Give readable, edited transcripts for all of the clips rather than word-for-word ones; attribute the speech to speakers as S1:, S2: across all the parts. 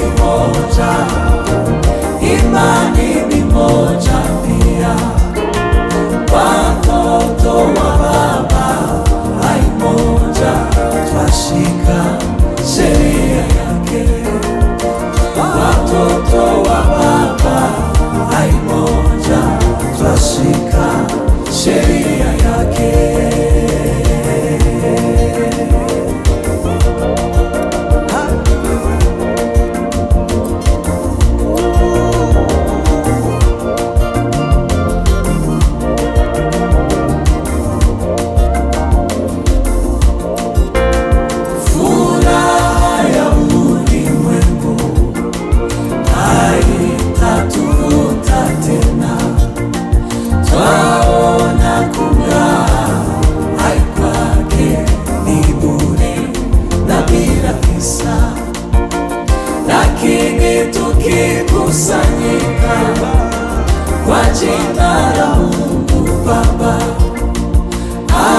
S1: ni moja, imani ni moja pia, watoto wa Baba hai moja, twashika sheria yake. Watoto wa Baba hai moja, twashika sheria yake. Furaha ya ulimwengu haitatuvuta tena, twaona kung'aa hai kwake ni bure na bila kisa, lakini tukikusanyika kwa jina la Mungu Baba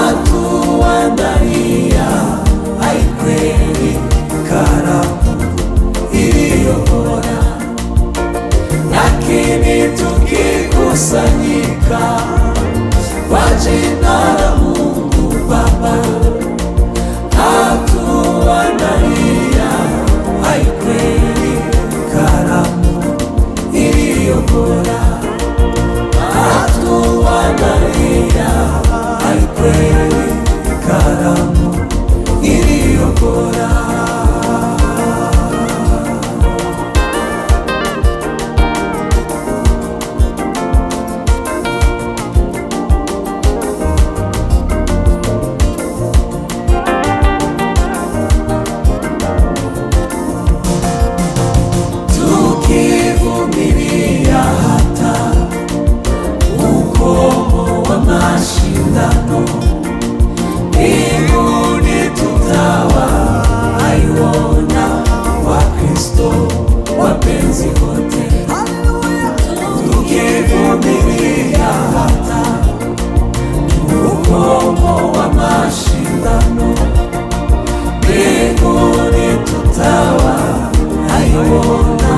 S1: atuandalia hai kweli karamu iliyo bora, lakini tukikusanyika kwa jina la Mungu Baba atuandalia hai kweli karamu iliyo bora, atuandalia hai kweli karamu iliyo bora. Tukivumilia hata ukomo wa mashindano, mbinguni tutawaiona Wakristo wapenzi wote. Tukivumilia hata ukomo wa mashindano, mbinguni tutawaiona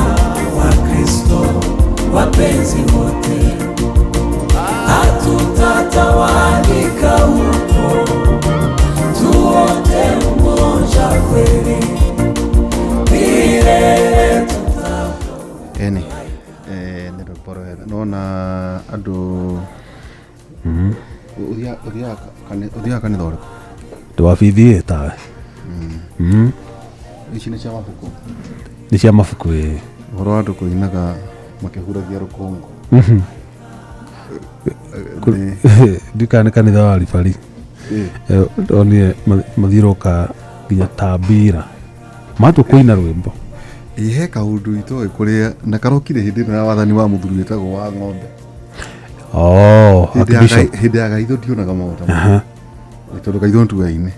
S1: Wakristo wapenzi wote. Hatutatawanyika huko, tuote umoja kweli, milele tuta
S2: Eni nĩ rwĩmbo rwega nona andũ. Ũthiaga kanitha ũrĩkũ?
S3: Ndĩ wa BBA tawe.
S2: Ici nĩ cia mabuku?
S3: Nĩ cia mabuku, ĩ.
S2: Ũhoro wa andũ kũinaga makĩhuragia rũkũngũ.
S3: Ndikana nĩ kanitha wa ribari. Ndonire mathiũrũrũka nginya tambira matua kũina rwĩmbo.
S2: Ĩ, he kaũndũ itoĩ kũrĩa na karokire hĩndĩ ĩno ya wathani wa mũthuri wĩtagwo wa ng'ombe.
S3: Oh,
S2: Hĩndĩ ya
S3: Archbishop.
S2: Hĩndĩ ya gaitho ndionaga maũndũ ta tondũ gaitho ntuaine.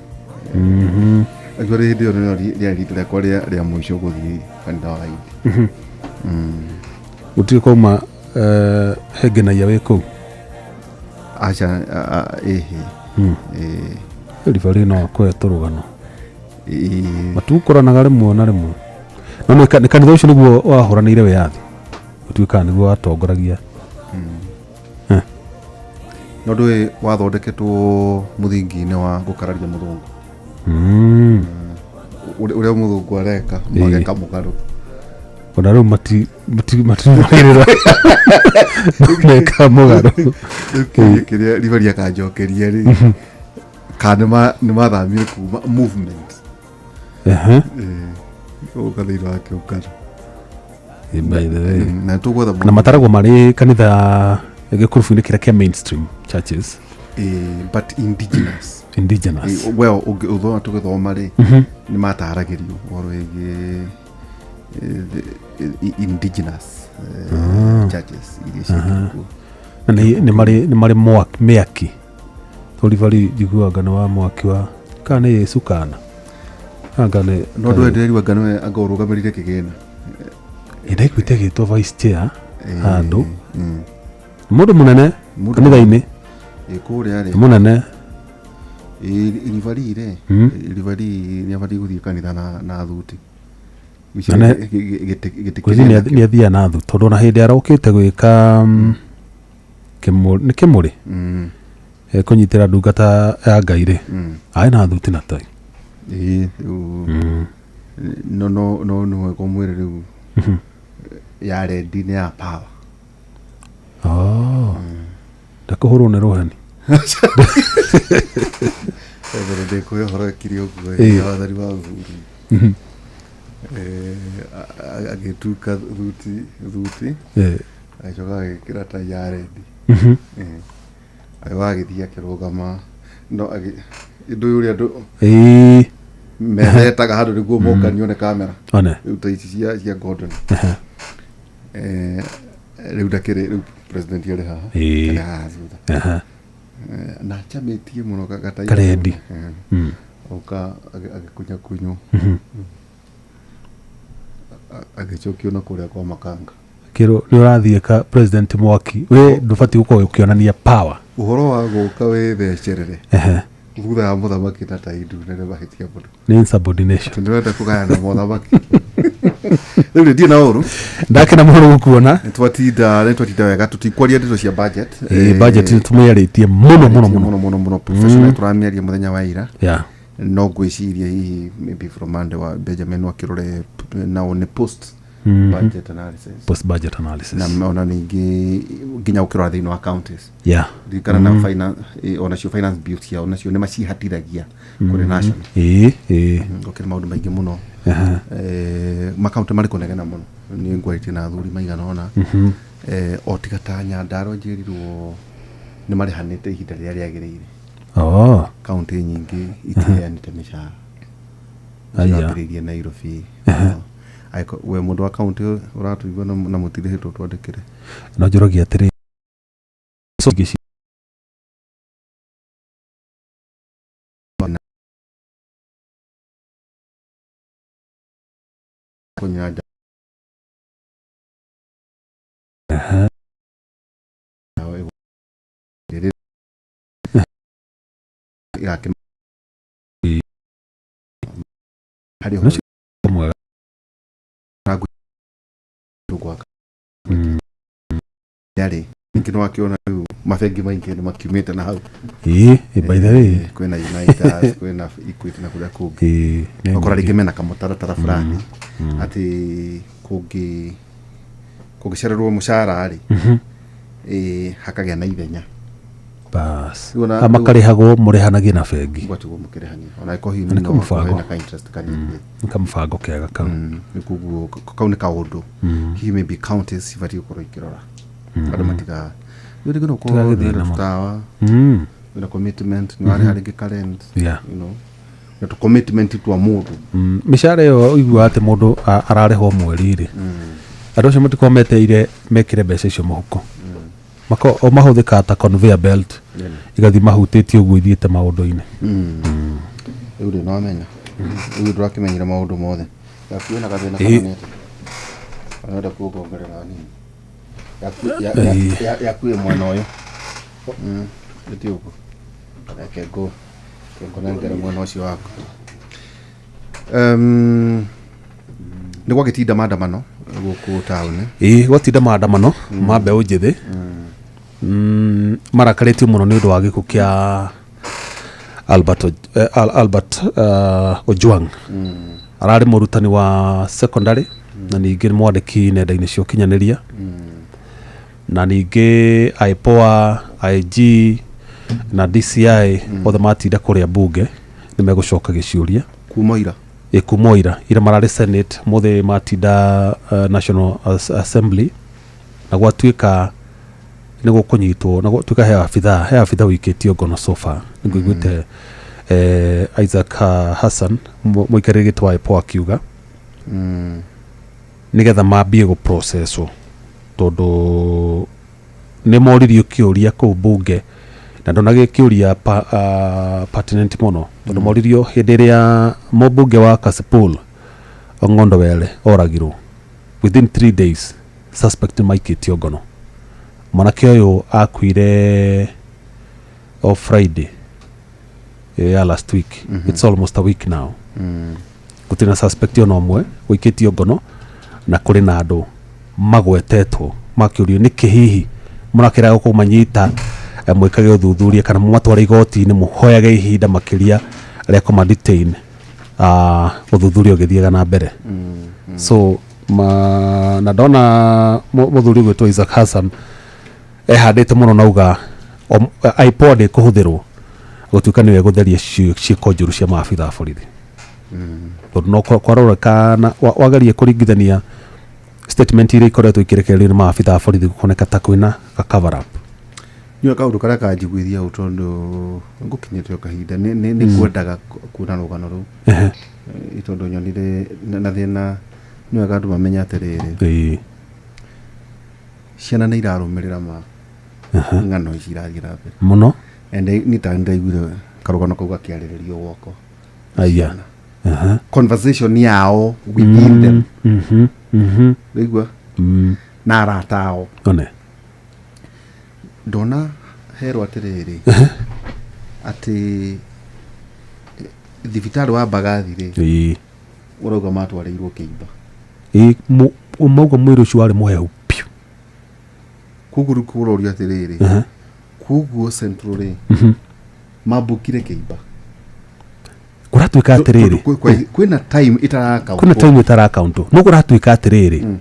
S2: Actually, hĩndĩ ĩyo nĩrĩo rĩarĩ rita rĩakwa rĩa mũico gũthiĩ kanitha wa Gaindi.
S3: Gũtirĩ kwauma hengenaia wĩ kũu?
S2: Aca, ĩhĩ. Ĩ.
S3: Ribari no akũhe tũrũgano.
S2: Ĩ.
S3: Matukũranaga rĩmwe na rĩmwe, no nĩ kanitha ũcio nĩguo wahũranĩire wĩyathi, ũtuĩkaga nĩguo watongoragia.
S2: No ndũĩ wathondeketwo mũthingi-inĩ wa gũkararia mũthũngũ. Ũrĩa mũthũngũ areka mageka mũgarũ.
S3: Ona rĩu matirũmagĩrĩra, meka mũgarũ.
S2: Rĩu kĩũria kĩrĩa ribari akanjokeria rĩ, kana nĩ mathamire kuma movement gũka thĩinĩ wa kĩũngano.
S3: By the way.
S2: Na tũgwetha.
S3: Na mataragwo marĩ kanitha gĩkurubu-inĩ kĩrĩa kĩa mainstream churches.
S2: But indigenous.
S3: Indigenous.
S2: Well, ũthoma tũgĩthoma rĩ, nĩ mataragĩrio ũhoro wĩgiĩ indigenous churches iria ciĩkuo.
S3: Na nĩ marĩ mĩaki tũribari njiguaga nĩ wa mwaki wa kana nĩ Yesu kana anga nĩ
S2: No ndũĩ ndĩrerigua anga nĩwe anga ũrũgamĩrĩire kĩgĩna.
S3: Ndaiguĩte agĩtwo vice chair handũ. Mũndũ mũnene
S2: Mũndũ
S3: kanitha-inĩ.
S2: Ĩ, kũrĩa rĩ.
S3: Nĩ mũnene.
S2: Ĩ, ribari rĩ, ribari nĩ abatiĩ gũthiĩ kanitha na thuti.
S3: Na Ngwĩciria nĩ athiaga na thu tondũ ona hĩndĩ arokĩte gwĩka nĩ kĩmũrĩ kũnyitĩra ndungata ya Ngai rĩ, arĩ na thuti na tai.
S2: Ĩĩ, rĩu no no no nĩ wega ũmwĩre rĩu ya rendi nĩ ya power.
S3: Oh. Ndakũhũrwo nĩ rũheni.
S2: Mbere ndĩkũhe ũhoro ĩkire ũguo.
S3: Ĩĩ.
S2: Wathani wa Uhuru, agĩtuka thuti agĩcoka agĩkĩra tai ya rendi. Agĩcoka agĩthiĩ akĩrũgama no ũndũ ũyũ ũrĩa andũ methetaga handũ nĩguo mokanio nĩ kamera.
S3: One.
S2: Rĩu ta ici cia Gordon. Rĩu ndakĩrĩ rĩu president arĩ haha. Arĩ haha thutha. Na acamĩtie mũno gatai.
S3: Karendi.
S2: Oka agĩkunyakunywo, agĩcokio na kũrĩa kwa makanga.
S3: Kĩrwo nĩ ũrathiĩ ka president mwaki we ndũbatiĩ gũkorwo ũkĩonania power.
S2: Ũhoro wa gũka wĩthecerere thutha wa mũthamaki na tai ndune nĩ mahĩtia mũno.
S3: Nĩ insubordination.
S2: Tondũ ndĩrenda kũgayana mũthamaki rĩu rĩ ndirĩ na ũru.
S3: Ndakena mũno gũkuona.
S2: Nĩ twatinda wega tũtikwaria ndeto cia budget.
S3: Budget nĩ tũmĩarĩtie mũno mũno mũno.
S2: Mũno mũno mũno professional tũramĩaria mũthenya wa ira. No ngwĩciria hihi maybe from Monday wa Benjamin wakĩrore nao nĩ post budget analysis.
S3: Post budget analysis.
S2: Na ona ningĩ nginya ũkĩrora thĩinĩ wa counties, ririkana na finance, onacio finance bill ciao nacio nĩ macihatithagia kũrĩ national.
S3: Ĩĩ ĩĩ.
S2: Gũkĩrĩ maũndũ maingĩ mũno. Makaunti marĩ kũnegena mũno, nĩ ngwarĩtie na athuri maigana ũna. O tiga ta Nyandarua njĩrirwo nĩ marĩhanĩte ihinda rĩrĩa rĩagĩrĩire. Kaunti nyingĩ itiheanĩte mĩcara.
S3: Aya.
S2: Ciambĩrĩirie Nairobi. We mũndũ wa kaunti ũratũigua na mũtirĩhĩtwo, twandĩkĩre.
S3: No njũragia atĩrĩ, so ingĩ
S2: kũnyua ndawa igakĩ harĩ
S3: No mwega.
S2: Gwaka yarĩ ningĩ nĩ wakĩona rĩu mabengi maingĩ nĩ makiumĩte na hau.
S3: Ĩĩ ĩ, by the way.
S2: Kwĩna Unitas, kwĩna Equity na kũrĩa kũngĩ.
S3: Nĩ
S2: Ũkora
S3: nyingĩ.
S2: Rĩngĩ mena kamũtaratara fulani atĩ kũngĩcererwo mũcara rĩ, hakagĩa na ithenya.
S3: Bas.
S2: Rĩu
S3: Ah, makarĩhagwo mũrĩhanagie na bengi.
S2: Gwatigwo mũkĩrĩhania ona ĩko hihi
S3: Nĩ
S2: no
S3: kamũbango.
S2: na ka interest kanini.
S3: Nĩ kamũbango kega kau.
S2: Nĩ koguo kau nĩ kaũndũ hihi maybe counties cibatiĩ gũkorwo ikĩrora andũ matiga rĩu rĩngĩ no ũkorwo
S3: Tigagĩthĩna
S2: wĩna
S3: mũno.
S2: tũtawa, wĩna commitment nĩ warĩha rĩngĩ ka rent, na tũ commitment twa mũndũ.
S3: Mĩcara ĩyo ũiguaga atĩ mũndũ ararĩhwo mweri rĩ, andũ acio matikorwo meteire mekĩre mbeca icio mũhuko. O mahũthĩkaga ta conveyor belt, igathiĩ mahutĩtie ũguo ithiĩte maũndũ-inĩ.
S2: Rĩu rĩ nĩwamenya rĩu ndũrakĩmenyire maũndũ mothe yaku ĩna gathĩna kana nĩ atĩa? Kana ũrenda kuongongerera hanini? Yaku ĩ mwena ũyũ. Ĩti ũguo, reke ngũnengere mwena ũcio waku. Nĩ gwagĩtinda maandamano gũkũ taũni.
S3: Ĩĩ, gwatinda maandamano ma mbeũ njĩthĩ. Marakarĩtio mũno nĩ ũndũ wa gĩkuũ kĩa Albert, Albert Ojwang. Ararĩ mũrutani wa secondary na ningĩ nĩ mwandĩki nenda-inĩ cia ũkinyanĩria, na ningĩ IPOA, IG na DCI othe matinda kũrĩa bunge nĩ megũcoka gĩciũria.
S2: Kuma ira.
S3: Ĩ, kuma ira ira mararĩ Senate, mũthĩ matinda National Assembly, na gwatuĩka nĩ gũkũnyitwo na gwatuĩka he abitha wĩikĩtio ngono. So far nĩ ngũiguĩte Isaac Hassan mũikarĩri gĩtĩ wa IPOA akiuga nĩgetha mambie gũ processwo tondũ nĩ moririo kĩũria kũu bunge na ndonagĩ kĩũria pertinent mũno tondũ moririo hĩndĩ ĩrĩa mũmbunge wa Kasipul Ong'ondo Were oragirwo, within 3 days suspect nĩ maikĩtio ngono. Mwanake ũyũ akuire o Friday ya last week. It's almost a week now. Gũtirĩ na suspect ona ũmwe ũikĩtio ngono, na kũrĩ na andũ magwetetwo makĩũrio nĩkĩ hihi mũrakĩrega kũmanyita, mwĩkage ũthuthuria kana mũmatware igoti-inĩ, mũhoyage ihinda makĩria rĩa kũma detain, ũthuthuria ũgĩthiaga na mbere. So ma, na ndona mũthuri ũgwĩtwo Isaac Hassan ehandĩte mũno nauga IPOA ndĩkũhũthĩrwo gũtuĩka nĩwe gũtheria ciĩko njũru cia maabitha a borithi, tondũ no kwaroreka wagerie kũringithania statement iria ikoretwo ikĩrekererio nĩ maabitha a borithi, gũkoneka ta kwĩna ga cover up.
S2: Nĩwe kaũndũ karĩa kanjiguithia ũũ, tondũ ngũkinyĩte o kahinda nĩ ngwendaga kuona rũgano rũu. Tondũ nyonire na thĩna nĩ wega andũ mamenye atĩrĩrĩ, ciana nĩ irarũmĩrĩra ma ng'ano ici irathiĩ na mbere.
S3: Mũno.
S2: And niĩ ta nĩndaiguire karũgano kau gakĩarĩrĩrio gwakwa.
S3: Aya.
S2: Conversation yao within them, rĩigua, na arata ao.
S3: One.
S2: Ndona herwo atĩrĩrĩ, atĩ thibitarĩ wa Mbagathi rĩ, ũrauga matwarĩirwo kĩimba.
S3: Ĩĩ, mauga mwĩrĩ ũcio warĩ mũhehu piũ.
S2: Koguo rĩu kũrorio atĩrĩrĩ, koguo Central rĩ, mambũkire kĩimba?
S3: Kũratuĩka atĩrĩrĩ,
S2: Tondũ kwĩna time ĩtarakaũntwo.
S3: Kwĩna time ĩtarakaũntwo, no kũratuĩka atĩrĩrĩ,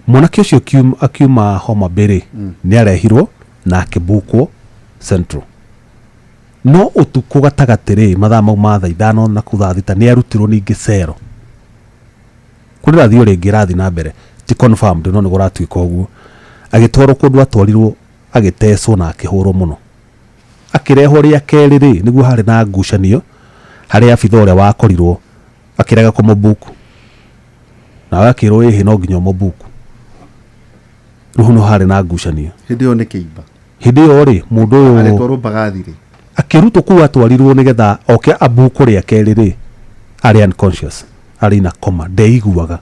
S3: mwanake ũcio akiuma Homa Bay rĩ, nĩ arehirwo na akĩbukwo Central, no ũtukũ gatagatĩ rĩ, mathaa mau ma thaa 5 na kũu thaa 6, nĩ arutirwo ningĩ cero. Kũrĩ rathio rĩngĩ ĩrathiĩ na mbere, ti confirmed, no nĩ kũratuĩka ũguo, agĩtwarwo kũndũ atwarirwo, agĩtecwo na akĩhũrwo mũno. Akĩrehwo rĩa kerĩ rĩ, nĩguo harĩ na ngucanio harĩ abitha ũrĩa wakorirwo akĩrega kũmũbuku, nawe akĩrwo ĩhĩ, no nginya ũmũbuku. Rĩu hau no harĩ na ngucanio.
S2: Hĩndĩ ĩyo nĩ kĩimba?
S3: Hĩndĩ ĩyo rĩ, mũndũ ũyũ
S2: Arĩtwarwo Mbagathi rĩ,
S3: akĩrutwo kũu atwarirwo nĩgetha oke abuku rĩa kerĩ rĩ, arĩ unconscious, arĩ na coma, ndeiguaga,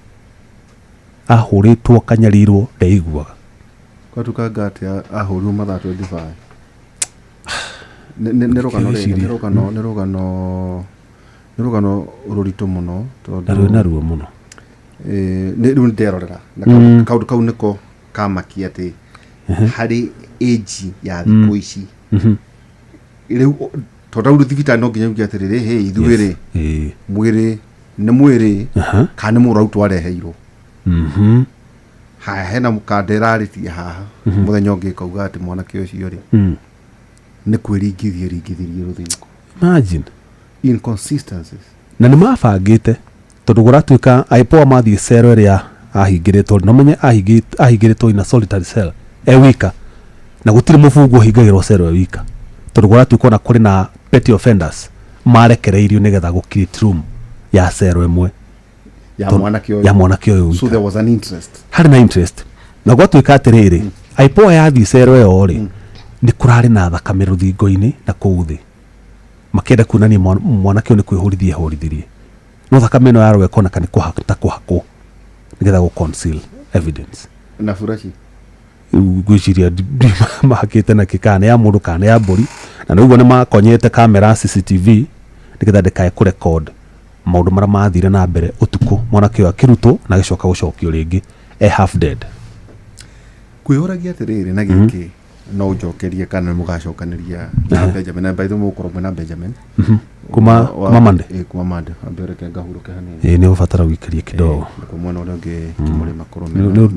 S3: ahũrĩtwo akanyarirwo, ndeiguaga.
S2: Kwatukanga atĩ ahũrirwo mathaa 25. Nĩ rũgano rĩrĩ, nĩ rũgano rũritũ mũno.
S3: Na rwĩna ruo mũno.
S2: Nĩ rĩu nderorera na kaũndũ kau nĩko kamakia atĩ harĩ age ya thikũ ici rĩu, tondũ rĩu thibitarĩ no nginya uge atĩrĩrĩ, hĩ, ithuĩ rĩ, mwĩrĩ nĩ mwĩrĩ kana nĩ mũrwaru twareheirwo? Haya, hena mũkanda ĩrarĩtie haha mũthenya ũngĩ ĩkauga atĩ mwanake ũcio rĩ, nĩ kwĩringithia ringithirie rũthingo.
S3: Imagine.
S2: Inconsistencies.
S3: Na nĩ mabangĩte, tondũ kũratuĩka IPOA mathiĩ cero ĩrĩa ahingĩrĩtwo, no menye ahingĩrĩtwo in a solitary cell e wika, na gũtirĩ mũbungwo ũhingagĩrwo cero e wika, tondũ kũratuĩka ona kũrĩ na petty offenders marekereirio nĩgetha gũ create room ya cero ĩmwe
S2: ya mwanake ũyũ.
S3: Ya mwanake ũyũ
S2: So
S3: wika.
S2: there was an interest.
S3: Harĩ na interest, na gwatuĩka atĩrĩrĩ, IPOA yathiĩ cero ĩyo rĩ, nĩ kũrarĩ na thakame rũthingo-inĩ na kũu thĩ, makĩenda kuonania mwanake ũyũ nĩ kwĩhũrithia ehũrithirie, no thakame ĩno yarwo ĩkoneka nĩ ta kũhakwo nĩgetha gũ conceal evidence.
S2: Na buraci.
S3: Rĩu ngwĩciria mahakĩte na kĩ, kana nĩ ya mũndũ kana nĩ ya mbũri, na nĩguo nĩ makonyete kamera CCTV nĩgetha ndĩkae kũrecord maũndũ marĩa mathire na mbere ũtukũ, mwanake ũyũ akĩrutwo na agĩcoka gũcokio rĩngĩ e half dead.
S2: Kwĩyũragia atĩrĩrĩ, na gĩkĩ no ũnjokerie kana nĩ mũgacokanĩria na Benjamin, na by the way mũgũkorwo mwĩna Benjamin
S3: Kuma kuma Monday.
S2: Ĩ, kuma Monday. Ambe reke ngahurũke hanini.
S3: Ĩ, nĩ ũbatara gũikaria kidogo.
S2: Nĩkuo mwena ũrĩa ũngĩ kĩmũrĩma kũrũme.
S3: Nĩ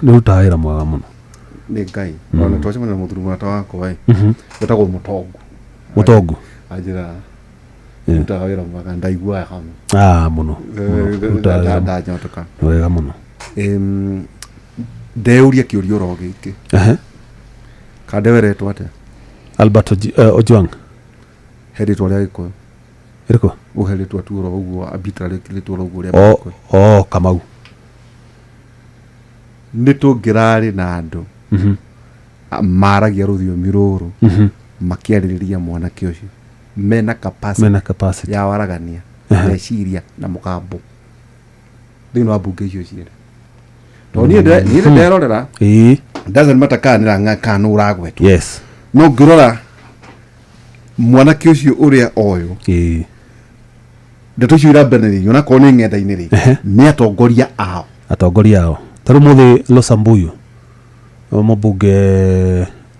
S3: ũrutaga wĩra mwega mũno.
S2: Nĩ Ngai ona twacemania na mũthuri mũrata wakwa ĩ, wĩtagwo Mũtongu.
S3: Mũtongu.
S2: Anjĩra rutaga wĩra mwega, ndaiguaga hamwe.
S3: Ah, mũno mũno. Ũrutaga wĩra
S2: Ndanyotoka.
S3: Wega mũno.
S2: Ndeuria kĩũria oro gĩkĩ. Kande weretwo atĩa?
S3: Albert Ojwang.
S2: He rĩtwa rĩa Gĩkũyũ.
S3: Ĩrĩkũ?
S2: Ũhe rĩtwa tu oro ũguo, arbitrary rĩtwa oro ũguo rĩa
S3: O
S2: Gĩkũyũ.
S3: O Kamau.
S2: Nĩ tũngĩrarĩ na andũ maragia rũthiomi rũrũ makĩarĩrĩria mwanake ũcio mena capacity
S3: mena capacity
S2: ya waragania meciria na mũgambo thĩinĩ wa mbunge icio cierĩ, tondũ niĩ nderorera, doesn't matter kana nĩ rang'a kana nũ ũragwetwo, no ngĩrora mwanake ũcio ũrĩa oyũ. Ndeto icio irambanĩrĩrio onakorwo nĩ ng'enda-inĩ rĩ,
S3: Ehe.
S2: nĩ atongoria ao.
S3: Atongoria ao, ta rĩu mũthĩ Losambuyu, mũmbunge,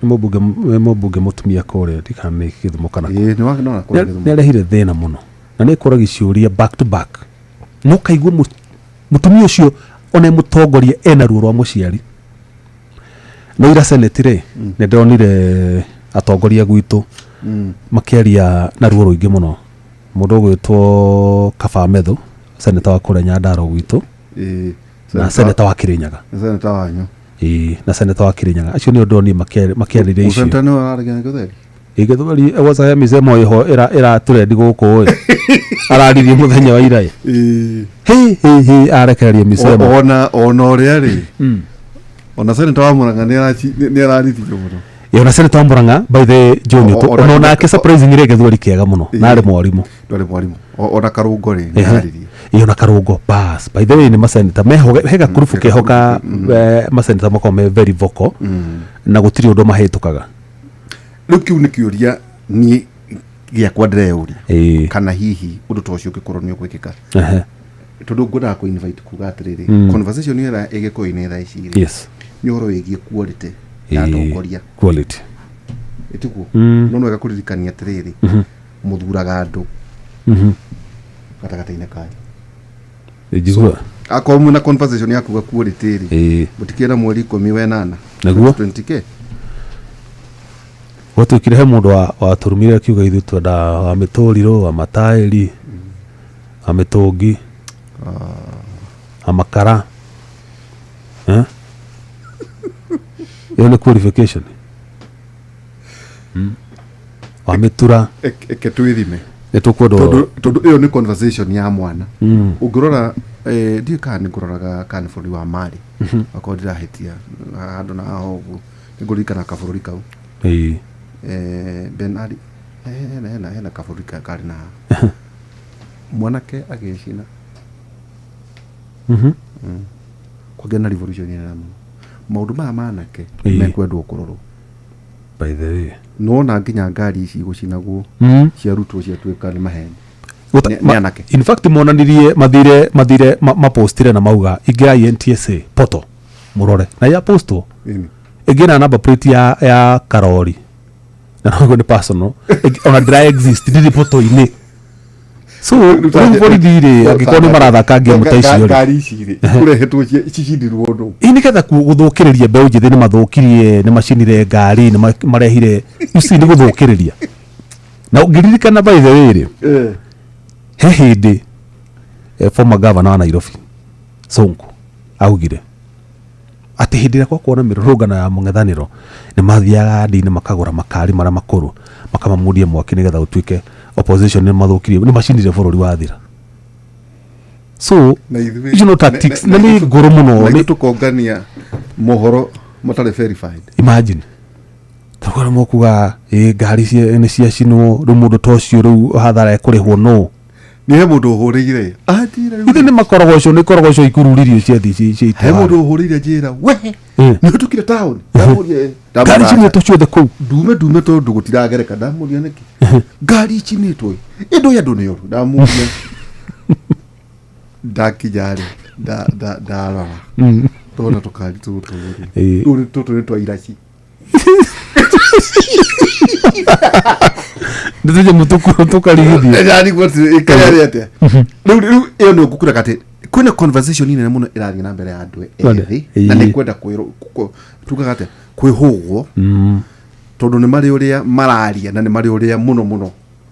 S3: nĩ mũmbunge, nĩ mũmbunge mũtumia kũrĩa, ndikana nĩ Gĩthumo kana kũ.
S2: Ĩĩ, nĩ nona kũrĩa Gĩthumo.
S3: Nĩ arehire thĩna mũno na nĩ kũragia ciũria back to back, no kaigua mũtumia ũcio ona e mũtongoria ena ruo rwa mũciari. No ira senate rĩ, nĩ ndĩronire atongoria gwitũ makĩaria na ruo rũingĩ mũno. Mũndũ ũgwĩtwo Kaba Methu, seneta wa kũrĩa Nyandarua gwitũ,
S2: Ĩĩ,
S3: na seneta wa Kirinyaga.
S2: Nĩ seneta wanyu?
S3: Ĩĩ, na seneta wa Kirinyaga, acio nĩ ndonire makĩarĩria icio.
S2: Seneta nĩwe ũraragia na Gĩthweri?
S3: Ĩ, Gĩthweri gwaca he mĩcemo ĩho ĩratũrendi gũkũ ĩ, araririe mũthenya wa ira ĩ.
S2: Ĩĩ.
S3: Hĩ hĩ hĩ, arekereria mĩcemo.
S2: Ona ũrĩa rĩ, ona seneta wa Murang'a nĩ ararithio mũno.
S3: Ĩ, ona seneta wa Murang'a, by the John, ona onake surprisingly Gĩthweri kĩega mũno na arĩ mwarimũ.
S2: Ndwarĩ mwarimũ. Ona Karũngo rĩ, nĩ araririe.
S3: Ĩ, ona Karũngo, bas, by the way, nĩ maseneta meho, he gakurubu keho ka maseneta makoragwo me very vocal na gũtirĩ ũndũ mahĩtũkaga.
S2: Rĩu kĩu nĩ kĩũria niĩ gĩakwa ndĩreyũria, kana hihi ũndũ ta ũcio ũngĩkorwo nĩ ũgwĩkĩka, tondũ ngwendaga kũ invite kuga atĩrĩrĩ, conversation ĩrĩa ĩgĩkũyũ-inĩ thaa ici rĩ, nĩ ũhoro wĩgiĩ quality ya atongoria.
S3: Quality.
S2: Ĩtiguo? No nĩ wega kũririkania atĩrĩrĩ, mũthuraga andũ gatagatĩ-inĩ kanyu.
S3: Njigua.
S2: Akorwo mwĩna conversation ya kuga quality rĩ, mũtikĩra mweri 18
S3: Nĩguo.
S2: 20K.
S3: Gwatuĩkire he mũndũ watũrumire akiuga ithuĩ twenda wa mĩtũrirũ, wa mataĩri, wa mĩtũngi, wa makara. Eh? Ĩyo nĩ qualification. Wa mĩtura.
S2: Eke twĩthime.
S3: Nĩ tũkwendwo.
S2: Tondũ ĩyo nĩ conversation ya mwana. Ũngĩrora, ndiũĩ kana nĩ ngũroraga kana nĩ bũrũri wa Mali, akorwo ndirahĩtia handũ na haha ũguo, nĩ ngũririkana kabũrũri kau. Ben Ali, hena kabũrũri karĩ na haha mwanake agĩcina, kwagĩa na revolution nene mũno. Maũndũ maya manake mekwendwo kũrorwo.
S3: By the way.
S2: Nona nginya ngari ici igũcinagwo ciarutwo ciatuĩka nĩ maheni. Nĩ anake.
S3: In fact, monanirie mathire mapostire na mauga ingĩrai NTSA poto mũrore na ya postwo ĩngĩ na number plate ya karori na noguo nĩ personal. Ona ndĩra exist ndĩrĩ poto-inĩ, so rĩu borithi rĩ, angĩkorwo nĩ marathaka ngemu ta icio rĩ,
S2: Ngari ici rĩ ikũrehetwo cicindirwo ndũ?
S3: Ĩ, nĩgetha gũthũkĩrĩria mbeũ njĩthĩ. Nĩ mathũkirie, nĩ macinire ngari, nĩ marehire ici, nĩ gũthũkĩrĩria. Na ũngĩririkana, by the way rĩ, he hĩndĩ former governor wa Nairobi Sonko augire atĩ hĩndĩ ĩrĩa gwakorwo na mĩrũrũngano ya mũng'ethanĩro, nĩ mathiaga ndini makagũra makari marĩa makũrũ makamamundia mwaki nĩgetha gũtuĩke opposition nĩ mathũkirie, nĩ macinire bũrũri wathira. So
S2: Na ithuĩ
S3: icio no tactics na nĩ ngũrũ mũno.
S2: Na ithuĩ tũkongania mohoro matarĩ verified.
S3: Imagine tũkora mokuga ĩ ngari nĩ ciacinwo, rĩu mũndũ ta ũcio rĩu hathara ekũrĩhwo no.
S2: Nĩ he mũndũ ũhũrĩire anjĩra rĩu.
S3: Ithe nĩ makorogocwo, nĩ korogocwo ikururirio ciathi cia
S2: He mũndũ
S3: itwara.
S2: ũhũrĩire njĩra we, nĩ ũtukire taũni? Ndamũria,
S3: Ngari cinĩtwo ciothe kũu.
S2: Ndume tondũ gũtiragereka. Ndamũria nĩkĩ ngari icinĩtwo ĩndũ ya andũ nĩ ũru. Ndamũria, ndakinya rĩ, ndarora ndona tũkari tũtũ rĩ, tũtũ nĩ twa iraci.
S3: Nĩ tũnyamũ tũkarigithio.
S2: Ndarigwo ĩkarĩa atĩa rĩu. Ĩyo nĩ ngũkura atĩ kwĩna conversation nene mũno ĩrathiĩ na mbere ya andũ ethĩ, na nĩ kwenda tugaga atĩa, kwĩhũgwo, tondũ nĩ marĩ ũrĩa mararia na nĩ marĩ ũrĩa mũno mũno.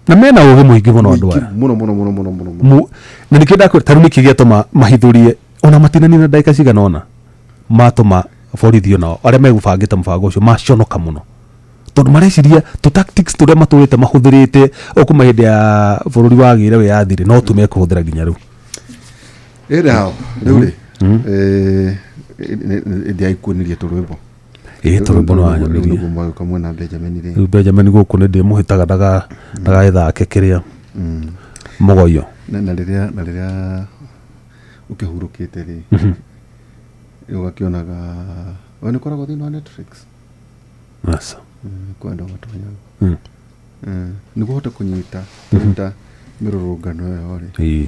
S3: Na mena ũgĩ mũingĩ mũno andũ aya.
S2: Mũno mũno mũno mũno mũno mũno.
S3: Na nĩkĩo ndakwĩra tarĩu nĩkĩ gĩatũma mahithũrie ona matinania na ndagĩka cigana ũna matũma borithi onao arĩa megũbangĩte mũbango ũcio maconoka mũno, tondũ mareciria tũ tactics tũrĩa matũrĩte mahũthĩrĩte o kuma hĩndĩ ya bũrũri wagĩire wĩyathi-rĩ, no tu mekũhũthĩra nginya rĩu.
S2: Anyhow, rĩu rĩ, ndiaikuonirie tũrwĩmbo.
S3: Ĩ, tũrwĩmbo nĩ wanyonirie.
S2: Nĩguo mwagĩũka mwena Benjamin rĩ.
S3: Rĩu Benjamin gũkũ nĩ ndĩmũhĩtaga ndagagĩthake kĩrĩa mũgoyo.
S2: Na rĩrĩa ũkĩhurũkĩte rĩ, ũgakĩonaga we nĩ ũkoragwo thĩinĩ wa Netflix?
S3: Aca.
S2: Kwenda ũgatonya, nĩguo ũhote kũnyita kũruta. Mĩrũrũngano ĩyo rĩ,
S3: Ĩĩ.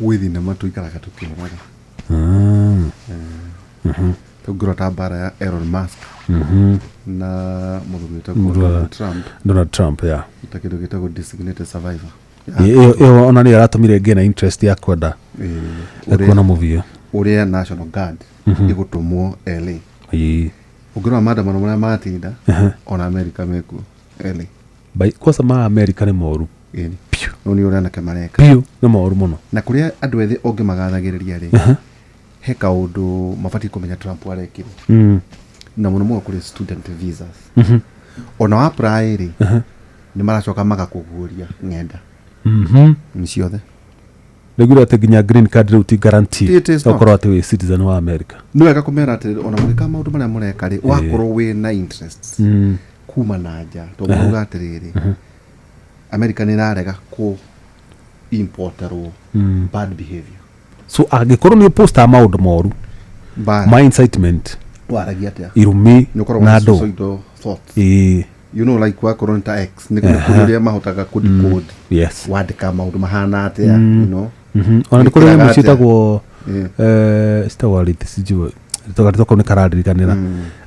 S2: gwĩ thinema tũikaraga tũkĩonaga.
S3: Ah.
S2: Tũngĩrora ta mbara ya Elon Musk na mũthuri wĩtagwo
S3: Mũthuri wa-
S2: Donald Trump,
S3: Donald Trump, yeah.
S2: ta kĩndũ gĩtagwo designated survivor.
S3: Ĩyo ĩyo ona nĩyo ĩratũmire ngĩe na interest ya kwenda
S2: Ĩĩ,
S3: ya
S2: ũrĩa-
S3: kuona movie ĩyo.
S2: Ũrĩa National Guard ĩgũtũmwo LA.
S3: Ĩĩ.
S2: Ũngĩrora maandamano marĩa matinda ona America mekuo LA.
S3: Kwanza ma America nĩ moru.
S2: Ĩni. No nĩ ũrĩa anake mareka.
S3: Biũ, nĩ moru mũno.
S2: Na kũrĩa andũ ethĩ ũngĩmagathagĩrĩria rĩ, he kaũndũ mabatiĩ kũmenya Trump arekire, na mũno mũno kũrĩ student visas. Ona wa apply rĩ, nĩ maracoka magakũguũria ng'enda nĩ ciothe.
S3: Nĩguo atĩ nginya green card rĩu ti guarantee.
S2: It is not.
S3: Ũkorwo atĩ wĩ citizen wa America.
S2: Nĩ wega kũmera atĩrĩrĩ, ona mũgĩka maũndũ marĩa mũreka rĩ, wakorwo wĩ na interests kuma na nja, tondũ mauga atĩrĩrĩ, America nĩ ĩrarega kũ importerwo bad behavior.
S3: So angĩkorwo nĩ ũpostaga maũndũ moru
S2: Mbara.
S3: ma incitement,
S2: Waragia atĩa,
S3: irumi
S2: nĩ ũkoragwo
S3: na
S2: na
S3: andũ.
S2: suicidal thoughts.
S3: Ĩĩ.
S2: Like wakorwo nĩ ta X, nĩ kũrĩ ũrĩa mahotaga kũ decode wandĩka maũndũ mahana atĩa.
S3: Ona nĩ kũrĩ
S2: Wĩkĩraga
S3: nyamũ
S2: atĩa?
S3: ciĩtagwo
S2: Ĩĩ.
S3: citagwo arithi, sijui gatito kau nĩ kararirikanĩra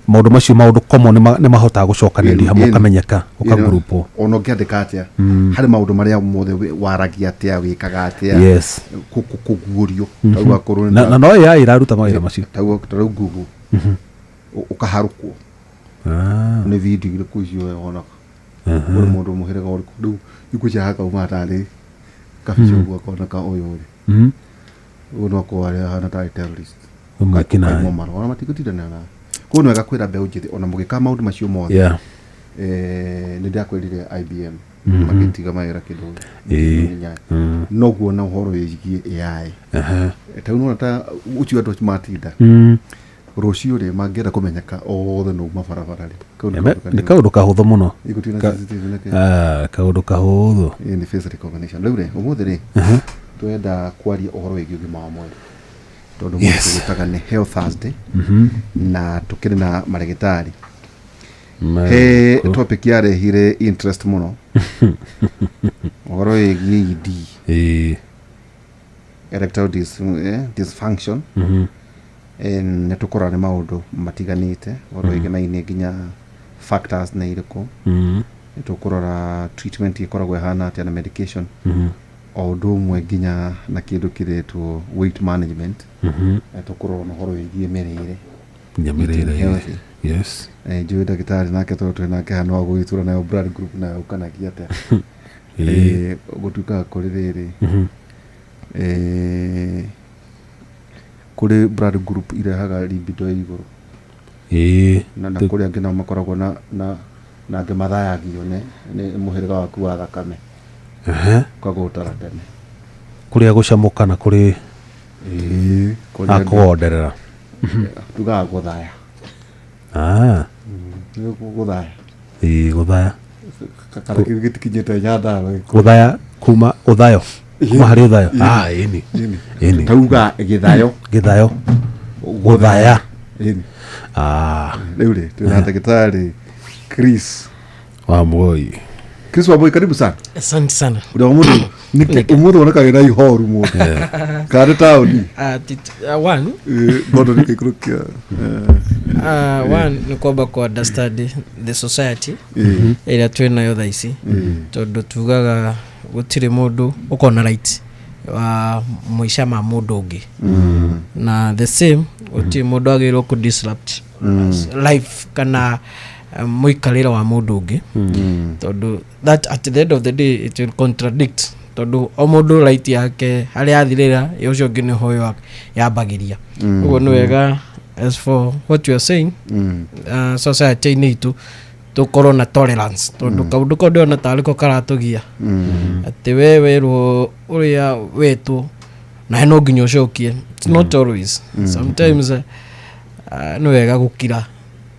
S3: maũndũ macio, maũndũ common nĩ mahotaga gũcokanĩrĩria hamwe, ũkamenyeka, ũkagrupwo.
S2: Ona ũngĩandĩka atĩa harĩ maũndũ marĩa mothe waragia atĩa, wĩkaga atĩa, kũguũrio tarĩu akorwo nĩ
S3: Na no AI ĩraruta mawĩra macio.
S2: Tarĩu Google ũkaharũkwo.
S3: Ah.
S2: Nĩ video irĩkũ icio we wonaga ũrĩ mũndũ mũhĩrĩga ũrĩkũ? Rĩu ikuũ cia hakauma tarĩ kabica ũguo, akoneka ũyũ rĩ, ũyũ no akorwo arĩa ahana tarĩ terrorist.
S3: Mwĩkinaĩ.
S2: Ũkaimwo marũa, ona matigũtindanĩra nawe. Koguo nĩ wega kwĩra mbeũ njĩthĩ ona mũgĩka maũndũ macio mothe. Nĩ ndakwĩrire IBM magĩtiga mawĩra kĩndũ 8,000. Noguo na ũhoro wĩgiĩ AI. Tarĩu nĩwona ta ũcio andũ acio matinda, rũciũ rĩ, mangĩenda kũmenyeka othe no mabarabara rĩ, kau nĩ kaũndũ
S3: Nĩ
S2: kanini.
S3: kaũndũ kahũthũ mũno.
S2: Igũtirĩ na CCTV na kĩ.
S3: Ah, kaũndũ kahũthũ.
S2: Ĩĩ, nĩ face recognition. Rĩu rĩ, ũmũthĩ rĩ, twenda kwaria ũhoro wĩgiĩ ũgima wa mwĩrĩ, tondũ yes. Tũgĩtaga nĩ Health Thursday na tũkĩrĩ na marĩgĩtarĩ. He topic yarehire interest mũno, ũhoro wĩgiĩ ED, erectile dysfunction. Nĩ tũkũrora nĩ maũndũ matiganĩte ũhoro wĩgĩnaine nginya factors nĩ irĩkũ. Nĩ tũkũrora treatment ĩkoragwo ĩhana atĩa na medication, o ũndũ ũmwe nginya na kĩndũ kĩretwo weight management. Nĩ tũkũrora na ũhoro wĩgiĩ mĩrĩre.
S3: Nginya mĩrĩre.
S2: Eating healthy. Njũĩ ndagĩtarĩ nake tondũ twĩ nake haha no agũgĩtura nayo blood group nayo ũkanagia atĩa. Gũtuĩkaga kũrĩ rĩrĩ, kũrĩ blood group irehaga libido ya igũrũ, na kũrĩ angĩ nao makoragwo na angĩ mathayagio nĩ mũhĩrĩga waku wa thakame, ũkagũtara tene.
S3: Kũrĩa gũcamũka na kũrĩ
S2: Kũrĩ angĩ
S3: akũgonderera.
S2: Tugaga gũthaya.
S3: Ah.
S2: Nĩ gũthaya.
S3: Ĩĩ, gũthaya.
S2: Kana kĩu gĩtikinyĩte Nyandarua.
S3: Gũthaya kuma ũthayo, kuma harĩ ũthayo. Ah, ĩni ĩni.
S2: Tauga gĩthayo.
S3: Gĩthayo, gũthaya.
S2: Ĩni.
S3: Ah.
S2: Rĩu rĩ, twĩna ndagĩtarĩ Chris.
S3: Wa Moi.
S2: Chris Wambui, karibu sana.
S4: Asante sana.
S2: Ũrĩa mũndũ nĩkĩ ũmũthĩ woneka wĩna ihoru mũndũ kana nĩ taũni?
S4: One,
S2: Ngondo nĩ kĩikũrũkia.
S4: One ni kwamba ku understand the society ĩrĩa twĩ nayo thaa ici, tondũ tugaga gũtirĩ mũndũ ũkorwo na right wa maica ma mũndũ ũngĩ, na the same gũtirĩ mũndũ agĩrĩirwo kũ disrupt life kana mũikarĩre wa mũndũ ũngĩ, tondũ that at the end of the day it will contradict, tondũ o mũndũ right yake harĩa athirĩra ya ũcio ũngĩ nĩho yambagĩria. Ũguo nĩ wega, as for what you are saying, society-inĩ itũ tũkorwo na tolerance, tondũ kaũndũ kau ndĩrona tarĩ ko karatũgia atĩ we werwo ũrĩa wetwo nawe no nginya ũcokie. It's not always. Sometimes nĩ wega gũkira,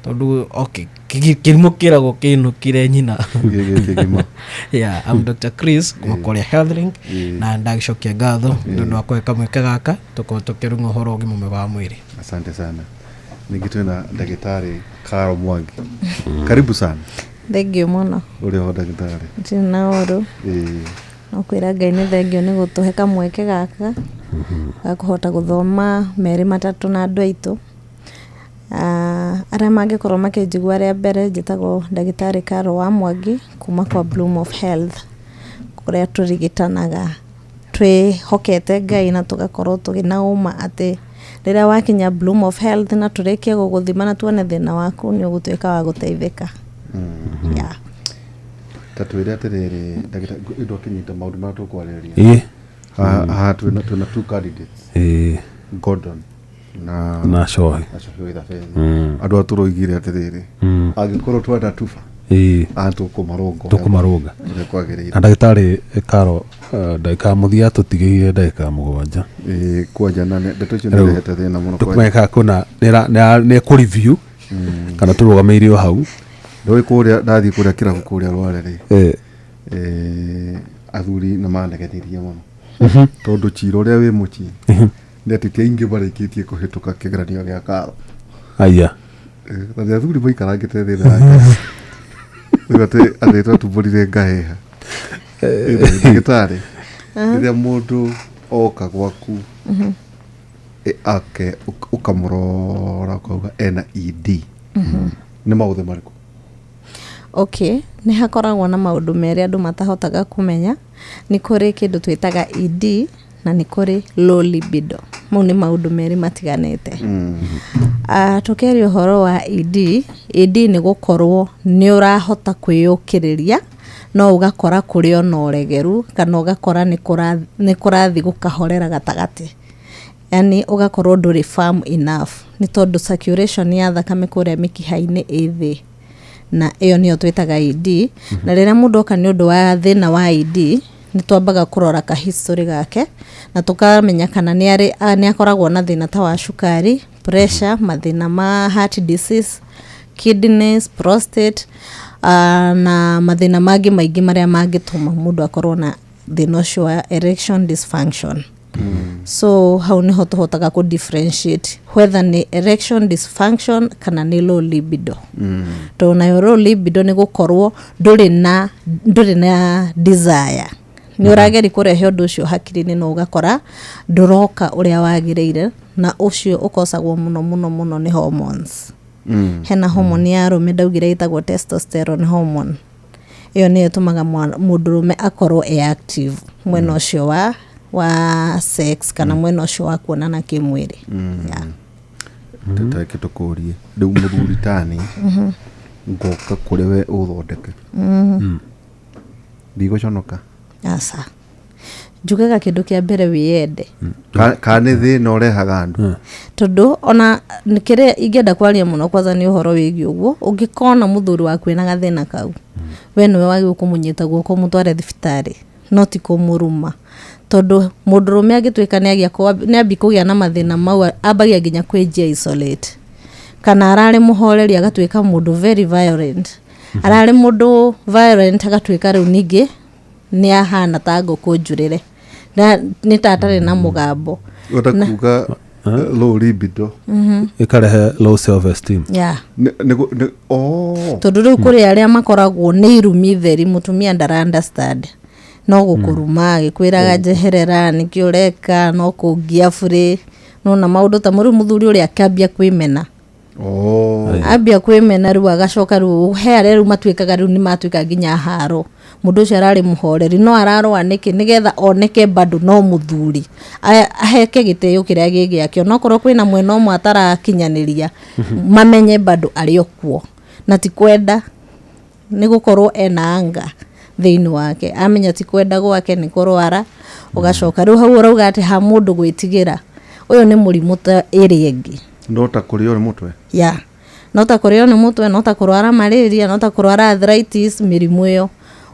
S4: tondũ okay, kĩrimũ kĩragwo kĩinũkire nyina.
S2: Gĩkĩgima.
S4: Yeah, I'm Dr. Chris kuma kũrĩa Healthlink, na ndagĩcokia ngatho nĩ ũndũ wa kũhe kamweke gaka tũkorwo tũkĩrung'a ũhoro ũgima mwega wa mwĩrĩ.
S2: Asante sana. Ningĩ twĩna ndagĩtarĩ Caro Mwangi, karibu sana.
S5: Thengiũ mũno.
S2: Ũrĩ ho ndagĩtarĩ?
S5: Ndirĩ na ũru.
S2: Ĩĩ.
S5: No kwĩra Ngai nĩ thengio nĩ gũtũhe kamweke gaka ga kũhota gũthoma merĩ matatũ na andũ aitũ. Arĩa mangĩkorwo makĩnjigua rĩa mbere, njĩtagwo ndagĩtarĩ Caro wa Mwangi kuma kwa Bloom of Health, kũrĩa tũrigitanaga twĩhokete Ngai na tũgakorwo tũrĩ na ũma atĩ rĩrĩa wakinya Bloom of Health na tũrĩkie gũgũthima na tuone thĩna waku, nĩ ũgũtuĩka wa gũteithĩka. Yeah.
S2: Ta twĩre atĩrĩrĩ, ndagĩtarĩ, indo akĩnyita maũndũ marĩa tũkwarĩrĩria. Haha twĩna two candidates, Gordon na
S3: na cohi.
S2: Na Cohi wa Ithabethi. Andũ a tũroigire atĩrĩrĩ, angĩkorwo twenda tuba aha tũkũmarũnga
S3: tũkũmarũnga
S2: ũrĩa kwagĩrĩire.
S3: Na ndagĩtarĩ Karo, ndagĩka ya mũthia tũtigĩire ndagĩka 7.
S2: Ĩĩ, kwanja na ndeto icio
S3: Rĩu,
S2: nĩ irehete thĩna mũno kwanja.
S3: tũkũmenya kwĩna nĩ kũ review kana tũrũgamĩire o hau.
S2: Ndũĩ kũrĩa ndathiĩ kũrĩa kĩrabu kũrĩa Rware rĩ, athuri nĩ manegenirie mũno tondũ cira ũrĩa wĩ mũciĩ nĩ atĩ ti aingĩ marĩkĩtie kũhĩtũka kĩgeranio gĩa Karo.
S3: Aya.
S2: Na nĩ athuri maikarangĩte thĩna yake rĩu atĩ twatumbũrire ngahĩha. Ndagĩtarĩ, rĩrĩa mũndũ oka gwaku, ake ũkamũrora ũkauga ena ED, nĩ maũthĩ marĩkũ?
S5: Okay, nĩ hakoragwo na maũndũ merĩ andũ matahotaga kũmenya. Nĩ kũrĩ kĩndũ twĩtaga ED na nĩ kũrĩ low libido. Mau nĩ maũndũ merĩ matiganĩte. Tũkĩaria ũhoro wa ED, ED nĩ gũkorwo nĩ ũrahota kwĩyũkĩrĩria no ũgakora kũrĩ ona ũregeru kana ũgakora nĩ kũrathi gũkahorera gatagatĩ, yani ũgakorwo ndũrĩ firm enough, nĩ tondũ circulation ya thakame kũrĩa mĩkiha-inĩ ĩ thĩ, na ĩyo nĩyo twĩtaga ED. Na rĩrĩa mũndũ oka nĩ ũndũ wa thĩna wa ED, nĩ twambaga kũrora ka history gake na tũkamenya kana nĩ akoragwo na thĩna ta wa cukari, pressure, mathĩna ma heart disease, kidneys, prostate, na mathĩna mangĩ maingĩ marĩa mangĩtũma mũndũ akorwo na thĩna ũcio wa erection dysfunction. So hau niho tũhotaga kũ differentiate whether nĩ erection dysfunction kana nĩ low libido, tondũ nayo low libido nĩ gũkorwo ndũrĩ na desire, nĩ ũrageri kũrehe ũndũ ũcio hakiri-inĩ no ũgakora ndũroka ũrĩa wagĩrĩire, na ũcio ũkosagwo mũno mũno mũno nĩ hormones. Hena hormone ya arũme ndaugire ĩtagwo testosterone hormone. Ĩyo nĩyo ĩtũmaga mũndũrũme akorwo e active mwena ũcio wa sex kana mwena ũcio wa kuonana kĩmwĩrĩ, yeah.
S2: Tareke tũkũrie rĩu, mũthuri tani ngoka kũrĩ we ũthondeke, ndigũconoka?
S5: Aca, njugaga kĩndũ kĩa mbere wĩyende.
S2: Ka nĩ thĩna ũrehaga andũ?
S5: Tondũ ona kĩrĩa ingĩenda kwaria mũno kwanza nĩ ũhoro wĩgiĩ ũguo, ũngĩkona mũthuri waku ena gathĩna kau, we nĩwe wagĩrĩirwo kũmũnyita guoko mũtware thibitarĩ, no ti kũmũruma, tondũ mũndũrũme angĩtuĩka nĩ ambi kũgĩa na mathĩna mau, ambagia nginya kwĩnjia isolate, kana ararĩ mũhoreri agatuĩka mũndũ very violent, ararĩ mũndũ violent agatuĩka rĩu ningĩ nĩ ahana ta ngũkũ njũrĩre. Nĩ ta atarĩ na mũgambo.
S2: Wenda kuga low libido
S3: ĩkarehe low self esteem.
S5: Yeah.
S2: Oh.
S5: Tondũ rĩu kũrĩ arĩa makoragwo nĩ irumi theri, mũtumia ndara understand, no gũkũruma agĩkwĩraga njeherera, nĩkĩ ũreka, no kũngia burĩ, nona maũndũ ta mau. Rĩu mũthuri ũrĩa akambia kwĩmena.
S2: Oh.
S5: Ambia kwĩmena, rĩu agacoka rĩu he arĩa rĩu matuĩkaga rĩu nĩ matuĩka nginya haro. Mũndũ ũcio ararĩ mũhoreri no ararũa nĩkĩ? Nĩgetha oneke bado no mũthuri, aheke gĩtĩo kĩrĩa gĩ gĩake, onokorwo kwĩna mwena ũmwe atarakinyanĩria, mamenye bado arĩ o kuo, na ti kwenda, nĩ gũkorwo ena anga thĩinĩ wake, amenya ti kwenda gwake, nĩ kũrwara. Ũgacoka rĩu hau ũrauga atĩ ha mũndũ gwĩtigĩra ũyũ nĩ mũrimũ ta ĩrĩa ĩngĩ.
S2: No ta kũrĩo nĩ mũtwe.
S5: Ya, no ta kũrĩo nĩ mũtwe, no ta kũrwara malaria, no ta kũrwara arthritis, mĩrimũ ĩyo.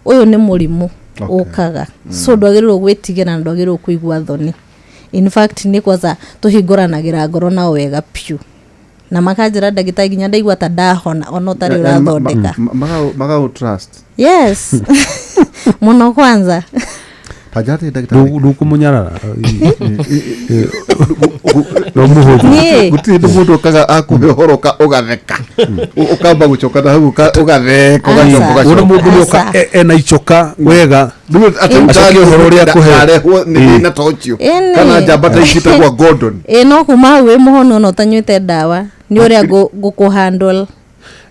S5: Ũyũ nĩ mũrimũ ũkaga, so ndwagĩrĩirwo gwĩtigĩra na ndwagĩrĩirwo kũigua thoni. In fact, nĩ kwanza tũhingũranagĩra ngoro nao wega piũ na makanjĩra, "Ndagĩtarĩ, nginya ndaigua ta ndahona ona ũtarĩ ũrathondeka."
S2: Magau trust.
S5: Yes, mũno kwanza.
S2: Ta njate ndagĩtarĩ.
S3: Ndũkũmũnyarara no mũhũthũ.
S5: Niĩ
S2: Gũtirĩ hĩndĩ mũndũ okaga akũhe ũhoro ũgatheka, ũkamba gũcoka na hau ũgatheka, ũgacoka.
S5: Aca.
S3: Wona
S2: Ũgacoka.
S3: mũndũ nĩoka
S5: Aca.
S3: ena icoka wega.
S2: Rĩu atĩ
S3: Acokie ũhoro ũrĩa akũhe.
S2: ndarehwo nĩ thĩna ta ũcio
S5: Ĩni.
S2: kana njamba ta ici itagwo Gordon.
S5: Ĩ no kuma hau wĩ mũhonu ona ũtanyuĩte ndawa nĩ ũrĩa ngũkũhandle.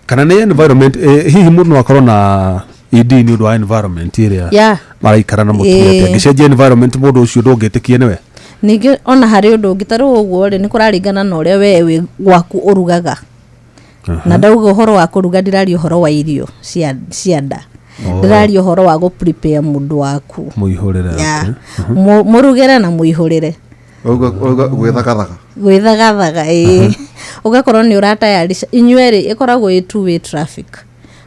S3: Kana nĩ environment, hihi mũndũ no akorwo na ED nĩ ũndũ wa environment ĩrĩa maraikara na mũtumia?
S5: Ĩĩ.
S3: Atĩ angĩcenjia environment, mũndũ ũcio ndũngĩtĩkie nĩwe.
S5: Ningĩ ona harĩ ũndũ ũngĩ, ta rĩu ũguo rĩ, nĩ kũraringana na ũrĩa we wĩ gwaku ũrugaga. Na ndauga ũhoro wa kũruga, ndiraria ũhoro wa irio cia nda, ndĩraria ũhoro wa gũ prepare mũndũ waku.
S3: Mũihũrĩre.
S5: Ya. Mũrugĩre na mũihũrĩre.
S2: Ũrauga gwĩthagathaga.
S5: Gwĩthagathaga, ĩĩ, ũgakorwo nĩ ũratayarisha inyuerĩ, ĩkoragwo ĩ two way traffic,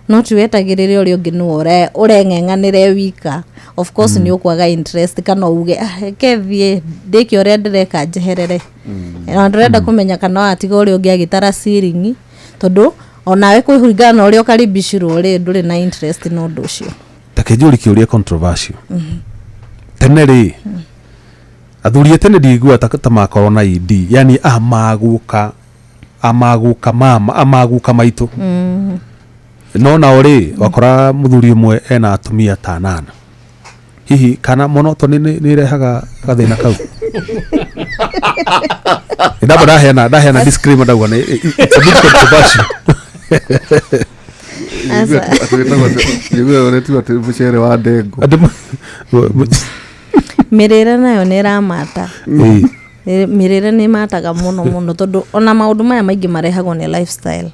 S5: no ti wetagĩrĩre ũrĩa ũngĩ nĩwe ũreng'eng'anĩre wika. Of course nĩ ũkwaga interest kana uge, "Ah, reke thiĩ ndĩke ũrĩa ndĩreka njeherere." Na ndũrenda kũmenya kana watiga ũrĩa ũngĩ agĩtara ciringi, tondũ onawe kwĩhuringana na ũrĩa ũkaribicirwo rĩ, ndũrĩ na interest na ũndũ ũcio.
S3: Ta kĩnjũri kĩũria controversial. Tene rĩ, athuri a tene ndingĩigua ta makorwo na ED, yani amaguka mama, amaguka maitũ, no nao rĩ, wakora mũthuri ũmwe ena atumia ta anana hihi kana mũno, to nĩ ĩrehaga gathĩna kau. Ndamba ndaheana disclaimer, ndauga nĩ it's a bit controversial.
S5: Aca.
S2: Njiguaga ũretiwa atĩ mũcere wa ndengũ.
S5: Mĩrĩre nayo nĩ ĩramata. Mĩrĩre nĩ ĩmataga mũno mũno, tondũ ona maũndũ maya maingĩ marehagwo nĩ lifestyle.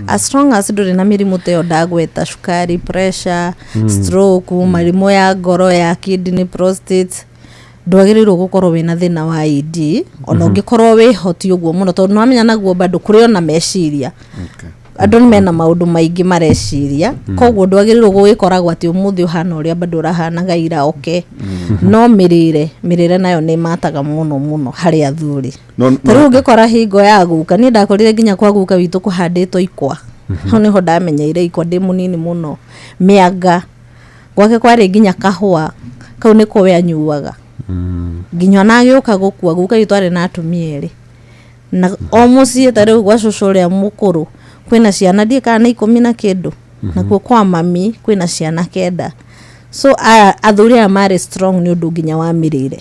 S5: As long as ndũrĩ na mĩrimũ ta ĩyo ndagweta, cukari, pressure, stroke, mĩrimũ ya ngoro, ya kidney, prostate, ndwagĩrĩirwo gũkorwo wĩna thĩna wa ED, ona ũngĩkorwo wĩ hoti ũguo mũno, tondũ nĩwamenya naguo bado kũrĩ ona meciria. Andũ nĩ mena maũndũ maingĩ mareciria, koguo ndwagĩrĩirwo gũgĩkoragwo atĩ ũmũthĩ ũhana ũrĩa bado ũrahanaga ira oke. No mĩrĩre nayo nĩ ĩmataga mũno mũno harĩ athuri. Ta rĩu ũngĩkora hingo ya guka, niĩ ndakorire nginya kwa guka witũ kũhandĩtwo ikwa, hau nĩho ndamenyeire ikwa ndĩ mũnini mũno, mĩanga gwake kwarĩ nginya kahũa kau nĩko we anyuaga nginya ona agĩũka gũkua. Guka witũ arĩ na atumia erĩ na o mũciĩ, ta rĩu gwa cũcũ ũrĩa mũkũrũ kwĩna ciana ndiĩ kana nĩ 10 na kĩndũ, nakuo kwa mami kwĩna ciana 9. So aya athuri aya marĩ strong nĩ ũndũ nginya wa mĩrĩre.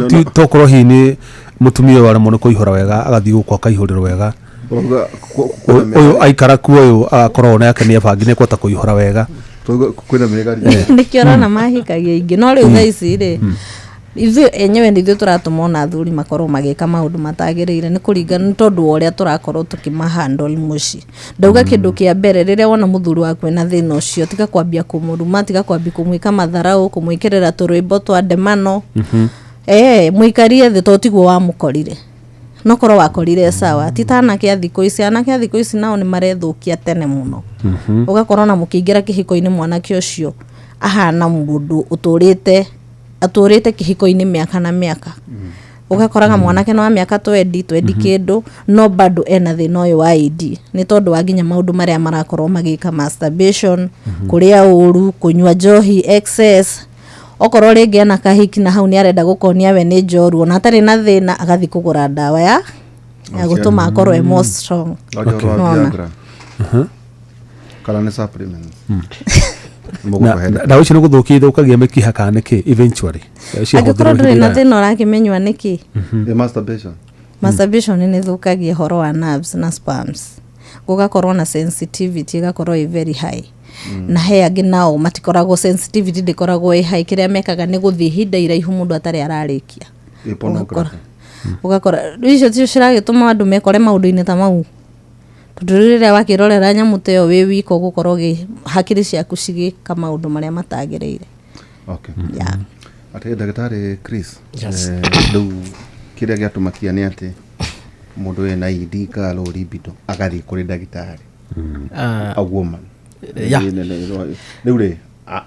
S3: Ti tokorwo hihi nĩ mũtumia ũyũ aremwo nĩ kũihũra wega, agathiĩ gũkũ akaihũrĩrwo wega.
S2: Ũrauga
S3: Ũyũ aikara kuo, ũyũ agakorwo nake nĩ abangi nĩ ekũhota kũihũra wega.
S2: Ũrauga kwĩna mĩgari.
S5: Nĩkĩo ũrona mahikagia aingĩ. No rĩu thaa ici rĩ, ithuĩ enyewe nĩ ithuĩ tũratũma ona athuri makorwo magĩka maũndũ matagĩrĩire, nĩ kũringana nĩ tondũ wa ũrĩa tũrakorwo tũkĩmahandle mũciĩ. Ndauga kĩndũ kĩa mbere, rĩrĩa wona mũthuri waku ena thĩna ũcio, tiga kwambia kũmũruma, tiga kwambia kũmwĩka matharau, kũmwĩkĩrĩra tũrwĩmbo twa ndemano. Mũikarie thĩ, tondũ tiguo wamũkorire, no korwo wakorire sawa. Ti ta anake a thikũ ici. Anake a thikũ ici nao nĩ marethũkia tene mũno, ũgakorwo na mũkĩingĩra kĩhiko-inĩ, mwanake ũcio ahana mũndũ ũtũrĩte atũrĩte kĩhiko-inĩ mĩaka na mĩaka. Ũgakoraga mwanake nĩ wa mĩaka twendi kĩndũ, no bado ena thĩna ũyũ wa ED, nĩ tondũ wa nginya maũndũ marĩa marakorwo magĩka, masturbation, kũrĩa ũru, kũnyua njohi excess. Okorwo rĩngĩ ena kahiki na hau nĩ arenda gũkonia we nĩ njorua, ona atarĩ na thĩna, agathiĩ kũgũra ndawa ya gũtũma akorwo e more strong.
S2: Waria ũhoro wa
S5: Nona.
S2: Viagra kana nĩ supplements?
S3: Na
S2: Mũgũkũhe.
S3: Ndawa icio nĩ gũthũkia ithũkagia mĩkiha kana nĩkĩ eventually?
S5: Angĩkorwo ndũrĩ na thĩna, ũrakĩmenywa nĩkĩ?
S2: Ĩ masturbation.
S5: Masturbation nĩ ĩthũkagia ũhoro wa nerves na sperms, gũgakorwo na sensitivity ĩgakorwo ĩ very high. Na he angĩ nao matikoragwo, sensitivity ndĩkoragwo ĩ high, kĩrĩa mekaga nĩ gũthiĩ ihinda iraihu mũndũ atarĩ ararĩkia.
S2: Ĩ pornography.
S5: Ũgakora rĩu icio ticio ciragĩtũma andũ mekore maũndũ-inĩ ta mau, tondũ rĩu rĩrĩa wakĩrorera nyamũ ta ĩyo wĩ wika, ũgũkorwo hakiri ciaku cigĩka maũndũ marĩa matagĩrĩire. Yeah.
S2: Atĩ ndagĩtarĩ Chris,
S4: Yes.
S2: Rĩu kĩrĩa gĩatũmakia nĩ atĩ mũndũ wĩna ED kana low libido agathiĩ kũrĩ ndagĩtarĩ, a woman. Rĩu rĩ,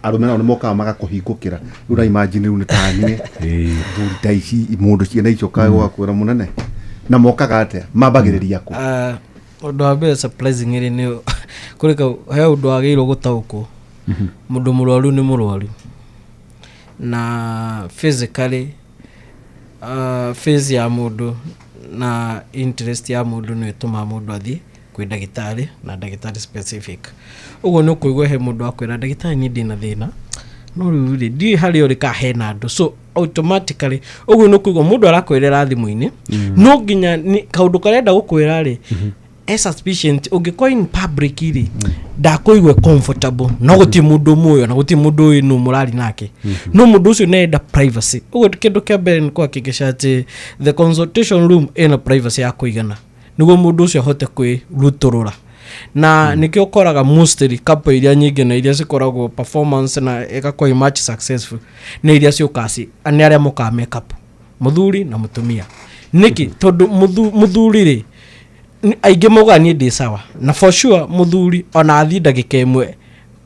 S2: arũme nao nĩ mokaga magakũhingũkĩra. Rĩu na imagine rĩu nĩ taniĩ thuri ta ici, mũndũ ciĩna icio kaga gwakwĩra mũnene, na mokaga atĩa, mambagĩrĩria kũ?
S4: Ah, ũndũ wa mbere surprisingly nĩ kũrĩ he ũndũ wagĩrĩirwo gũtaũkwo, mũndũ mũrwaru nĩ mũrwaru. Na physically, phase ya mũndũ na interest ya mũndũ nĩ ĩtũmaga mũndũ athiĩ kwĩ ndagĩtarĩ na ndagĩtarĩ specific. Ũguo nĩ ũkũigua he mũndũ akwĩra, "Ndagĩtarĩ, niĩ ndĩna thĩna, no rĩu rĩ, ndiũĩ harĩa ũrĩ ka hena andũ." So automatically ũguo nĩ ũkũigua mũndũ arakwĩrĩra thimũ-inĩ, no nginya kaũndũ karenda gũkwĩra rĩ, e suspicion ũngĩkorwo in public rĩ, ndakũigue comfortable, no gũtirĩ mũndũ mũĩ, ona gũtirĩ mũndũ ũĩ nũ mũrari nake, no mũndũ ũcio nĩarenda privacy. Ũguo kĩndũ kĩa mbere nĩ kũhakikisha atĩ the consultation room ĩna privacy ya kũigana nĩguo mũndũ ũcio ahote kwĩrutũrũra. Na nĩkĩo ũkoraga mostly couple iria nyingĩ na iria cikoragwo performance na ĩgakorwo much successful nĩ iria ciũkaga nĩ arĩa mokaga me couple, mũthuri na mũtumia. Nĩkĩ? Tondũ mũthuri rĩ, aingĩ maugaga niĩ ndĩ sawa, na for sure mũthuri ona athiĩ ndagĩka ĩmwe,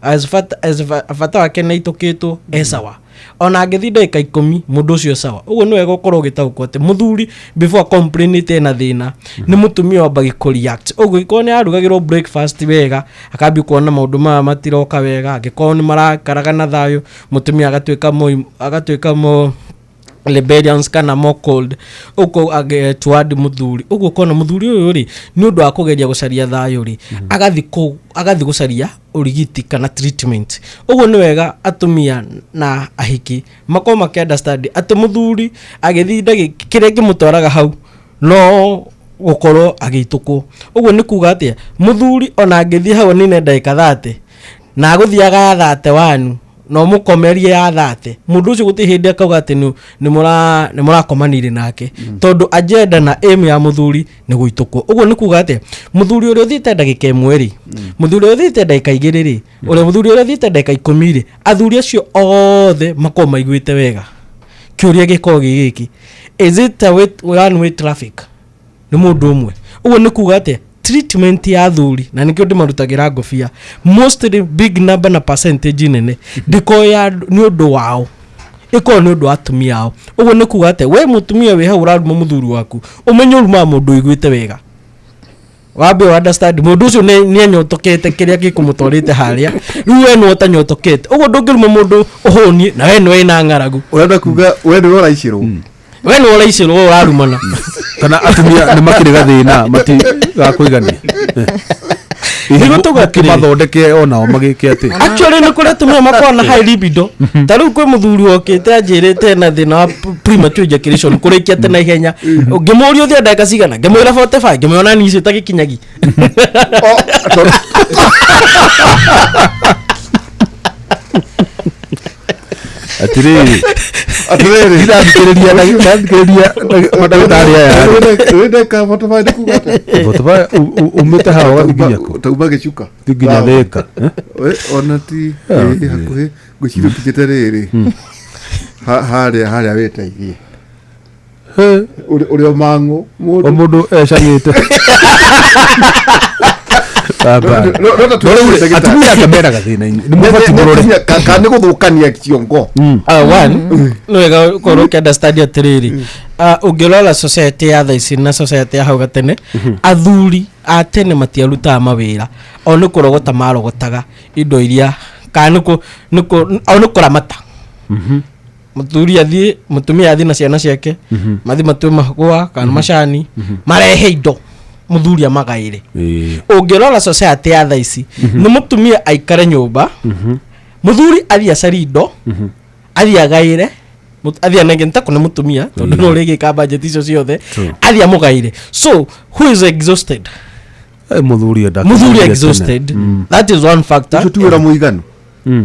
S4: as bata, as bata wake nĩ aitũkĩtwo, e sawa. Ona angĩthiĩ ndagĩka 10, mũndũ ũcio sawa. Ũguo nĩ wega ũkorwo ũgĩtaũkwo atĩ mũthuri before complainĩte ena thĩna, nĩ mũtumia wambagi kũ-react. Ũguo angĩkorwo nĩ arugagĩrwo breakfast wega, akambia kuona maũndũ maya matiroka wega. Angĩkorwo nĩ marakaraga na thayũ, mũtumia agatuĩka mo rebellions kana more cold uko toward muthuri. Ũguo ũkona mũthuri ũyũ rĩ, nĩ ũndũ wa kũgeria gũcaria thayũ rĩ, agathi gũcaria ũrigiti kana treatment. Ũguo nĩ wega atumia na ahiki makorwo makĩ understand atĩ mũthuri agĩthiĩ ndagĩ kĩrĩa kĩmũtwaraga hau no gũkorwo agĩitũkwo. Ũguo nĩ kuga atĩa? Mũthuri ona angĩthiĩ hau anine ndagĩka 30 na agũthiaga ya 31 na ũmũkomerie ya 30, mũndũ ũcio gũtirĩ hĩndĩ akauga atĩ nĩ mũrakomanire nake, tondũ agenda na aim ya mũthuri nĩ gũitũkwo. Ũguo nĩ kuga atĩa? Mũthuri ũrĩa ũthiĩte ndagĩka 1 rĩ, mũthuri ũrĩa ũthiĩte ndagĩka 2 rĩ, ũrĩa mũthuri ũrĩa ũthiĩte ndagĩka 10 rĩ, athuri acio othe makorwo maiguĩte wega. Kĩũria gĩkorwo gĩ gĩkĩ: is it a one way traffic? Nĩ mũndũ ũmwe. Ũguo nĩ kuga atĩa? Treatment ya athuri, na nĩkĩo ndĩmarutagĩra ngobia, mostly big number na percentage nene ndĩkorwo ya nĩ ũndũ wao, ĩkorwo nĩ ũndũ wa atumia ao. Ũguo nĩ kuga atĩa? We mũtumia wĩ hau ũraruma mũthuri waku, ũmenye ũrumaga mũndũ ũiguĩte wega. Wambe understand mũndũ ũcio nĩ anyotokete kĩrĩa gĩkũmũtwarĩte harĩa. Rĩu we nĩwe ũtanyotokete, ũguo ndũngĩruma mũndũ ũhũniĩ na we nĩwe wĩna ng'aragu.
S2: Ũrenda kuga we nĩwe ũraicĩrwo?
S4: We nĩwe ũraicĩrwo, ũrarumana.
S3: Kana atumia nĩ makĩrĩ gathĩna matigakũigania?
S4: Nĩguo tuga atĩrĩrĩ.
S3: Kĩmathondeke onao magĩke atĩ
S4: Actually nĩ kũrĩ atumia makoragwo na high libido. Ta rĩu kwĩ mũthuri wokĩte anjĩrĩte ena thĩna wa premature ejaculation, kũrĩkia atĩ na ihenya. Ngĩmũria, "Ũthiĩ ndagĩka cigana?" Ngĩmwĩra 45. Ngĩmwĩra nani icio itagĩkinyagi.
S2: O,
S3: Atĩrĩrĩ,
S2: atĩrĩrĩ,
S3: ndathikĩrĩria mandagĩtarĩ aya.
S2: Wĩ ndagĩka 45 nĩ kuga atĩa?
S3: 45 umĩte haha ũgathiĩ nginya kũ?
S2: Tauma gĩcuka.
S3: Ti nginya Thĩka, eh?
S2: We, ona ti ĩ, hakuhĩ ngwĩciria ũkinyĩte rĩrĩ harĩa wĩteithie.
S3: He,
S2: ũrĩ o mang'ũ
S3: o
S2: mũndũ.
S3: Mũndũ ecagĩte. Baba.
S2: No ta
S3: No rĩu rĩ,
S2: ndagĩtarĩ.
S3: atumia ake mena gathĩna, inyuĩ nĩ mũbatiĩ mũrore.
S2: Kana nĩ gũthũkania ciongo.
S4: One, nĩ wega ũkorwo ũkĩ understand atĩrĩrĩ, ũngĩrora society ya thaa ici na society ya hau gatene, athuri a tene matiarutaga mawĩra, o nĩ kũrogota marogotaga indo iria kana o nĩ kũramata. Mũthuri athiĩ, mũtumia athiĩ na ciana ciake, mathiĩ matue mahũa kana macani, marehe indo, mũthuri amagaĩre. Ũngĩrora society ya thaa ici, nĩ mũtumia aikare nyũmba, mũthuri athiĩ acarie indo, athiĩ agaĩre, athiĩ anenge nĩtako nĩ mũtumia, tondũ no ũrĩgĩka budget icio ciothe.
S3: True.
S4: Athiĩ amũgaĩre. So who is exhausted?
S3: Mũthuri enda
S4: Mũthuri exhausted. That is one factor.
S2: Ũcio ti wĩra mũiganu.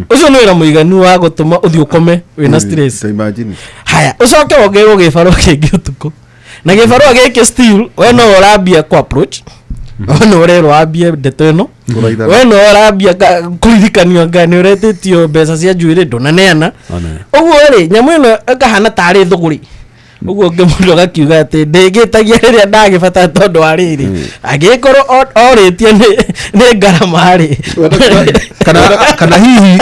S4: Ũcio nĩ wĩra mũiganu wa gũtũma ũthiĩ ũkome wĩna stress.
S2: Ta imagine.
S4: Haya, ũcoke wongererwo gĩbarũa kĩngĩ ũtukũ, na gĩbarũa gĩkĩ still we no ũrambia ku approach, we no ũrerwo wambie ndeto ĩno.
S2: Kũraithana.
S4: We no ũrambia kũririkanio anga nĩ ũretĩtio mbeca cia njuĩrĩ ndũnaneana.
S3: One.
S4: Ũguo rĩ, nyamũ ĩno ĩkahana tarĩ thũgũrĩ. Ũguo ũngĩ mũndũ agakiuga atĩ ndĩgĩtagia rĩrĩa ndagĩbatara, tondũ wa rĩrĩ, angĩgĩkorwo orĩtie nĩ ngarama rĩ.
S3: Kana hihi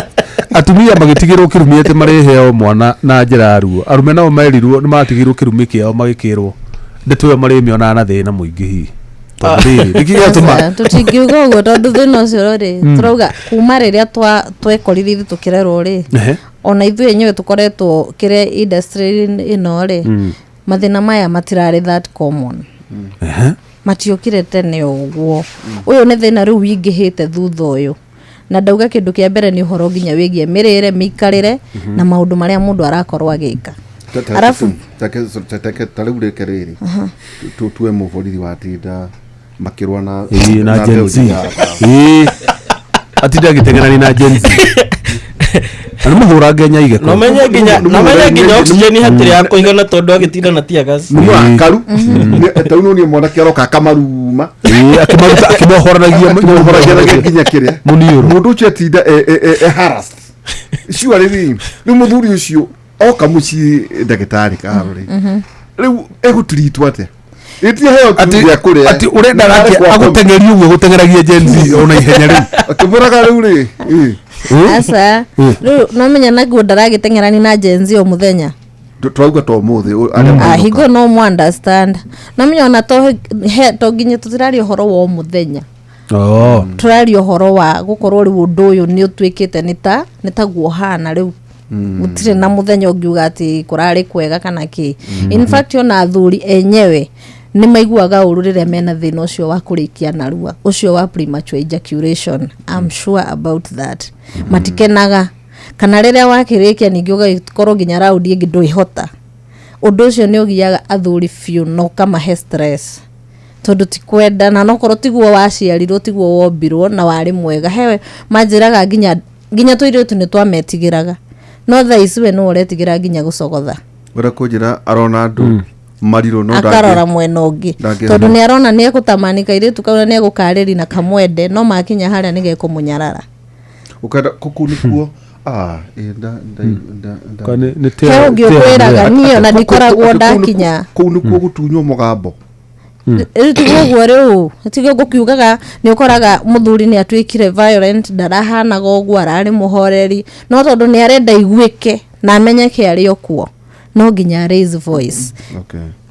S3: atumia magĩtigĩrwo kĩrumi atĩ marĩheo mwana na njĩra ya ruo, arume nao merirwo nĩ matigĩrwo kĩrumi kĩao, magĩkĩrwo ndeto ĩyo marĩmĩonaga na thĩna mũingĩ hihi, tondũ rĩrĩ nĩkĩ gĩatũma?
S5: Aca, tũtingiuga ũguo, tondũ thĩna ũcio rĩ, tũrauga kuma rĩrĩa twekorire ithuĩ tũkĩrerwo rĩ. Ona ithuĩ enyewe tũkoretwo kĩrĩa industry ĩno rĩ, mathĩna maya matirarĩ that common. Matiokire tene ũguo. Ũyũ nĩ thĩna rĩu wingĩhĩte thutha ũyũ, na ndauga kĩndũ kĩa mbere nĩ ũhoro nginya wĩgiĩ mĩrĩre, mĩikarĩre na maũndũ marĩa mũndũ arakorwo agĩka. Arabu-
S2: Ta rĩu rĩke rĩrĩ, tue mũborithi watinda makĩrũa na
S3: Ĩĩ, na Gen
S2: mbeũ
S3: Z.
S2: njĩthĩ ya-
S3: Ĩĩ. Atinda agĩteng'erania na Gen Z na nĩ mũhũrange nyaige.
S4: Nomenye nginya oxygen hatirĩ ya kũigana tondũ agĩtinda na tear gas.
S2: Nĩ mũrakaru. Ta rĩu nĩ mwanake aroka akamaruma.
S3: Ĩĩ, akĩmaruta akĩmohoranagia.
S2: Akĩmohoranagia nginya kĩrĩa
S3: Mũniũrũ.
S2: Mũndũ ũcio atinda e harassed. Surely rĩ, rĩu mũthuri ũcio oka mũciĩ, ndagĩtarĩ karo rĩ, rĩu egũtiritwo atĩa? Ĩtiheo gĩa kũrĩa.
S3: Ati ũrenda nake agũteng'erie ũguo gũteng'eragia Gen Z ona ihenya rĩu?
S2: Akĩmũraga rĩu rĩ, ĩ.
S5: Aca, rĩu nomenya naguo ndaragĩteng'erani na Gen Z o mũthenya.
S2: Twauga to mũthĩ arĩa
S5: Ah,
S2: mainũka.
S5: hingo no mu understand, nomenya ona to he to nginya tũtiraria ũhoro wa o mũthenya.
S3: Oh.
S5: Tũraria ũhoro wa gũkorwo rĩu ũndũ ũyũ nĩ ũtuĩkĩte nĩ taguo hana rĩu, gũtirĩ na mũthenya ũngiuga atĩ kũrarĩ kwega kana kĩ. In fact, ona athuri enyewe nĩ maiguaga ũru rĩrĩa mena thĩna ũcio wa kũrĩkia narua, ũcio wa premature ejaculation. I'm sure about that. Matikenaga kana rĩrĩa wakĩrĩkia ningĩ ũgagĩkorwo nginya raundi ĩngĩ ndwĩhota. Ũndũ ũcio nĩ ũgiaga athuri biũ na ũkamahe stress, tondũ ti kwenda na nokorwo tiguo waciarirwo, tiguo wombirwo na warĩ mwega. Hewe manjĩraga nginya tũirĩtu nĩ twametigĩraga, no thaa ici we nĩwe ũretigĩra nginya gũcogotha.
S2: Ũrĩa kũnjĩra arona andũ marirũ no
S5: akarora mwena ũngĩ, tondũ nĩ arona nĩ egũtamani kairĩtu kau na nĩ egũkarĩri na kamwende, no makinya harĩa nĩ gekũmũnyarara.
S2: Ũkenda kũu nĩkuo, ah, ĩ, nda nda nda nda
S3: Ka nĩ
S5: He ũngĩ ũkwĩraga niĩ ona ndikoragwo
S2: Kũu
S5: ndakinya.
S2: Kũu nĩkuo gũtunywo mũgambo.
S5: Rĩu tiguo ũguo, rĩu tiguo ngũkiugaga, nĩ ũkoraga mũthuri nĩ atuĩkire violent. Ndarahanaga ũguo, ararĩ mũhoreri, no tondũ nĩ arenda iguĩke na amenyeke arĩ o kuo, no nginya raise voice.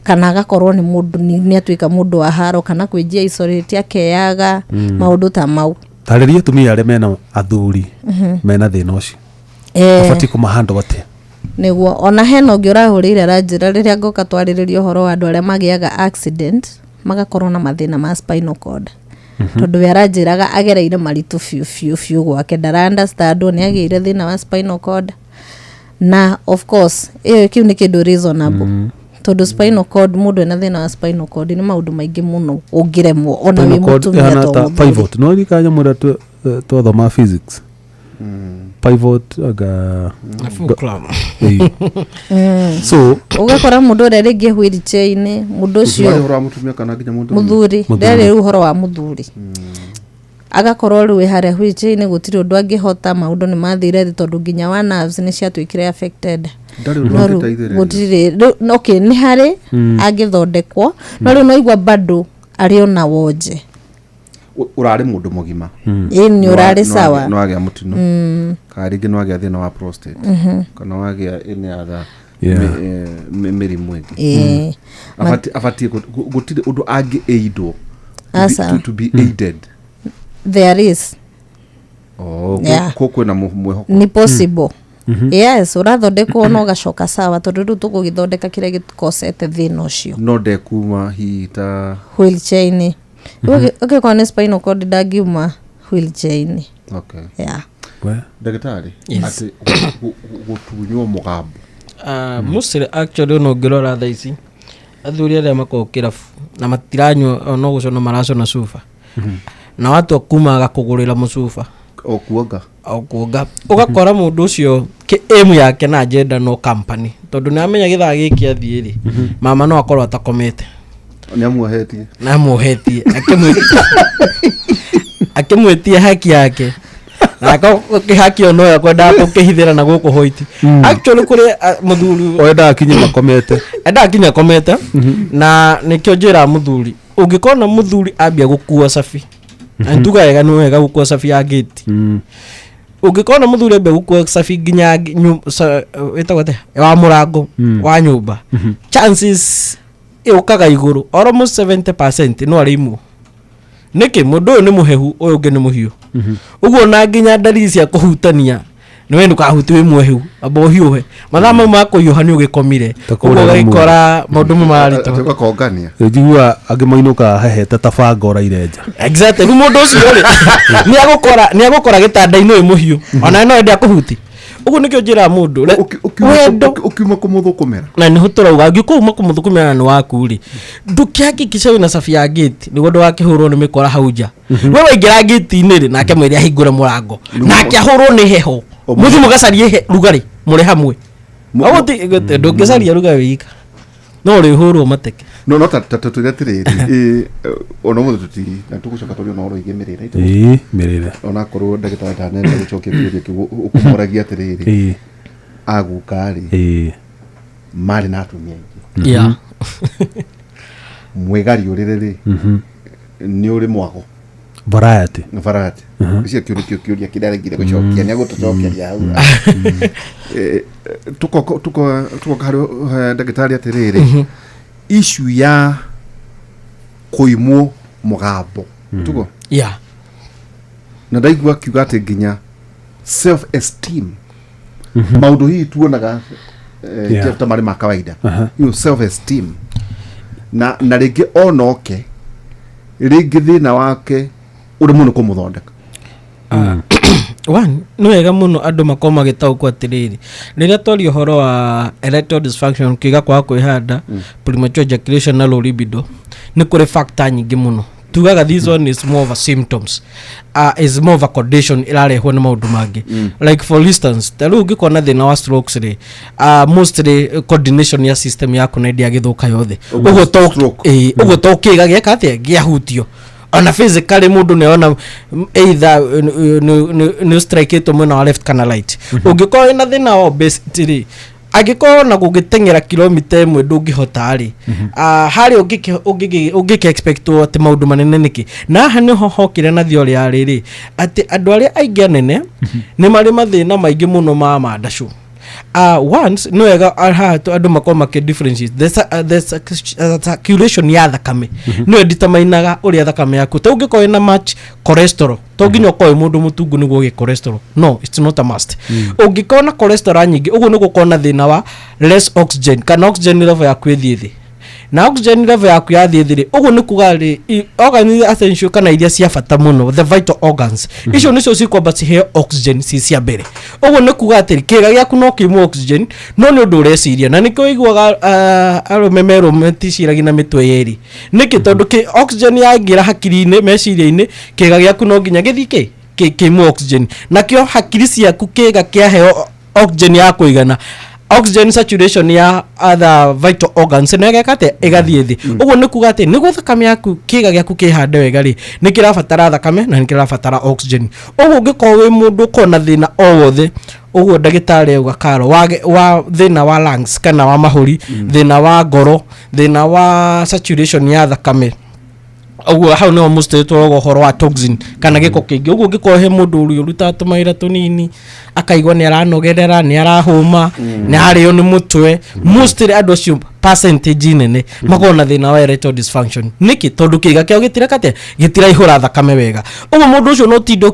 S5: Kana agakorwo nĩ mũndũ nĩ atuĩka mũndũ wa haro kana kwĩnjia isolate, akeyaga, maũndũ ta mau.
S3: Tarĩria atumia arĩa mena athuri mena thĩna ũcio. Abatiĩ kũmahandwo atĩa?
S5: Nĩguo ona hena ũngĩ ũrahũrĩire aranjĩra rĩrĩa ngoka twarĩrĩria ũhoro wa andũ arĩa magĩaga accident magakorwo na mathĩna ma spinal cord, tondũ we aranjĩraga agereire maritũ biũ biũ biũ gwake, ndara understand nĩ agĩire thĩna wa spinal cord. Na of course ĩyo kĩu nĩ kĩndũ reasonable, tondũ spinal cord, mũndũ ena thĩna wa spinal cord nĩ maũndũ maingĩ mũno ũngĩremwo ona wĩ
S3: Spinal cord
S5: mũtumia
S3: ĩhana
S5: to
S3: ta
S5: mũthuri.
S3: Pivot no ririkana nyamũ ĩrĩa twathoma physics, pivot anga.
S4: Na fulcrum.
S3: Ĩĩ. So
S5: ũgakora mũndũ ũrĩa rĩngĩ wheelchair-inĩ, mũndũ
S2: ũcio
S5: ũcio
S2: ũhoro wa mũtumia kana nginya mũndũ?
S5: Mũthuri.
S3: Mũthuri.
S5: Ndarĩ rĩu ũhoro wa mũthuri, agakorwo rĩu wĩ harĩa wheelchair-inĩ, gũtirĩ ũndũ angĩhota, maũndũ nĩ mathire thĩ tondũ nginya wa nerves nĩ ciatuĩkire affected.
S2: Ndarĩ ũndũ
S5: No rĩu
S2: angĩteithĩrĩrio.
S5: gũtirĩ rĩu, okay, nĩ harĩ angĩthondekwo, no rĩu noigua bado arĩ ona wonje.
S2: Ũrarĩ mũndũ mũgima.
S5: Ĩ, nĩ ũrarĩ sawa.
S2: No wagĩa mũtino kana rĩngĩ nĩ wagĩa thĩna wa prostate kana wagĩa any other mĩrimũ ĩngĩ. Abatiĩ gũtirĩ ũndũ angĩ aidwo
S5: Aca.
S2: to be aided?
S5: There is.
S2: Oh,
S5: Yeah.
S2: kwĩna mwĩhoko.
S5: Nĩ possible, yes, ũrathondekwo na ũgacoka sawa, tondũ rĩu tũgũgĩthondeka kĩrĩa gĩkosete thĩna ũcio.
S2: No ndekuma hihi ta
S5: Wheelchair-inĩ. Ũngĩkorwo nĩ spinal cord, ndangiuma wheelchair-inĩ. Yeah.
S3: We.
S2: Ndagĩtarĩ,
S4: Yes.
S2: atĩ gũtunywo mũgambo?
S4: Mostly actually ona ũngĩrora thaa ici athuri arĩa makoragwo kĩrabu na matiranyua, no gũcona maracona cuba na watua kuma agakũgũrĩra mũcuba.
S2: O kuonga.
S4: O kuonga. Ũgakora mũndũ ũcio aim yake na agenda no company, tondũ nĩ amenya gĩthaa gĩkĩ athiĩ rĩ, mama no akorwo atakomete.
S2: Nĩ amuohetie.
S4: Na amuohetie akĩmwĩtie haki yake, na haki ĩyo no ekwendaga gũkĩhithĩra na gũkũ hoiti actually kũrĩ mũthuri.
S3: Oendaga kinye makomete.
S4: Endaga kinya akomete, na nĩkĩo njĩraga mũthuri, ũngĩkona mũthuri ambia gũkua cabi, na nituga wega, nĩ wega gũkua cabi ya ngĩti. Ũngĩkona mũthuri ambia gũkua cabi nginya ĩtagwo atĩa, wa mũrango wa nyũmba, chances ĩũkaga igũrũ almost 70% no arĩimwo. Nĩkĩ? Mũndũ ũyũ nĩ mũhehu, ũyũ ũngĩ nĩ mũhiũ, ũguo na nginya ndariri cia kũhutania nĩ we ndũkahuti wĩ mwehu amba ũhiũhe mathaa mau ma kũhiũha nĩ ũgĩkomire
S3: Ta
S4: ũguo
S3: kũrĩa
S4: ũgagĩkora maũndũ mau mararitũha.
S2: Atĩ ũgakongania.
S3: Njigua angĩ mainũkaga hehete ta banga ũraire nja.
S4: Exactly, rĩu mũndũ ũcio rĩ nĩ agũkora gĩtanda-inĩ wĩ mũhiũ, ona no ende akũhuti. Ũguo nĩkĩo njĩraga mũndũ wendo.
S2: Ũkiuma kũmũthũkũmĩra.
S4: Na nĩho tũrauga angĩkorwo uma kũmũthũkũmĩra na nĩ waku rĩ, ndũkĩhakikisha wĩna cabi ya ngĩti nĩguo ndũgakĩhũrwo nĩ mĩkora hau nja. We waingĩra ngĩti-inĩ rĩ, nake mwĩre ahingũre mũrango, nake ahũrwo nĩ heho, mũthiĩ mũgacarie rugarĩ mũrĩ hamwe. Ndũngĩcaria rugarĩ wika, no ũrĩhũrwo mateke.
S2: No ta tũtwĩre atĩrĩrĩ, ona ũmũthĩ tũti na tũgũcoka tũrie ona ũhoro wĩgiĩ mĩrĩre.
S3: Ĩĩ, mĩrĩre.
S2: Onakorwo ndagĩtarĩ ndanenda gũcokia kĩũria kĩu, ũkũmoragia atĩrĩrĩ, aguka rĩ, marĩ na atumia aingĩ, mwĩgariũrĩre rĩ, nĩ ũrĩ mwago?
S3: Variety.
S2: Variety icio kĩu nĩkĩo kĩũria kĩrĩa arengire gũcokia, nĩ agũtũcokeria hau. Tũkoka harĩ ndagĩtarĩ atĩrĩrĩ, issue ya kũimwo mũgambo tugo, na ndaigua akiuga atĩ nginya self esteem, maũndũ hihi tuonaga ta marĩ ma kawaida, self esteem na rĩngĩ onoke rĩngĩ thĩna wake ũrĩ mũno kũmũthondeka.
S4: One, nĩ wega mũno andũ makorwo magĩtaũkwo atĩrĩrĩ, rĩrĩa twaria ũhoro wa erectile dysfunction, kĩga kwaga kwĩhanda, premature ejaculation na low libido, nĩ kũrĩ factor nyingĩ mũno. Tugaga this one is more of a symptoms, is more of a condition ĩrarehwo nĩ maũndũ mangĩ. Like for instance, ta rĩu ũngĩkorwo na thĩna wa strokes rĩ, mostly coordination ya system yaku na ndĩagĩthũka yothe.
S2: Ũguo
S4: ũguo to
S2: stroke.
S4: Ĩĩ, ũguo to kĩga gĩeka atĩa gĩahutio, ona physically mũndũ nĩona either nĩ strikeĩtwo mwena wa left kana right. Ũngĩkorwo wĩna thĩna wa obesity rĩ, angĩkorwo na gũgĩteng'era kilomita 1 ndũngĩhota rĩ, harĩa ũngĩkĩ expectwo atĩ maũndũ manene nĩkĩ? Na haha nĩho hokire na theory ya rĩrĩ, atĩ andũ arĩa aingĩ anene nĩ marĩ mathĩna maingĩ mũno ma mandacũ. Once nĩ wega haha andũ makorwo makĩ differentiate the circulation ya thakame, nĩyo determinaga ũrĩa thakame yaku. Ta ũngĩkorwo wĩna much cholesterol, to nginya ũkorwo wĩ mũndũ mũtungu nĩguo ũgĩe cholesterol, no it's not a must. Ũngĩkorwo na cholesterol nyingĩ, ũguo nĩ gũkorwo na thĩna wa less oxygen, kana oxygen level yaku ĩthiĩ thĩ. Na oxygen level yaku yathiĩ thĩ rĩ, ũguo nĩ kuga rĩ, organ iria essential kana iria cia bata mũno, the vital organs, icio nĩcio cikwamba ciheo oxygen ci cia mbere. Ũguo nĩ kuga atĩ kĩga gĩaku no kĩimwo oxygen, no nĩ ũndũ ũreciria. Na nĩkĩo ũiguaga arũme merwo meticiragia na mĩtwe yerĩ. Nĩkĩ? Tondũ oxygen yaingĩra hakiri-inĩ, meciria-inĩ, kĩga gĩaku no nginya gĩthiĩ kĩimwo oxygen. Nakĩo hakiri ciaku, kĩga kĩaheo oxygen ya kũigana, oxygen saturation ya other vital organs nĩ ĩgeka atĩa? Ĩgathiĩ thĩ. Ũguo nĩ kuga atĩ nĩguo thakame yaku, kĩga gĩaku kĩhande wega rĩ, nĩ kĩrabatara thakame na nĩ kĩrabatara oxygen. Ũguo ũngĩkorwo wĩ mũndũ ũkorwo na thĩna o wothe, ũguo ndagĩtarĩ auga karo wa thĩna wa lungs kana wa mahũri, thĩna wa ngoro, thĩna wa saturation ya thakame, ũguo hau nĩho mostly tũroga ũhoro wa toxin kana gĩko kĩingĩ. Ũguo ũngĩkorwo he mũndũ ũrĩa ũrutaga tũmawĩra tũnini, akaigua nĩ aranogerera, nĩ arahũma, nĩ ararĩo nĩ mũtwe, mostly andũ acio percentage nene makoragwo na thĩna wa erectile dysfunction. Nĩkĩ? Tondũ kĩga kĩao gĩtireka atĩa? Gĩtiraihũra thakame wega. Ũguo mũndũ ũcio no ũtinde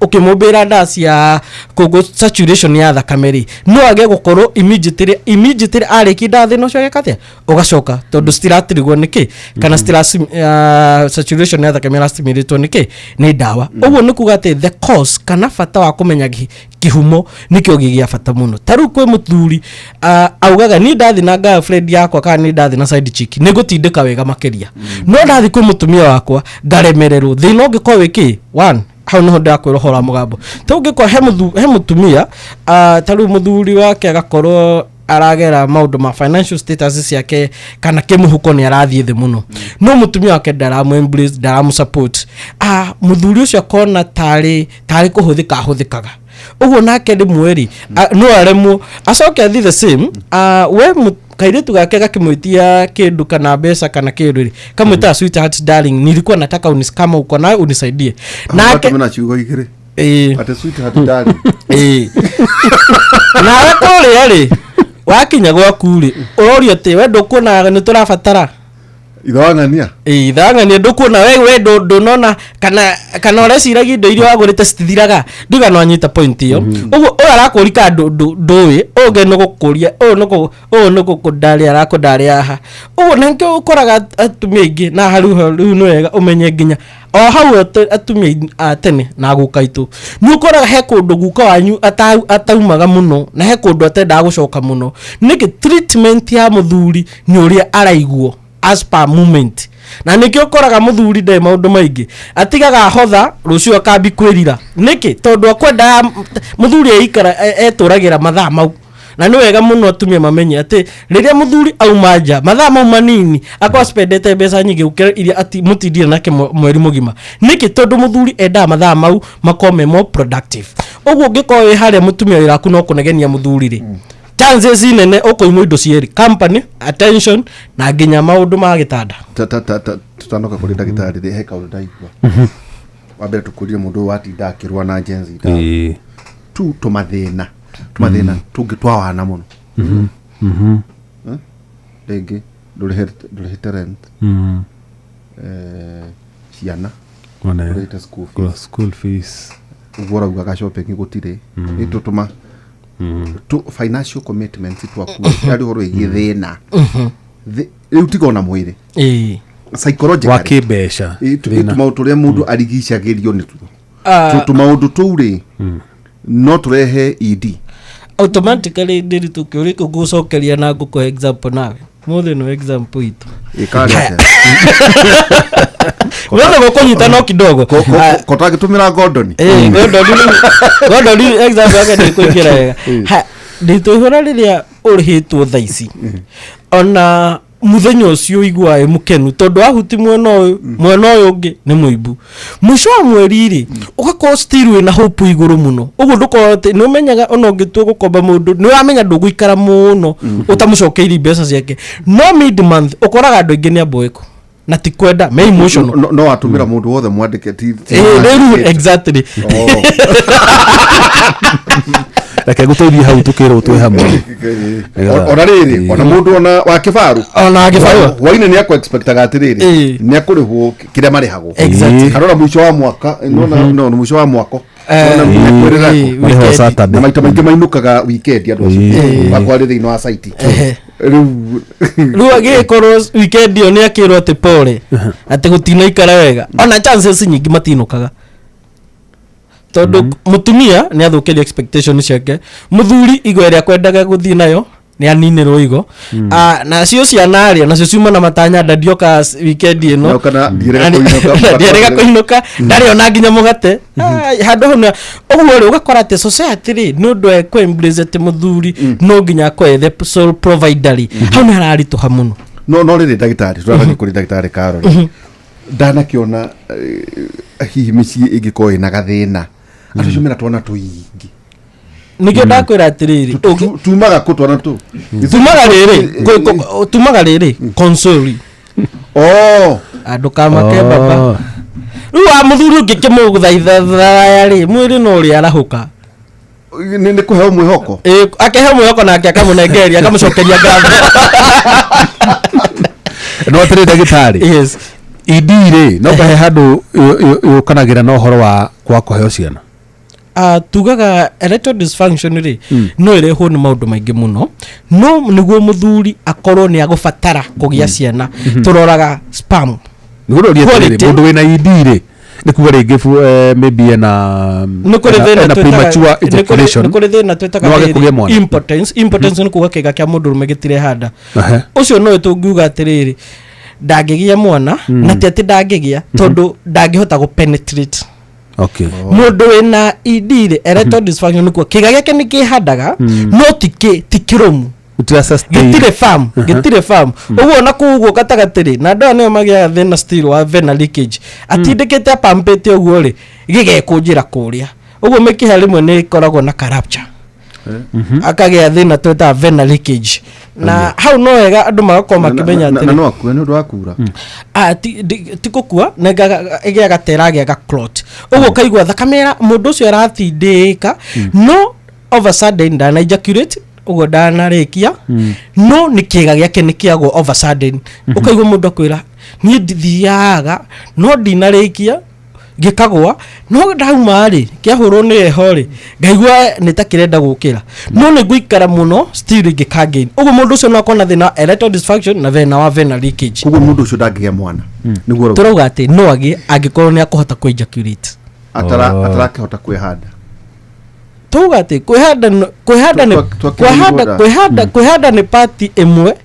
S4: ũkĩmũmbĩra ndawa cia kũngũ saturation ya thakame rĩ, no age gũkorwo immediately arĩkia ndawa thĩna ũcio ageka atĩa? Ũgacoka, tondũ citiratirigwo nĩkĩ, kana citira saturation ya thakame ĩrastimulĩtwo nĩkĩ? Nĩ ndawa. Ũguo nĩ kuga atĩ the cause kana bata wa kũmenya kĩhumo nĩkĩo gĩ gĩa bata mũno. Ta rĩu kwĩ mũthuri augaga, niĩ ndathi na girlfriend yakwa kana nĩ ndathi na side chick nĩ ngũtindĩka wega makĩria, no ndathi kwĩ mũtumia wakwa ngaremererwo. Thĩna ũngĩkorwo wĩ kĩ? One, hau niho ndakwĩra ũhoro wa mũgambo. Ta ũngĩkorwo he mũtumia, ta rĩu mũthuri wake agakorwo aragera maũndũ ma financial status ciake kana kĩmũhuko nĩ arathiĩ thĩ mũno, no mũtumia wake ndaramũ embrace, ndaramũ support, mũthuri ũcio akona tarĩ kũhũthĩka ahũthĩkaga. Ũguo nake rĩmwe rĩ, no aremwo acoke athiĩ the same, we kairĩtu gake gakĩmwĩtia kĩndũ kana mbeca kana kĩndũ rĩ, kamwĩtaga "Sweetheart, darling, nilikuwa nataka kama uko nayo unisaidie." Nake
S2: na ciugo igĩrĩ.
S4: Ĩĩ.
S2: Atĩ "sweetheart, darling".
S4: Ĩĩ, nawe kũrĩa rĩ, wakinya gwaku rĩ, ũrorio atĩ we ndũkuona nĩ tũrabatara.
S2: Ithawang'ania.
S4: Ithang'ania ndũkuona we ndũnona kana ũreciragia indo iria wagũrĩte citithiraga, ndiuga no anyita point ĩyo. Ũguo ũyũ arakũri ka ndũĩ, ũyũ ũngĩ nĩ gũkũria, ũyũ nĩ ũyũ nĩ gũkũndarĩa arakũndarĩa haha ũguo. Na nĩkĩo ũkoraga atumia aingĩ na haru rĩu nĩ wega ũmenye nginya o hau atumia a tene na guka itũ, nĩ ũkoraga he kũndũ guka wanyu ataumaga mũno na he kũndũ atendaga gũcoka mũno. Nĩkĩ? Treatment ya mũthuri nĩ ũrĩa araiguo as per moment, na nĩkĩo ũkoraga mũthuri ndarĩ maũndũ maingĩ, atigaga ahotha, rũciũ akambi kwĩrira. Nĩkĩ? Tondũ akwendaga mũthuri eikara etũragĩra mathaa mau. Na nĩ wega mũno atumia mamenye atĩ rĩrĩa mũthuri auma nja mathaa mau manini, akorwo spendete mbeca nyingĩ gũkĩra iria mũtindire nake mweri mũgima. Nĩkĩ? Tondũ mũthuri endaga mathaa mau makorwo me more productive. Ũguo ũngĩkorwo wĩ harĩa mũtumia wĩra waku no kũnegenia mũthuri rĩ, chances nene ũkũimwo indo cierĩ, company, attention, na nginya maũndũ ma gĩtanda.
S2: Tutanoka kũrĩ ndagĩtarĩ rĩ, he kaũndũ ndaigua. Wa mbere, tũkũrire mũndũ ũyũ watinda akĩrũa na Gen Z tu tũmathĩna tũngĩ twa wana mũno. Eh? Rĩngĩ ndũrĩhĩte rent, ciana ndũrĩhĩte school fees.
S3: School fees.
S2: Ũguo ũraugaga shopping gũtirĩ, nĩ tũtũma tu financial commitments twaku arĩ ũhoro wĩgiĩ thĩna. Rĩu tiga ona mwĩrĩ, psychologically.
S3: Wa kĩmbeca. Thĩna.
S2: Tũmaũndũ tũrĩa mũndũ arigicagĩrio nĩ tuo.
S4: Ah.
S2: Tũmaũndũ tũu rĩ, no tũrehe ED?
S4: Automatically ndĩritũ kĩũria kĩu ngũcokeria na ngũkũhe example nawe mũthĩ no example itũ.
S2: Ĩkarĩ atĩa?
S4: Wothe gũkũnyita no kidogo. Ah,
S2: Kotangĩtũmĩra gondoni.
S4: Gondoni example yake nĩ kũingĩra wega. Ha, nditũihũra rĩrĩa ũrĩhĩtwo thaa ici, ona muthenya ũcio ũiguaga wĩ mũkenu tondũ wahuti mwena ũyũ, mwena ũyũ ũngĩ nĩ mũimbu. Mũico wa mweri rĩ, ũgakorwo still wĩna hope igũrũ mũno. Ũguo ndũkorwo atĩ nĩ ũmenyaga ona ũngĩtua gũkomba mũndũ, nĩ ũramenya ndũgũikara mũno ũtamũcokeirie mbeca ciake. No mid month ũkoraga andũ aingĩ nĩ amboeku na ti kwenda, me emotional.
S2: No watũmĩra mũndũ wothe mwandĩke
S4: Rĩu exactly.
S2: Oh.
S3: Reke ngũteithie hau, tũkĩrwo twĩ hamwe.
S2: Ona rĩrĩ, ona mũndũ ona wa kĩbarũ.
S4: Ona wa kĩbarũa.
S2: Hwainĩ nĩ akũ-expectaga atĩrĩrĩ, nĩ akũrĩhwo kĩrĩa marĩhagwo. Kana ona mũico wa mwaka, nona no mũico wa mwako. Nona nĩakwĩrĩra
S3: Marĩhagwo
S4: weekend.
S3: Saturday.
S2: Na maita maingĩ mainũkaga weekend andũ acio makwa arĩ thĩinĩ wa site. Rĩu
S4: Rĩu agĩkorwo weekend ĩyo nĩ akĩrwo atĩ pole, atĩ gũtinaikara wega, ona chances nyingĩ matinũkaga tondũ mũtumia nĩ athũkĩria expectation ciake, mũthuri igo ĩrĩa kwendaga gũthiĩ nayo nĩ aninĩrwo igo. Ah, nacio ciana rĩ, nacio ciuma na matanya ndandioka weekend ĩno.
S2: Ndoka na ndierega kũinũka.
S4: Ndierega kũinũka, ndarĩ ona nginya mũgate. Ah, handũ hau ũguo rĩ, ũgakora atĩ society rĩ, nĩ ũndũ wa kũ-embrace atĩ mũthuri no nginya akorwo the sole provider rĩ, hau nĩ hararitũha mũno.
S2: No rĩrĩ, ndagĩtarĩ, tũrathiĩ kũrĩ ndagĩtarĩ Carol. Ndanakĩona hihi mĩciĩ ĩngĩkorwo ĩna gathĩna, andũ acio mena twana tũingĩ.
S4: Nĩkĩo ndakwĩra atĩrĩrĩ,
S2: Tumaga kũ twana tũ?
S4: Tumaga rĩrĩ, tumaga rĩrĩ console.
S2: Oh.
S4: Andũ kamake baba. Rĩu wa mũthuri ũngĩkĩmũthaithathaya rĩ, mwĩrĩ no ũrĩa arahũka.
S2: Nĩ kũheo mwĩhoko.
S4: Ĩ, akĩheo mwĩhoko nake akamũnengeria, akamũcokeria ngatho.
S3: No atĩrĩ ndagĩtarĩ,
S4: Yes.
S3: ED rĩ, no kahe handũ yũkanagĩra na ũhoro wa kwaga kũheo ciana?
S4: Tugaga erectile dysfunction rĩ, no ĩrehwo nĩ maũndũ maingĩ mũno, no nĩguo mũthuri akorwo nĩ agũbatara kũgĩa ciana, tũroraga sperm
S3: Nĩguo ndoria atĩrĩrĩ,
S4: quality.
S3: mũndũ wĩna ED rĩ, nĩ kuga rĩngĩ maybe ena
S4: nĩ kũrĩ thĩna
S3: ena
S4: twĩtaga-
S3: premature ejaculation.
S4: nĩ kũrĩ thĩna twĩtaga
S3: No age
S4: rĩrĩ,
S3: kũgĩa mwana.
S4: impotence. Impotence nĩ kuga kĩga kĩa mũndũrũme gĩtirehanda. Ũcio no tũngiuga atĩrĩrĩ, ndangĩgĩa mwana, na ti atĩ ndangĩgĩa, tondũ ndangĩhota gũ penetrate. Mũndũ wĩna ED rĩ, erectile dysfunction, nĩ kuga kĩga gĩake nĩ kĩhandaga no ti kĩrũmu.
S3: Gũtira sustain.
S4: Gĩtirĩ firm, gĩtirĩ firm ũguo na kũu ũguo gatagatĩ rĩ, na andũ aya nĩo magĩaga thĩna still wa vena leakage, atindĩkĩte apampĩte ũguo rĩ, gĩgekũnjĩra kũrĩa ũguo mĩkiha rĩmwe nĩ ĩkoragwo na ka rupture, akagĩa thĩna twĩtaga vena leakage, na hau no wega andũ magakorwo makĩmenya
S2: Na
S4: atĩrĩ
S2: no akue nĩ ũndũ wa kura?
S4: Ah, ti kũkua, nĩ ĩgĩaga tera agĩaga clot ũguo, ũkaigua thakame mũndũ ũcio aratindĩka, no over sudden ndana ejaculate ũguo, ndanarĩkia, no nĩ kĩga gĩake nĩ kĩagwo over sudden, ũkaigua mũndũ akwĩra Niĩ ndithiaga no ndinarĩkia ngĩkagwa, no ndauma rĩ, kĩahũrwo nĩ heho rĩ, ngaigua nĩ ta kĩrenda gũkĩra, no nĩ ngũikara mũno still ngĩkagain. Ũguo mũndũ ũcio no akorwo na thĩna wa erectile dysfunction na thĩna wa vena leakage.
S2: Koguo mũndũ ũcio ndangĩgĩa mwana nĩguo ũrauga?
S4: Tũrauga atĩ no agĩe angĩkorwo nĩ akũhota kũ ejaculate.
S2: Atarakĩhota kwĩhanda.
S4: Tuga atĩ kwĩhanda kwĩhanda nĩ
S2: Twakĩrĩirwo
S4: kwĩhanda
S2: nda.
S4: kwĩhanda nĩ part ĩmwe,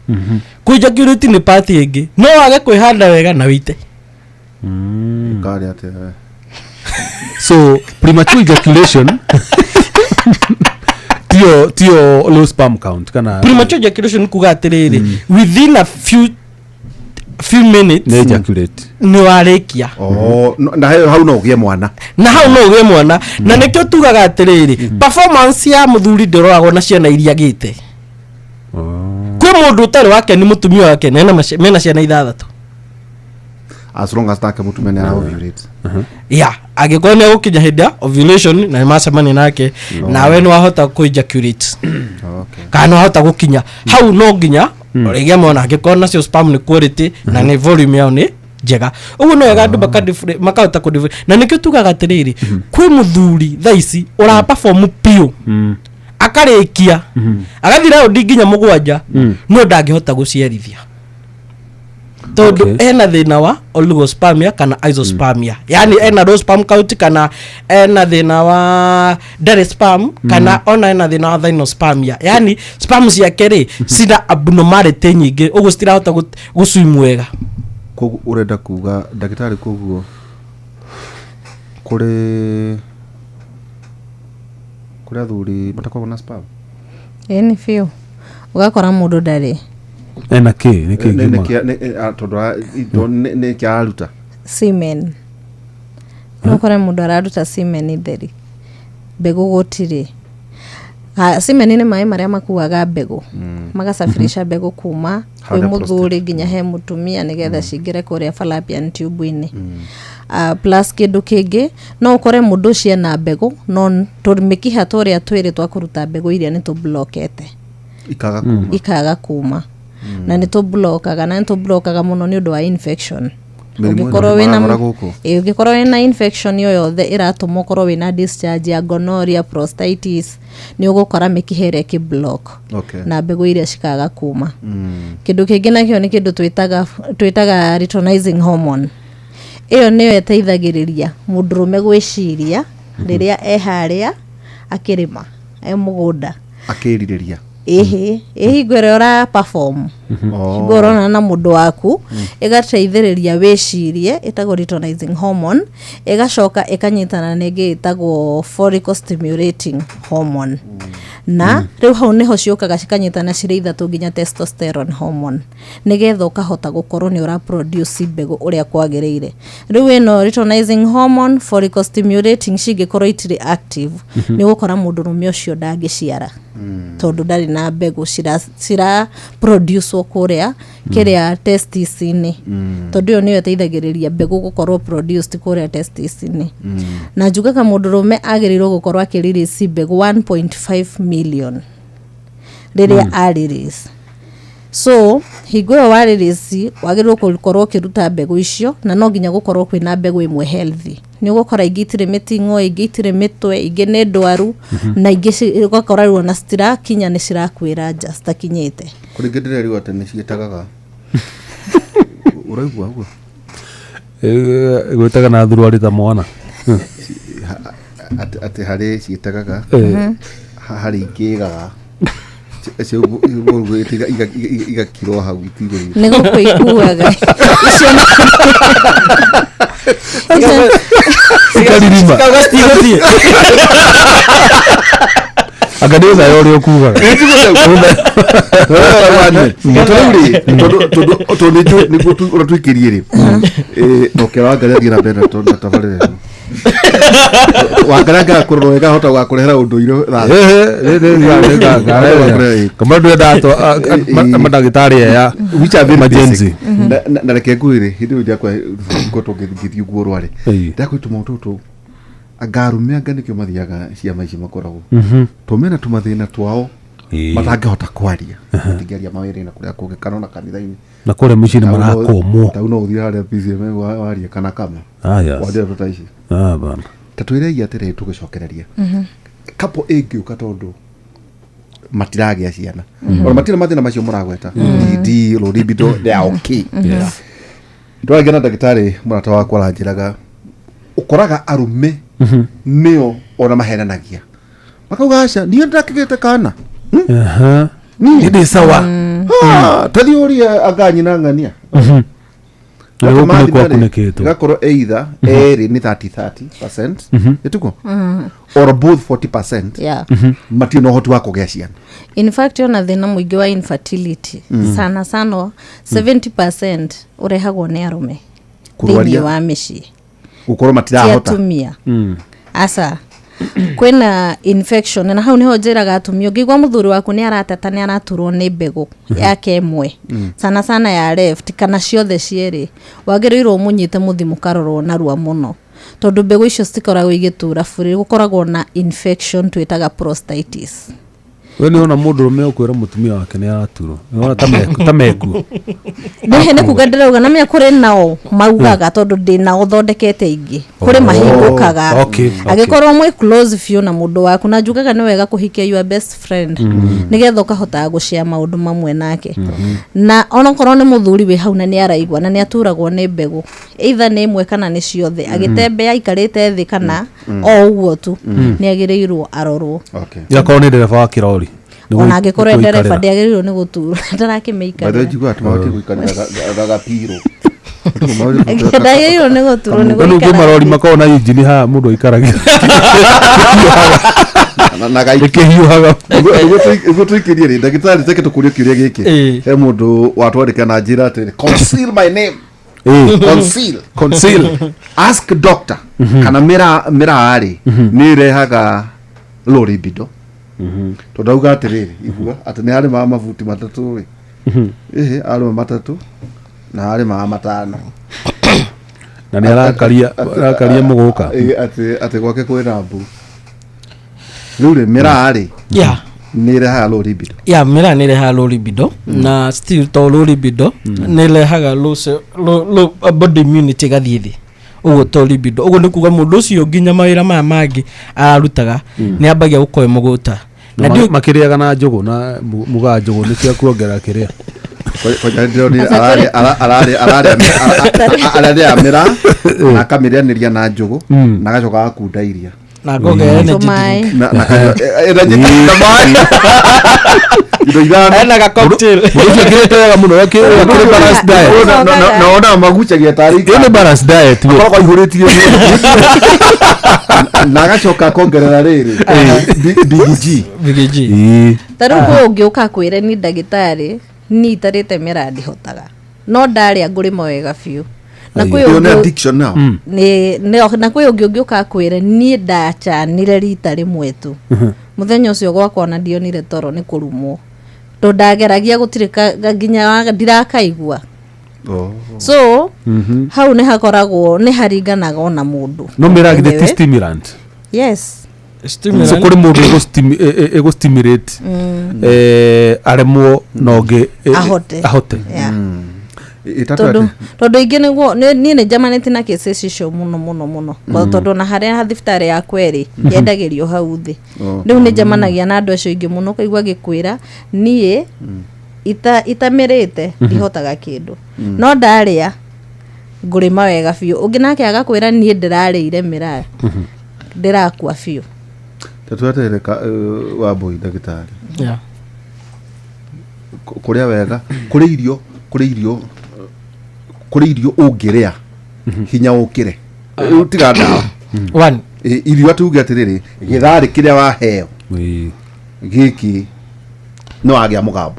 S4: kũ-ejaculate nĩ part ĩngĩ. No wage kwĩhanda wega na wĩite.
S2: Karĩ atĩa we?
S3: So premature ejaculation tio low sperm count kana?
S4: Premature ejaculation nĩ kuga atĩrĩrĩ, within a few minutes
S3: nĩ ejaculate.
S4: Nĩ warĩkia.
S2: Oh, na hau no ũgĩe mwana.
S4: Na hau no ũgĩe mwana, na nĩkĩo tugaga atĩrĩrĩ, performance ya mũthuri ndĩroragwo na ciana iria agĩte. Kwĩ mũndũ ũtarĩ wake nĩ mũtumia wake na mena ciana ithathatũ.
S2: As long as nake mũtumia nĩ ara ovulate.
S4: Ya, angĩkorwo nĩ egũkinya hĩndĩ ya ovulation na nĩmacemania nake, nawe nĩ wahota kũ ejaculate kana nĩ wahota gũkinya hau, no nginya ũrĩgĩa mwana angĩkorwo nacio sperm nĩ quality na nĩ volume yao nĩ njega. Ũguo no wega andũ makahota kũ, na nĩkĩo tugaga atĩrĩrĩ, kwĩ mũthuri thaa ici ũra perform biũ, akarĩkia agathiĩ raundi nginya mũgwanja, no ndangĩhota gũciarithia tondũ ena thĩna wa oligospermia kana isospermia, yani ena low sperm count kana ena thĩna wa ndarĩ sperm, kana ona ena thĩna wa thynospermia, yani sperm ciake rĩ cina abnormality nyingĩ, ũguo citirahota gũswim wega.
S2: Koguo ũrenda kuga, ndagĩtarĩ, koguo kũrĩ athuri matakoragwo na sperm?
S5: Ĩĩ, nĩ biũ, ũgakora mũndũ ndarĩ.
S3: Ena kä nä kä?
S2: Tondũ nĩ kĩ araruta?
S5: Semen. No ũkore mũndũ araruta semen theri, mbegũ gũtirĩ. Semen nĩ maĩ marĩa makuaga mbegũ, magasafirisha mbegũ kuma kwĩ
S2: Harĩa?
S5: Mũthuri nginya he mũtumia nĩgetha cingĩre kũrĩa fallopian tube-inĩ. Plus kĩndũ kĩngĩ, no ũkore mũndũ ũcio ena mbegũ, no tũmĩkiha tũrĩa twĩrĩ twa kũruta mbegũ iria nĩ tũblokete.
S2: Ikaga kuma.
S5: Ikaga kuma, na nĩ tũblokaga, na nĩ tũblokaga mũno nĩ ũndũ wa infection.
S2: Mĩrimũ ĩno
S5: Ũngĩkorwo wĩna
S2: mararwara gũkũ.
S5: Ĩĩ, ũngĩkorwo wĩna infection o yothe ĩratũma ũkorwo wĩna discharge ya gonorrhea, prostatitis, nĩ ũgũkora mĩkiha ĩrĩa ĩkĩblock na mbegũ iria cikaga kuma. Kĩndũ kĩngĩ nakĩo nĩ kĩndũ twĩtaga luteinizing hormone. Ĩyo nĩyo ĩteithagĩrĩria mũndũrũme gwĩciria rĩrĩa e harĩa akĩrĩma e mũgũnda.
S2: Akĩrirĩria.
S5: Ĩhĩ, ĩ hingo ĩrĩa ũra perform, hingo ũronana na mũndũ waku, ĩgateithĩrĩria wĩcirie, ĩtagwo luteinizing hormone. Ĩgacoka ĩkanyitana na ĩngĩ ĩtagwo follicle stimulating hormone, na rĩu hau nĩho ciũkaga cikanyitana cirĩ ithatũ nginya testosterone hormone, nĩgetha ũkahota gũkorwo nĩ ũra produce mbegũ ũrĩa kwagĩrĩire. Rĩu ĩno luteinizing hormone, follicle stimulating cingĩkorwo itirĩ active, nĩ ũgũkora mũndũrũme ũcio ndangĩciara tondũ ndarĩ na mbegũ cira produce kũrĩa kĩrĩa testis-inĩ, tondũ ĩyo nĩyo ĩteithagĩrĩria mbegũ gũkorwo produced kũrĩa testis-inĩ. Na njugaga mũndũrũme agĩrĩirwo gũkorwo akĩrelease mbegũ 1.5 million rĩrĩa a release. So hingo ĩyo wa release, wagĩrĩirwo gũkorwo ũkĩruta mbegũ icio, na no nginya gũkorwo kwĩna mbegũ ĩmwe healthy. Nĩ ũgũkora ingĩ itirĩ mĩting'o, ingĩ itirĩ mĩtwe, ingĩ nĩ ndwaru, na ingĩ ũgakora rĩu ona citirakinya, nĩ cirakuĩra nja citakinyĩte.
S2: Kũrĩ ingĩ ndĩrerirwo atĩ nĩ ciĩtagaga, ũraigua ũguo?
S3: Gwĩtaga na thuruarĩ ta mwana.
S2: Atĩ harĩ ciĩtagaga, harĩ ingĩ ĩgaga igakirwo hau itigũrĩ.
S5: Nĩ gũkũ ikuaga icio.
S3: Ikaririma.
S4: Cikauga citigũthiĩ.
S3: Anga nĩ ũthayo ũrĩa ũkugaga.
S2: Rĩu tondũ nĩnjũĩ nĩguo ũrĩa tũikĩrie rĩ, oke Wangari athiĩ na mbere na tabarĩra ĩno. Wangari angĩaga kũrora wega ahota gũgakũrehera ũndũire.
S3: Kama ndwenda mandagĩtarĩ aya
S2: Which are very
S3: Majenzi.
S2: basic. Na reke ngwĩre, hĩndĩ ĩyo ndiakwa ngotwo ngĩthiĩ guo rwarĩ, ndakwĩ tũmaũndũ tũtũ, anga arũme anga nĩkĩo mathiaga ciama ici makoragwo to mena tũmathĩna twao matangĩhota kwaria, matingĩaria mawĩra-inĩ na kũrĩa kũngĩ kana ona kanitha-inĩ.
S3: Na kũrĩa mĩciĩ nĩ marakũmwo.
S2: Tau no ũthiĩ harĩa PCMA warie kana kama
S3: Ah, yes.
S2: waria ndeto ta ici.
S3: Ah, bana.
S2: Ta twĩrei atĩrĩrĩ, tũgĩcokereria couple ĩngĩũka tondũ matiragĩa ciana, ona matirĩ mathĩna macio mũragweta, DD, low libido, they are okay.
S3: Yes.
S2: Ndwaragia na ndagĩtarĩ mũrata wakwa, aranjĩraga ũkoraga arũme nĩo ona mahenanagia, makauga aca, niĩ ndakĩgĩte kana.
S3: Aha.
S2: Niĩ
S3: Ndĩ sawa.
S2: Ah, tathiĩ ũrie anga nyina ng'ania.
S3: Na gũkũ nĩ kwakunĩkĩtwo.
S2: Igakorwo either erĩ nĩ 30 30%, ĩtuko, or both 40%, matirĩ na ũhoti wa kũgĩa ciana.
S5: In fact, ona thĩna mũingĩ wa infertility, sana sana 70% ũrehagwo nĩ arũme thĩinĩ
S2: Kũrwaria.
S5: wa mĩciĩ.
S2: Gũkorwo
S5: Ti
S2: matirahota.
S5: atumia, aca. Kwĩna infection, na hau nĩho njĩraga atumia, ũngĩigua mũthuri waku nĩ arateta nĩ araturwo nĩ mbegũ yake ĩmwe, sana sana ya left kana ciothe cierĩ, wagĩrĩirwo ũmũnyite mũthi mũkarorwo narua mũno, tondũ mbegũ icio citikoragwo igĩtura bure, gũkoragwo na infection twĩtaga prostatitis.
S3: We nĩ ona mũndũ rũme ũkwĩra mũtumia wake nĩ araturwo, nĩ wona ta mekuo.
S5: Nĩhe nĩ kuga ndĩrauga na menya kũrĩ nao maugaga, tondũ ndĩ nao thondekete ingĩ kũrĩ mahingũkaga. Angĩkorwo mwĩ close biũ na mũndũ waku, na njugaga nĩ wega kũhikia your best friend, nĩgetha ũkahotaga gũshare maũndũ mamwe nake, na onokorwo nĩ mũthuri wĩ hau na nĩ araigua na nĩ aturagwo nĩ mbegũ, either nĩ ĩmwe kana nĩ ciothe, agĩtembea aikarĩte thĩ kana o ũguo tu, nĩ agĩrĩirwo arorwo.
S3: Yakorwo nĩ ndereba wa kĩrori.
S5: Ona angĩkorwo
S3: Nĩ
S5: ndereba
S3: gũikarĩra.
S5: ndĩagĩrĩirwo nĩ gũtura
S2: By the way,
S5: ndarakĩmĩikarĩra.
S2: njiguaga atĩ mabatiĩ gũikarĩra gapiro.
S5: Ndagĩrĩirwo nĩ gũturwo nĩ
S3: Rĩu kwĩ
S5: gũikara
S3: marori
S5: thĩ.
S3: makoragwo na injini haha mũndũ aikaragĩra
S2: Na gaiki.
S3: ĩkĩhiũhaga.
S2: Nĩguo tũikĩrie rĩ, ndagĩtarĩ, reke tũkũrie kĩũria gĩkĩ. He mũndũ watwandĩka na njĩra atĩrĩ, "Conceal my name." Conceal.
S3: Conceal.
S2: "Ask doctor kana mĩraa rĩ nĩ ĩrehaga low libido?" Tondũ auga atĩrĩrĩ, igua atĩ nĩ arĩmaga mabuti 3 rĩ, ĩhĩ, arĩma 3 na arĩmaga 5.
S3: Na nĩ arakaria mũgũka.
S2: Ĩ, atĩ gwake kwĩna mbu. Rĩu rĩ, mĩraa rĩ nĩ ĩrehaga low libido?
S4: Ya, mĩraa nĩ ĩrehaga low libido, na still to low libido nĩ ĩrehaga low body immunity ĩgathiĩ thĩ, ũguo to libido. Ũguo nĩ kuga mũndũ ũcio nginya mawĩra maya mangĩ ararutaga nĩ ambagia gũkorwo e mũgũta. Na
S3: Makĩrĩaga na njũgũ na mugaga njũgũ nĩ cia kuongerera kĩrĩa.
S2: Kwanja ndĩronire ararĩa mĩraa na akamĩrĩanĩria na njũgũ na agacoka agakunda iria.
S4: Na ngogerera energy
S5: Tũmaĩ.
S4: drink.
S2: Na energy drink na maĩ, indo 5.
S4: Ena ga cocktail.
S3: Mũndũ ũcio akĩrĩte wega mũno, akĩrĩ balanced diet.
S2: Na ona magucagia tarĩ
S3: Ĩyo nĩ balanced diet we.
S2: akoragwo aihũrĩtie na agacoka akongerera rĩrĩ Big G.
S4: Big G.
S3: Ĩĩ.
S5: Ta rĩu kwĩ ũngĩ ũka kwĩre, "Ni ndagĩtarĩ, ni itarĩte mĩraa ndihotaga, no ndarĩa ngũrĩma wega biũ." Na kwĩ
S2: Ĩyo nĩ
S5: ũngĩ
S2: addiction now.
S5: Na kwĩ ũngĩ ũngĩũka kwĩre, "Niĩ ndacanire rita rĩmwe tu, mũthenya ũcio gwakwa ona ndionire toro nĩ kũrumwo, tondũ ndageragia gũtirĩ nginya ndirakaigua." So hau nĩ hakoragwo nĩ haringanaga ona mũndũ
S3: No mĩraa githĩ ti
S5: mwenyewe.
S3: stimulant?
S5: Yes.
S3: So
S4: Stimulant.
S3: kũrĩ mũndũ ĩgũ stimulate aremwo na ũngĩ
S5: Ahote.
S3: Ahote.
S5: Yeah.
S2: Ĩtatũ.
S5: Tondũ ingĩ nĩguo niĩ nĩ njamanĩtie na cases icio mũno mũno mũno. Tondũ ona harĩa thibitarĩ ya kwerĩ yendagĩrio hau thĩ. Rĩu nĩ njemanagia na andũ acio aingĩ mũno, ũkaigua agĩkwĩra, "Niĩ itamĩrĩte ndihotaga kĩndũ, no ndarĩa ngũrĩma wega biũ." Ũngĩ nake agakwĩra, "Niĩ ndĩrarĩire mĩraa ndĩrakua biũ."
S2: Tatu atĩrĩrĩ, Wambui ndagĩtarĩ, kũrĩa wega, kũrĩ irio ũngĩrĩa hinya ũkĩre? Rĩu tiga ndawa.
S4: One.
S2: Irio atĩ uge atĩrĩrĩ, gĩtharĩ kĩrĩa waheo gĩkĩ no wagĩa mũgambo.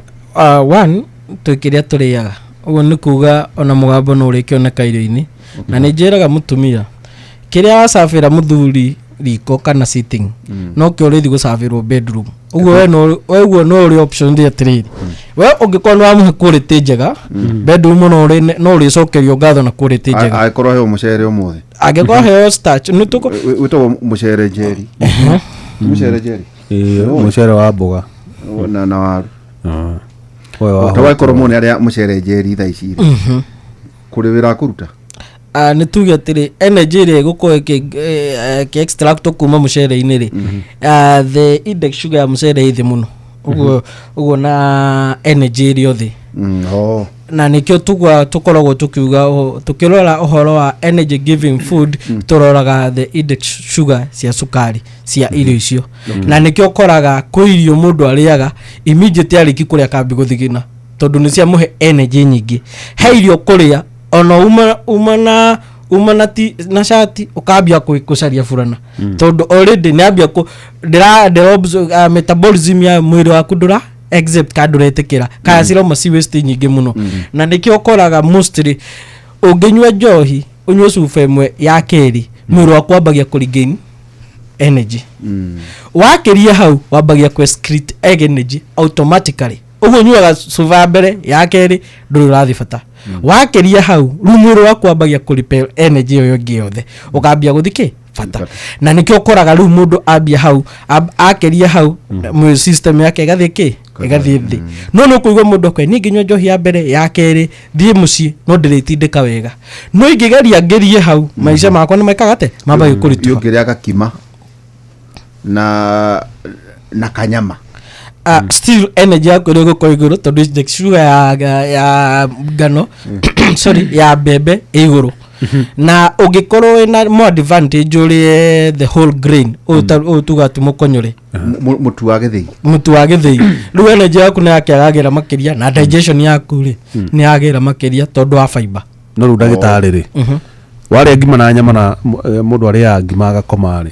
S4: One, twĩ kĩrĩa tũrĩaga, ũguo nĩ kuga ona mũgambo no ũrĩkĩoneka irio-inĩ. Na nĩ njĩraga mũtumia, kĩrĩa wacabĩra mũthuri riko kana sitting, no kĩo ũrĩthi gũcabĩrwo bedroom. Ũguo we no we ũguo no ũrĩ option ndĩ atĩrĩrĩ, we ũngĩkorwo nĩ wamũhe quality njega bedroom, no ũrĩcokerio ngatho na quality njega.
S2: Angĩkorwo heo mũcere ũmũthĩ.
S4: Angĩkorwo heo starch nĩ tũkũ
S2: Wĩtagwo mũcere njeri, mũcere njeri.
S3: Mũcere wa mboga.
S2: Na waru.
S3: Ah.
S2: Ta wakorwo mũndũ arĩa mũcere njeri thaa ici rĩ, kũrĩ wĩra kũruta.
S4: Ah, nĩ tuge atĩrĩ, energy ĩrĩa ĩgũkorwo ĩkĩ extract kuma mũcere-inĩ rĩ, ah, the index sugar ya mũcere ĩ thĩ mũno ũguo ũguo na energy ĩrĩ o thĩ.
S2: Oh.
S4: Na nĩkĩo tugua tũkoragwo tũkiuga tũkĩrora ũhoro wa energy giving food, tũroraga the index sugar cia cukari cia irio icio. Na nĩkĩo ũkoraga kwĩ irio mũndũ arĩaga, immediately arĩki kũrĩa kambi gũthigina, tondũ nĩ ciamũhe energy nyingĩ. He irio kũrĩa ona uma na ti, na cati ũkambia kũcaria burana, tondũ already nĩ ambia kũ ndĩra ndĩra metabolism ya mwĩrĩ waku ndũra accept ka ndũretĩkĩra kaya cirauma ci waste nyingĩ mũno. Na nĩkĩo ũkoraga mostly ũngĩnyua njohi, ũnyue cuba ĩmwe ya kerĩ, mwĩrĩ waku wambagia kũ regain energy. Wakĩria hau wambagia kũ excrete egg energy automatically. Ũguo ũnyuaga cuba ya mbere, ya kerĩ, ndũrĩ ũrathiĩ bata. Wakĩria hau rĩu mwĩrĩ waku wambagia kũ repel energy ĩyo ĩngĩ yothe, ũkambia gũthi kĩ bata. Na nĩkĩo ũkoraga rĩu mũndũ ambia hau akĩria hau mwĩrĩ system yake ĩgathiĩ kĩ ĩgathiĩ thĩ. No nĩ ũkũigua mũndũ akwe, niĩ ngĩnyua njohi ya mbere, ya kerĩ, thiĩ mũciĩ no ndĩrĩtindĩka wega, no ingĩgeria ngĩrie hau maica makwa nĩ maikaga ate mambagia kũritũha.
S2: Ũngĩrĩa gakima na kanyama,
S4: Still energy yaku ĩrĩ gũkorwo igũrũ, tondũ index sugar ya ngano, sorry, ya mbembe ĩ igũrũ. Na ũngĩkorwo wĩna more advantage ũrĩe the whole grain, ũyũ tuga ti mũkonyore.
S2: Mũtu wa gĩthĩi.
S4: Mũtu wa gĩthĩi, rĩu energy yaku nĩ yakĩagagĩra makĩria na digestion yaku rĩ nĩ yagĩra makĩria tondũ wa fiber.
S3: No rĩu ndagĩtarĩ rĩ, warĩa ngima na nyama na mũndũ arĩaga ngima agakoma rĩ,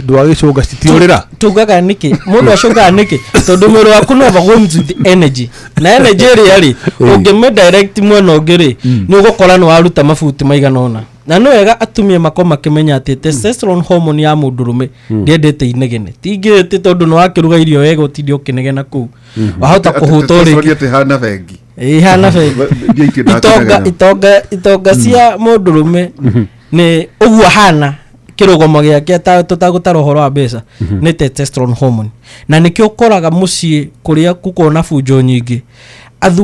S3: ndwagĩcũnga citiũrĩra?
S4: Tugaga nĩkĩ mũndũ acũngaga nĩkĩ? Tondũ mwĩrĩ waku no overwhelmed with energy, na energy ĩrĩa rĩ ũngĩmĩ direct mwena ũngĩ rĩ, nĩ ũgũkora nĩ waruta mabuti maigana ũna. Na nĩ wega atumia makorwo makĩmenya atĩ testosterone hormone ya mũndũrũme ndĩendete inegene. Tingĩ atĩ tondũ nĩ wakĩruga irio wega ũtinde ũkĩnegena kũu, wahota kũhũta rĩngĩ.
S2: Atĩ hana bengi.
S4: Ihana bengi.
S2: Mbia itindaga
S4: Itonga
S2: kũnegena.
S4: Itonga cia mũndũrũme nĩ ũguo hana kĩrũgamo gĩake tũtagũtara ũhoro wa mbeca nĩ testosterone hormone. Na nĩkĩo ũkoraga mũciĩ kũrĩa gũkorwo na bunjo nyingĩ,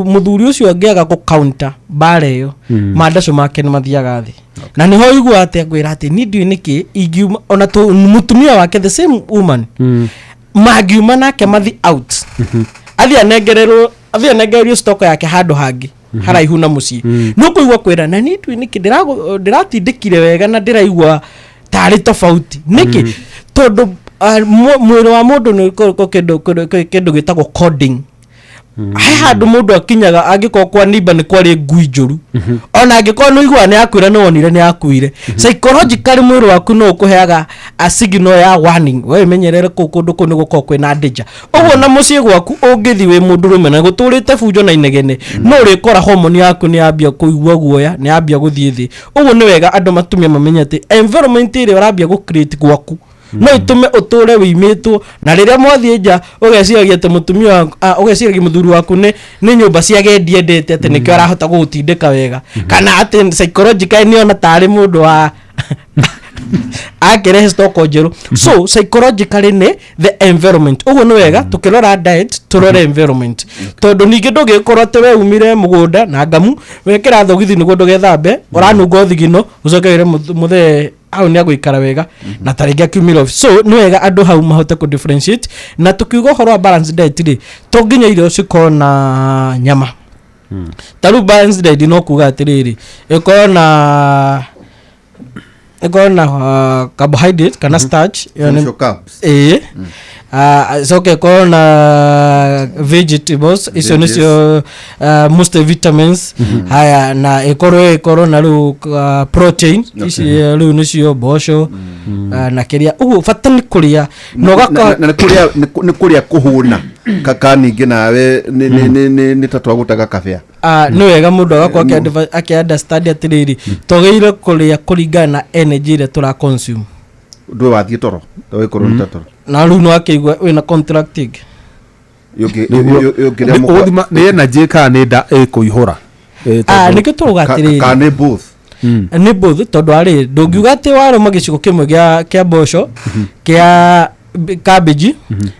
S4: mũthuri ũcio angĩaga kũ counter mbara ĩyo, mandaco make nĩ mathiaga thĩ. Na nĩho ũigua atĩ ngwĩra atĩ niĩ ndiũĩ nĩkĩ ingiuma ona mũtumia wake, the same woman, mangiuma nake mathi out, athiĩ anengererwo, athiĩ anengererio stock yake handũ hangĩ haraihu na mũciĩ, nĩ ũkũigua kwĩra na niĩ ndiũĩ nĩkĩ ndĩratindĩkire wega na ndĩraigua tarĩ tofauti nĩkĩ. Tondũ mwĩrĩ wa mũndũ nĩ kĩndũ gĩtagwo coding. He handũ mũndũ akinyaga, angĩkorwo kwa nimba nĩ kwarĩ ngui njũru, ona angĩkorwo nĩ ũiguaga nĩ yakuire, nĩ wonire nĩ yakuire, psychologically mwĩrĩ waku no ũkũheaga a signal ya warning, we menyerere kũu kũndũ kũu nĩ gũkorwo kwĩna danger. Ũguo na mũciĩ gwaku ũngĩthiĩ wĩ mũndũrũme na gũtũrĩte bunjo na inegene, no ũrĩkora hormone yaku nĩ yambia kũigua guoya, nĩ yambia gũthiĩ thĩ. Ũguo nĩ wega andũ matumia mamenye atĩ environment ĩrĩa ũrambia gũ create gwaku no ĩtũme ũtũre wĩimĩtwo. Na rĩrĩa mwathiĩ nja ũgeciragia atĩ mũtumia waku, ũgeciragia mũthuri waku nĩ nyũmba cia gendi endete, atĩ nĩkĩo arahota gũgũtindĩka wega, kana atĩ psychologically nĩ ona tarĩ mũndũ wa akĩrehe stock njerũ. So psychologically nĩ the environment. Ũguo nĩ wega tũkĩrora diet tũrore environment, tondũ ningĩ ndũngĩkorwo atĩ we umire mũgũnda na ngamu, wekĩra thogithi nĩguo ndũgethambe, ũranunga ũthigino, ũcoke wĩre mũthee hau nĩ agũikara wega na ta rĩngĩ akiumire office. So nĩ wega andũ hau mahote kũ differentiate. Na tukiuga ũhoro wa balanced diet rĩ, to nginya irio cikorwo na nyama. Ta rĩu balanced diet no kuga atĩrĩrĩ, ĩkorwo na carbohydrate kana starch ĩyo
S2: Social carbs.
S4: Ĩĩ. Coke ĩkorwo na vegetables icio
S2: Veggies.
S4: nĩcio most vitamins. Haya, na ĩkorwo na rĩu protein ici rĩu nĩcio mboco na kĩrĩa. Ũguo bata nĩ kũrĩa na ũgakora
S2: Na nĩ kũrĩa kũhũna kaka ningĩ nawe nĩ ta twagũtaga kabea.
S4: Ah, nĩ wega mũndũ agakorwo akĩ understand atĩrĩrĩ, twagĩrĩire kũrĩa kũringana na energy ĩrĩa tũra consume.
S2: Ndũĩ wathiĩ toro tawĩkorwo nĩ ta toro.
S4: Na rĩu nĩ wakĩigua wĩna contracting.
S2: Ũngĩrĩa mũkwa-
S3: Ũthima nĩ energy kana nĩ nda ĩkũihũra?
S4: Ah, nĩkĩo tũrauga atĩrĩrĩ,
S2: Ka nĩ both.
S4: Nĩ both, tondũ arĩ ndũngiuga atĩ warũma gĩcigo kĩmwe gĩa mboco kĩa cabbage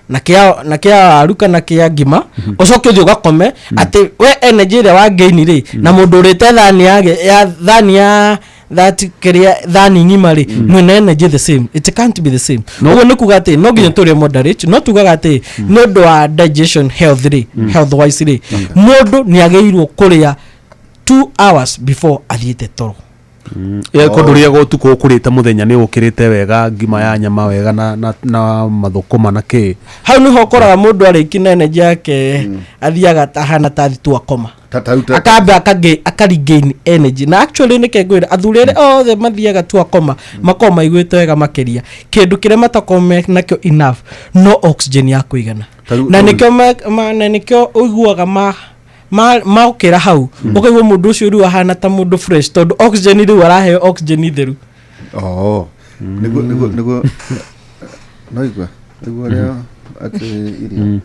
S4: na kĩa na kĩa waru kana kĩa ngima ũcoke ũthiĩ ũgakome atĩ we energy ĩrĩa wangeini rĩ na mũndũ ũrĩte thani ya thani ya that kĩrĩa thani ng'ima rĩ mwĩna energy the same, it can't be the same. Ũguo nĩ kuga atĩ no nginya tũrĩe moderate, no tugaga atĩ nĩ ũndũ wa digestion health rĩ, health wise rĩ, mũndũ nĩ agĩrĩirwo kũrĩa 2 hours before athiĩte toro.
S3: Ko ndũrĩaga ũtukũ, ũkũrĩte mũthenya, nĩ ũkĩrĩte wega ngima ya nyama wega na mathũkũma na kĩ.
S4: Hau nĩho ũkoraga mũndũ arĩki na energy yake, athiaga tahana tathi tu akoma. Akamba akaregain energy. Na actually nĩke ngwĩra athuri arĩa othe mathiaga tu akoma makoragwo maiguĩte wega makĩria. Kĩndũ kĩrĩa matakoragwo me nakĩo enough no oxygen ya kũigana. Na nĩkĩo na nĩkĩo ũiguaga maokĩra hau, ũkaigua mũndũ ũcio rĩu ahana ta mũndũ fresh, tondũ oxygen rĩu araheo oxygen theru.
S2: Oh, nĩguo no igua nĩguo rĩa atĩ irio.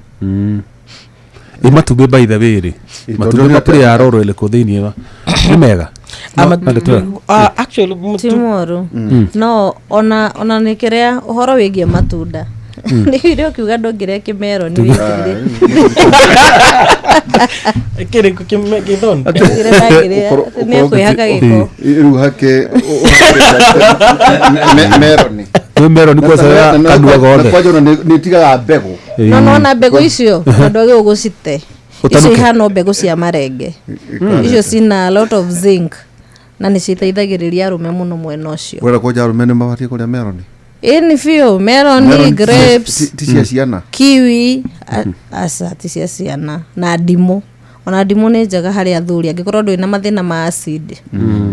S3: Ĩ matumbĩ, by the way rĩ,
S2: Ĩ,
S3: matumbĩ
S2: tondũ
S3: mapũrĩ ya roro ĩrĩkũ thĩinĩ wa nĩ mega?
S4: Ama-
S3: Na ndeto.
S4: Ah, actually
S5: ti moru, no ona nĩ kĩrĩa ũhoro wĩgiĩ matunda nĩ irio ũkiuga ndũngĩrĩa kĩmero nĩ wĩkĩrire.
S4: Kĩrĩkũ gĩthoni?
S5: Ndũngĩrĩa ndangĩrĩa nĩ ekwĩhaka gĩko.
S2: Rĩu hake meroni.
S3: Nĩ meroni kwanza ya kanua gothe.
S2: Kwanja ona nĩ ĩtigaga mbegũ.
S5: No nona mbegũ icio na ndwagĩrĩirwo gũcite icio.
S3: Ũtanuke.
S5: Ihana mbegũ cia marenge icio cina a lot of zinc na nĩ citeithagĩrĩria arũme mũno mwena ũcio.
S2: Wera kwanja arũme nĩ mabatiĩ kũrĩa meroni?
S5: Ĩni biũ, meroni,
S2: Meroni
S5: grapes.
S2: ti cia ciana.
S5: Kiwi, aca, ti cia ciana. Na ndimũ, ona ndimũ nĩ njega harĩ athuri. Angĩkorwo ndũrĩ na mathĩna ma acid,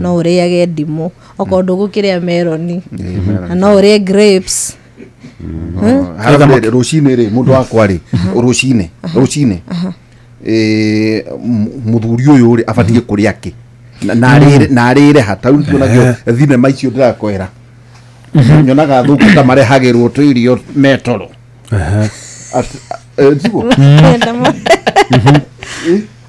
S5: no ũrĩage ndimũ okorwo ndũgũkĩrĩa meroni.
S2: Ĩ, meroni.
S5: Na no ũrĩe grapes.
S2: Harabu rĩ, rũcinĩ rĩ, mũndũ wakwa rĩ, rũcinĩ mũthuri ũyũ rĩ abatiĩ kũrĩa kĩ na arĩre ha? Tarĩu tuonagio thinema icio ndĩrakwĩra, nyonaga thũkũ ta marehagĩrwo tũirio metoro. Tiguo?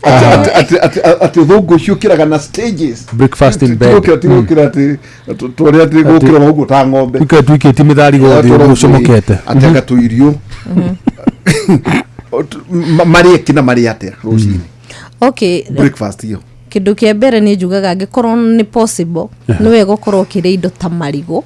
S2: Atĩ thũngũ ciũkĩraga na stages.
S3: Breakfast in bed.
S2: Tigũkĩra atĩ tũrĩa atĩ gũkĩra ũguo ta ng'ombe.
S3: Tuike tuikĩtie mĩtharigo thĩ ũguo ũcomokete.
S2: Atĩ anga tũirio marĩe kĩ na marĩe atĩa rũcinĩ?
S5: Okay.
S2: Breakfast iyo.
S5: Kĩndũ kĩa mbere nĩ njugaga angĩkorwo nĩ possible, nĩ wega ũkorwo ũkĩrĩa indo ta marigũ,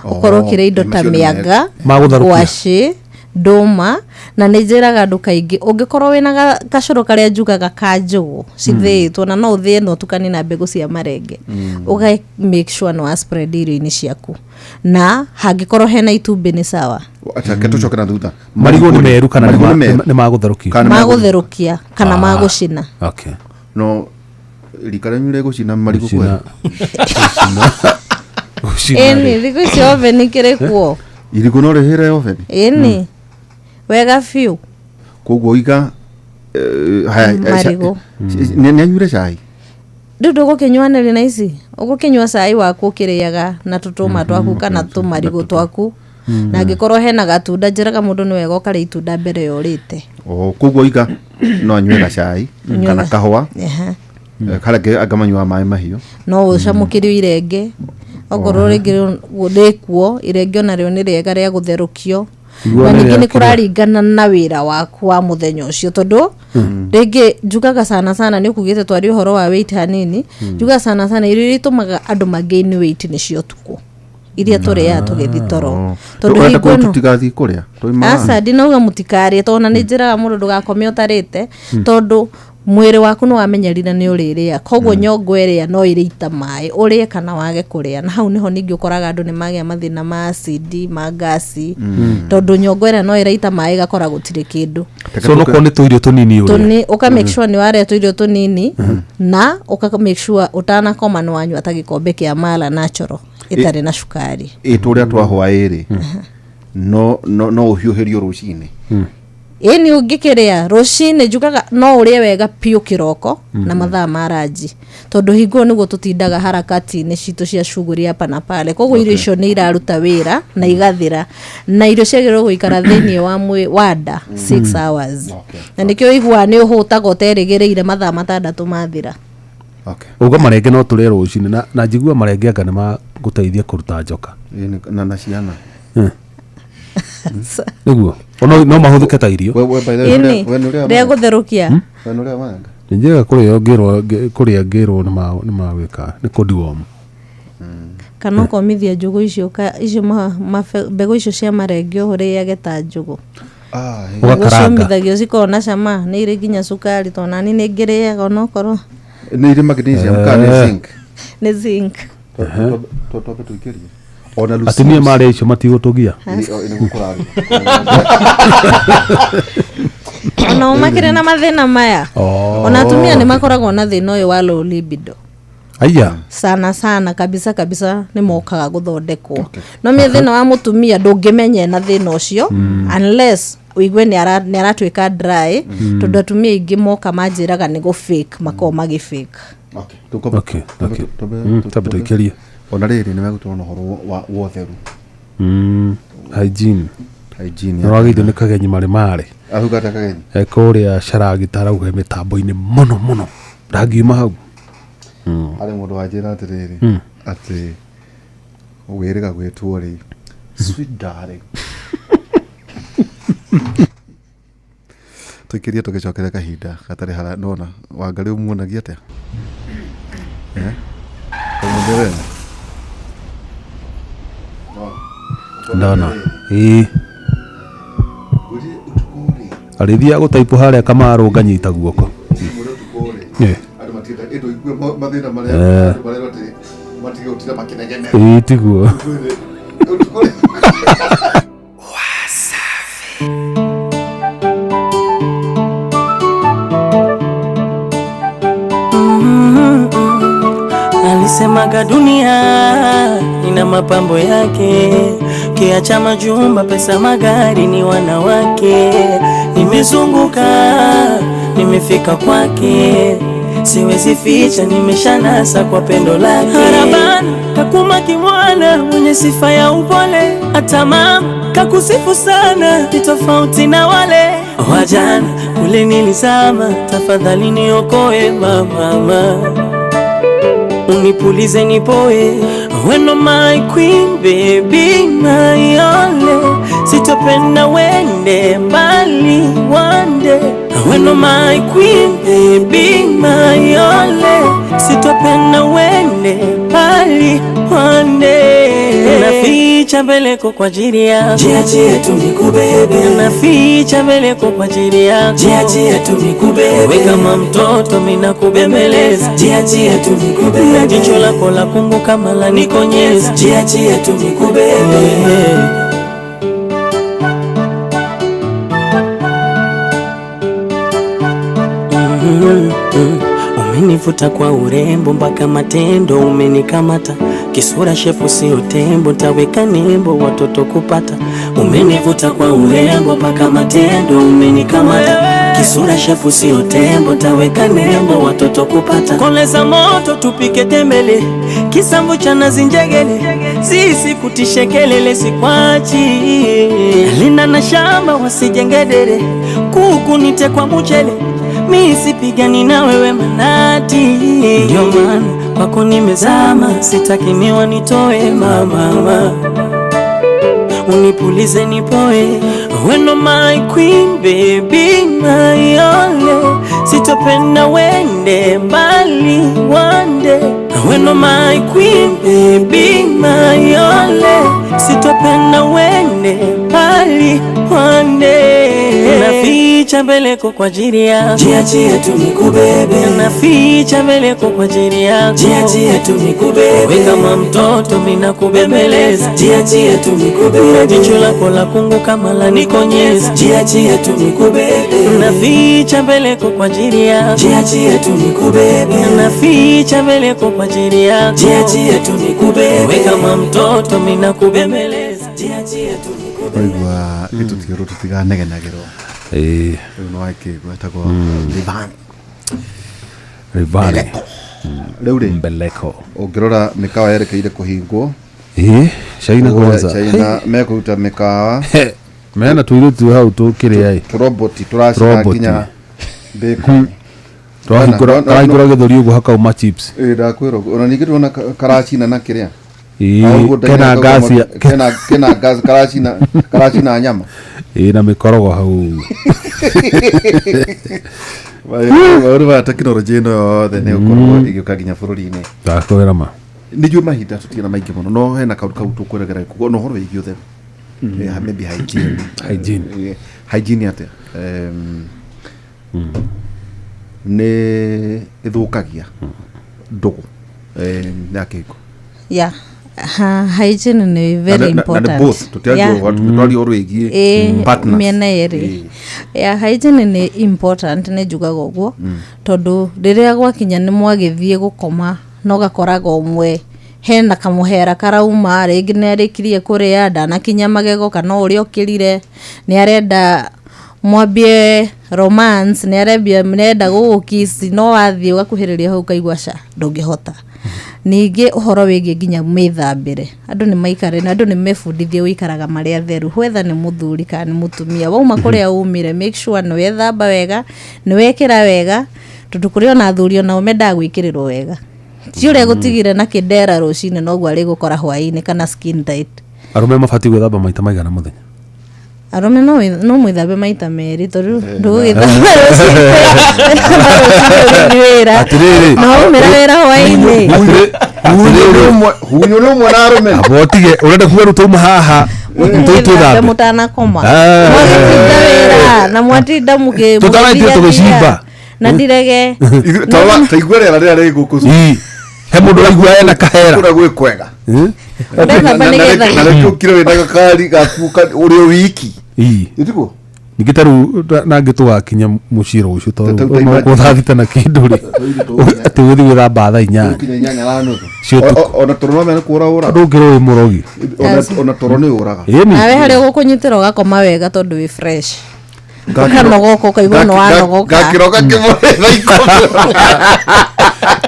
S5: ũkorwo ũkĩrĩa indo
S2: Oh,
S5: ta
S2: macio nĩ
S5: mĩanga,
S3: Magũtherũkia.
S5: ngwacĩ, ndũma. Na nĩ njĩraga andũ kaingĩ ũngĩkorwo wĩna gacũrũ karĩa njugaga ka njũgũ cithĩĩtwo, na no ũthĩe na ũtukanie na mbegũ cia marenge, ũga make sure nĩ wa spread irio-inĩ ciaku, na hangĩkorwo hena itumbĩ nĩ sawa.
S2: Acha ke tũcoke na thutha.
S3: Marigũ nĩ meru kana nĩ
S2: Marigũ nĩ meru?
S3: nĩ magũtherũkio?
S2: Kana nĩ
S5: Magũtherũkia kana magũcina.
S3: Okay.
S2: No rika rĩanyu rĩgũcina marigũ?
S3: Gũcina.
S2: Kweli?
S3: Gũcina
S5: Ĩni
S3: rĩ.
S5: thikũ ici oven ikĩrĩ kuo.
S2: Irigũ no rĩhĩre oven?
S5: Ĩni, wega biũ.
S2: Koguo iga haya,
S5: Marigũ.
S2: Nĩ anyuire cai.
S5: Rĩu ndũgũkĩnyuanĩria na ici, ũgũkĩnyua cai waku ũkĩrĩaga na tũtũma twaku kana tũmarigũ twaku, na angĩkorwo hena gatunda, njĩraga mũndũ nĩ wega ũkarĩa itunda mbere ya ũrĩte.
S2: Oh, koguo iga no anyue gacai
S5: Anyue
S2: kana kahũa.
S5: Ehe.
S2: Karĩa angĩ anga manyuaga maĩ mahiũ.
S5: No ũcamũkĩrio irenge okorwo rĩngĩ rĩkuo, irenge onarĩo nĩ rĩega rĩa gũtherũkio.
S3: Igua
S5: Na
S3: nĩ
S5: ningĩ
S3: rĩa
S5: nĩ kũraringana na wĩra waku wa mũthenya ũcio, tondũ rĩngĩ njugaga sana sana nĩ ũkugĩte twarie ũhoro wa weight hanini. Njugaga sana sana irio iria itũmaga andũ magain weight nĩcio ũtukũ, iria tũrĩaga tũgĩthiĩ toro, tondũ
S2: Ũrenda
S5: hingo
S2: kuga
S5: ĩno
S2: tũtigathiĩ kũrĩa tũimaga?
S5: Aca, ndinauga mũtikarĩe, tondũ ona nĩ njĩraga mũndũ ndũgakome ũtarĩte, tondũ mwĩrĩ waku nĩ wamenyerire nĩ ũrĩrĩa. Koguo nyongo ĩrĩa no ĩrĩita maĩ ũrĩe kana wage kũrĩa, na hau nĩho ningĩ ũkoraga andũ nĩ magĩa mathĩna ma acidi, ma ngasi, tondũ nyongo ĩrĩa no ĩraita maĩ ĩgakora gũtirĩ kĩndũ.
S3: So no korwo nĩ tũirio tũnini ũrĩa.
S5: Tũni ũka make sure nĩ warĩa tũirio tũnini, na ũka make sure ũtanakoma nĩ wanyua ta gĩkombe kĩa mala natural ĩtarĩ na cukari.
S2: Ĩ tũrĩa twa hwaĩ-rĩ, no ũhiũhĩrio rũcinĩ?
S5: Ĩni, ũngĩkĩrĩa rũcinĩ, njugaga no ũrĩe wega biũ kĩroko na mathaa ma ranji, tondũ hingo ĩyo nĩguo tũtindaga harakati-inĩ citũ cia shughuli hapa na pale. Koguo irio icio nĩ iraruta wĩra na igathira, na irio ciagĩrĩirwo gũikara thĩinĩ wa wa nda 6 hours. Na nĩkĩo ũiguaga nĩ ũhũtaga ũterĩgĩrĩire mathaa 6 mathira.
S2: Okay.
S3: Uga marenge no tũrĩe rũcinĩ, na njigua marenge anga nĩ magũteithia kũruta njoka.
S2: Ĩ, na ciana.
S3: Nĩguo no no mahũthĩke ta irio.
S2: We by the way,
S5: Ĩni,
S2: we nĩ ũrĩaga
S5: rĩa
S2: marenge?
S5: gũtherũkia.
S2: We nĩ ũrĩaga marenge?
S3: Nĩ njega kũrĩa ngĩrwo kũrĩa ngĩrwo nĩ magwĩka nĩ kũdiwom.
S5: Kana ũkomithia njũgũ icio icio mbegũ icio cia marenge ũrĩage ta njũgũ.
S2: Ah, ĩ.
S3: Ũgakaranga.
S5: Ciũmithagio cikoragwo na cama, nĩ irĩ nginya cukari, tondũ nani nĩ ngĩrĩaga onokorwo
S2: Nĩ irĩ magnesium kana nĩ zinc?
S5: Nĩ zinc.
S2: Twambe tũikĩrie ona
S3: Atumia marĩa icio matigũtũgia.
S2: Nĩguo kũrarĩ.
S5: Ona o makĩrĩ na mathĩna maya. Ona atumia nĩ makoragwo na thĩna ũyũ wa low libido.
S3: Aya.
S5: Sana sana, kabisa kabisa, nĩ mokaga gũthondekwo. No mĩ thĩna wa mũtumia ndũngĩmenya na thĩna ũcio unless ũigue nĩ aratuĩka dry, tondũ atumia aingĩ moka manjĩraga nĩ gũ fake makoragwo magĩ fake.
S2: Okay, tũkwamba-
S3: Okay, okay. Twambe tũikĩrie.
S2: Ona rĩrĩ nĩ megũtũrwo na ũhoro wa ũtheru.
S3: Hygiene.
S2: Hygiene.
S3: Nĩ wagĩithio nĩ kagenyi marĩ marĩ.
S2: Aruga ta kagenyi.
S3: Kũrĩa caragita arauga mĩtambo-inĩ mũno mũno ndangiuma hau.
S2: Harĩ mũndũ wanjĩra atĩrĩrĩ, atĩ wĩrĩga gwĩtwo rĩ sweet darling. Tũikĩrie tũgĩcokere kahinda gatarĩ hara nona wangarĩ ũmuonagia atĩa? Eh? Ũmũthĩ wega?
S3: Ndona ĩĩ.
S2: Ngwĩrire ũtukũ rĩ.
S3: Arĩthiaga gũtaipũ harĩa kamarũ nganyita guoko.
S2: Ngwĩrire ũtukũ rĩ. Andũ matienda ĩndũ igue mathĩna marĩa andũ marerwo atĩ matige gũtinda makĩnegenera.
S3: Ĩĩ tiguo.
S2: Ngwĩrire ũtukũ rĩ.
S1: Alisemaga dunia ina mapambo yake, kiacha majumba, pesa, magari ni wanawake. Nimezunguka, nimefika kwake, siwezi ficha, nimeshanasa kwa pendo lake. Harabana kakuma kimwana, mwenye sifa ya upole, hata mama kakusifu sana, ni tofauti na wale wajana. Kule nilizama, tafadhali niokoe mama, unipulize nipoe, weno my queen baby my only, sitopenda wende mbali one day. Weno my queen baby my only, sitopenda wende mbali one day. Naficha mbeleko kwa ajili yako,
S6: Jiachie tu nikubebe,
S1: naficha mbeleko kwa ajili yako,
S6: jiachie tu nikubebe,
S1: we kama mtoto mimi nakubembeleza
S6: jiachie tu
S1: na
S6: nikubebe,
S1: jicho lako la kungu kama la nikonyeza.
S6: Jiachie tu nikubebe.
S1: Umenivuta kwa urembo mpaka matendo umenikamata, kisura shefu sio tembo, taweka nembo watoto kupata. Umenivuta kwa urembo mpaka matendo umenikamata, kisura shefu sio tembo, taweka nembo watoto kupata. Koleza moto tupike tembele, kisamvu cha nazi njegele, sisi kutishe kelele sikwachi, linda na shamba wasijengedere, kuku nite kwa mchele mi sipigani na wewe manati, ndio maana kwako nimezama, sitaki miwa nitoe mama, unipulize nipoe, weno my queen baby my only, sitopenda wende mbali one day, weno my queen baby my only, sitopenda wende mbali one day. Naficha mbeleko kwa ajili yako,
S6: Jiachie tu nikubebe,
S1: naficha mbeleko kwa ajili yako,
S6: jiachie tu nikubebe,
S1: we kama mtoto mimi nakubembeleza
S6: jiachie tu nikubebe,
S1: jicho lako la kungu kama la nikonyeza,
S6: jiachie tu nikubebe,
S1: naficha mbeleko kwa ajili yako,
S6: jiachie tu nikubebe,
S1: naficha mbeleko kwa ajili yako,
S6: jiachie tu nikubebe,
S1: we kama mtoto mimi nakubembeleza,
S6: jiachie tu nikubebe.
S2: Waigua ĩtũtigĩrwo tũtiganegenagĩrwo.
S3: Ĩĩ.
S2: Rĩu nĩ wakĩigua etagwo Livan.
S3: Rivali.
S2: Rĩu rĩ
S3: Mbeleko.
S2: Ũngĩrora mĩkawa yerekeire kũhingwo.
S3: Ĩĩ China
S2: Kũrĩa
S3: kwanza.
S2: China mekũruta mĩkawa.
S3: Mena tũirĩtu hau tũkĩrĩa ĩ.
S2: Tũroboti tũracina
S3: Roboti.
S2: nginya bacon.
S3: Tũrahingũra
S2: No, no, no.
S3: karahingũra gĩthũri ũguo hakauma chips.
S2: Ĩ ndakwĩra ũguo. Ona ningĩ ndĩrona karacina na kĩrĩa.
S3: Ĩĩ, kena ngasi
S2: kena gas karacina karacina nyama.
S3: Ĩĩ, na mĩkorogo hau.
S2: Maũndũ ma tekinoronjĩ ĩno yothe nĩ gũkorwo ĩgĩũka nginya bũrũri-inĩ.
S3: Ndakwĩra ma.
S2: Nĩ njũĩ mahinda tũtirĩ maingĩ mũno, no hena kaũndũ kau tũkwerekera kuo na ũhoro wĩgiĩ ũtheru. Maybe hygiene.
S3: Hygiene.
S2: Hygiene atĩa? Nĩ ĩthũkagia ndũgũ ya kĩhiko?
S5: Yeah, hygiene nĩ very
S2: Na nĩ
S5: important.
S2: both tũtiaria tũraria ũhoro wĩgiĩ partners.
S5: Mĩena yerĩ. Yeah, hygiene nĩ important, nĩ njugaga ũguo tondũ rĩrĩa gwakinya nĩ mwagĩthiĩ gũkoma no gakoraga ũmwe hena kamũhera karauma, rĩngĩ nĩ arĩkirie kũrĩa, ndanakinya magego, kana ũrĩa ũkĩrire nĩ arenda mwambie romance, nĩ arembia nĩarenda gũgũkiss, no wathiĩ ũgakuhĩrĩria hau ũkaigua ca ndũngĩhota. Ningĩ ũhoro wĩgiĩ nginya mĩthambĩre, andũ nĩ maikare na andũ nĩ mebundithie gũikaraga marĩ atheru, whether nĩ mũthuri kana nĩ mũtumia. Wauma kũrĩa umire, make sure nĩ wethamba wega, nĩ wekĩra wega, tondũ kũrĩ ona athuri onao mendaga gwĩkĩrĩrwo wega, ti ũrĩa gũtigire na kĩndera rũcinĩ noguo arĩgũkora hwaĩ-inĩ kana skin tight.
S3: Arũme mabatiĩ gwĩthamba maita maigana mũthenya?
S5: Arũme no mwĩthambe maita merĩ, tondũ ndũgũgĩthamba rũcinĩ ũgĩthiĩ wĩra
S3: Atĩrĩrĩ.
S5: na waumĩra wĩra hwaĩ-inĩ.
S2: Hunyũ nĩ ũmwe na arũme.
S3: Amba ũtige ũrenda kuga rĩu twauma haha
S5: mwĩthambe
S3: twĩthambe
S5: mũtanakoma.
S3: Ah.
S5: Mwagĩtinda wĩra na mwatinda
S3: Tũtanaitire
S5: mũgĩthiathia
S3: tũgĩcimba.
S5: Na ndirege.
S2: Taigua rĩera rĩrĩa rĩ gũkũ.
S3: Ii. He mũndũ ũraigua ena kahera.
S2: Kũrĩa gwĩ kwega.
S3: Eh?
S5: Ũrethamba nĩgetha
S2: Na rĩngĩ ũkire wĩna gakari gaku ũrĩ o wiki.
S3: Ii.
S2: Ĩtiguo?
S3: Ningĩ ta rĩu nangĩ tũgakinya mũciĩ rũciũ
S2: Ta-
S3: tondũ
S2: ta-
S3: thaa thita na kĩndũ rĩ, atĩ ũgũthiĩ gwĩthamba thaa 8
S2: Kinya 8:30.
S3: Cia ũtukũ.
S2: Ona toro no mena kũra ũra.
S3: Ndũngĩrwo wĩ mũrogi.
S2: Ona toro nĩ ũraga.
S3: Ĩni.
S5: Nawe harĩa ũgũkũnyitĩra ũgakoma wega tondũ wĩ fresh, ũkanogoka, ũkaigua nĩ wanogoka.
S2: Gakĩroga kĩmwe thaa 10.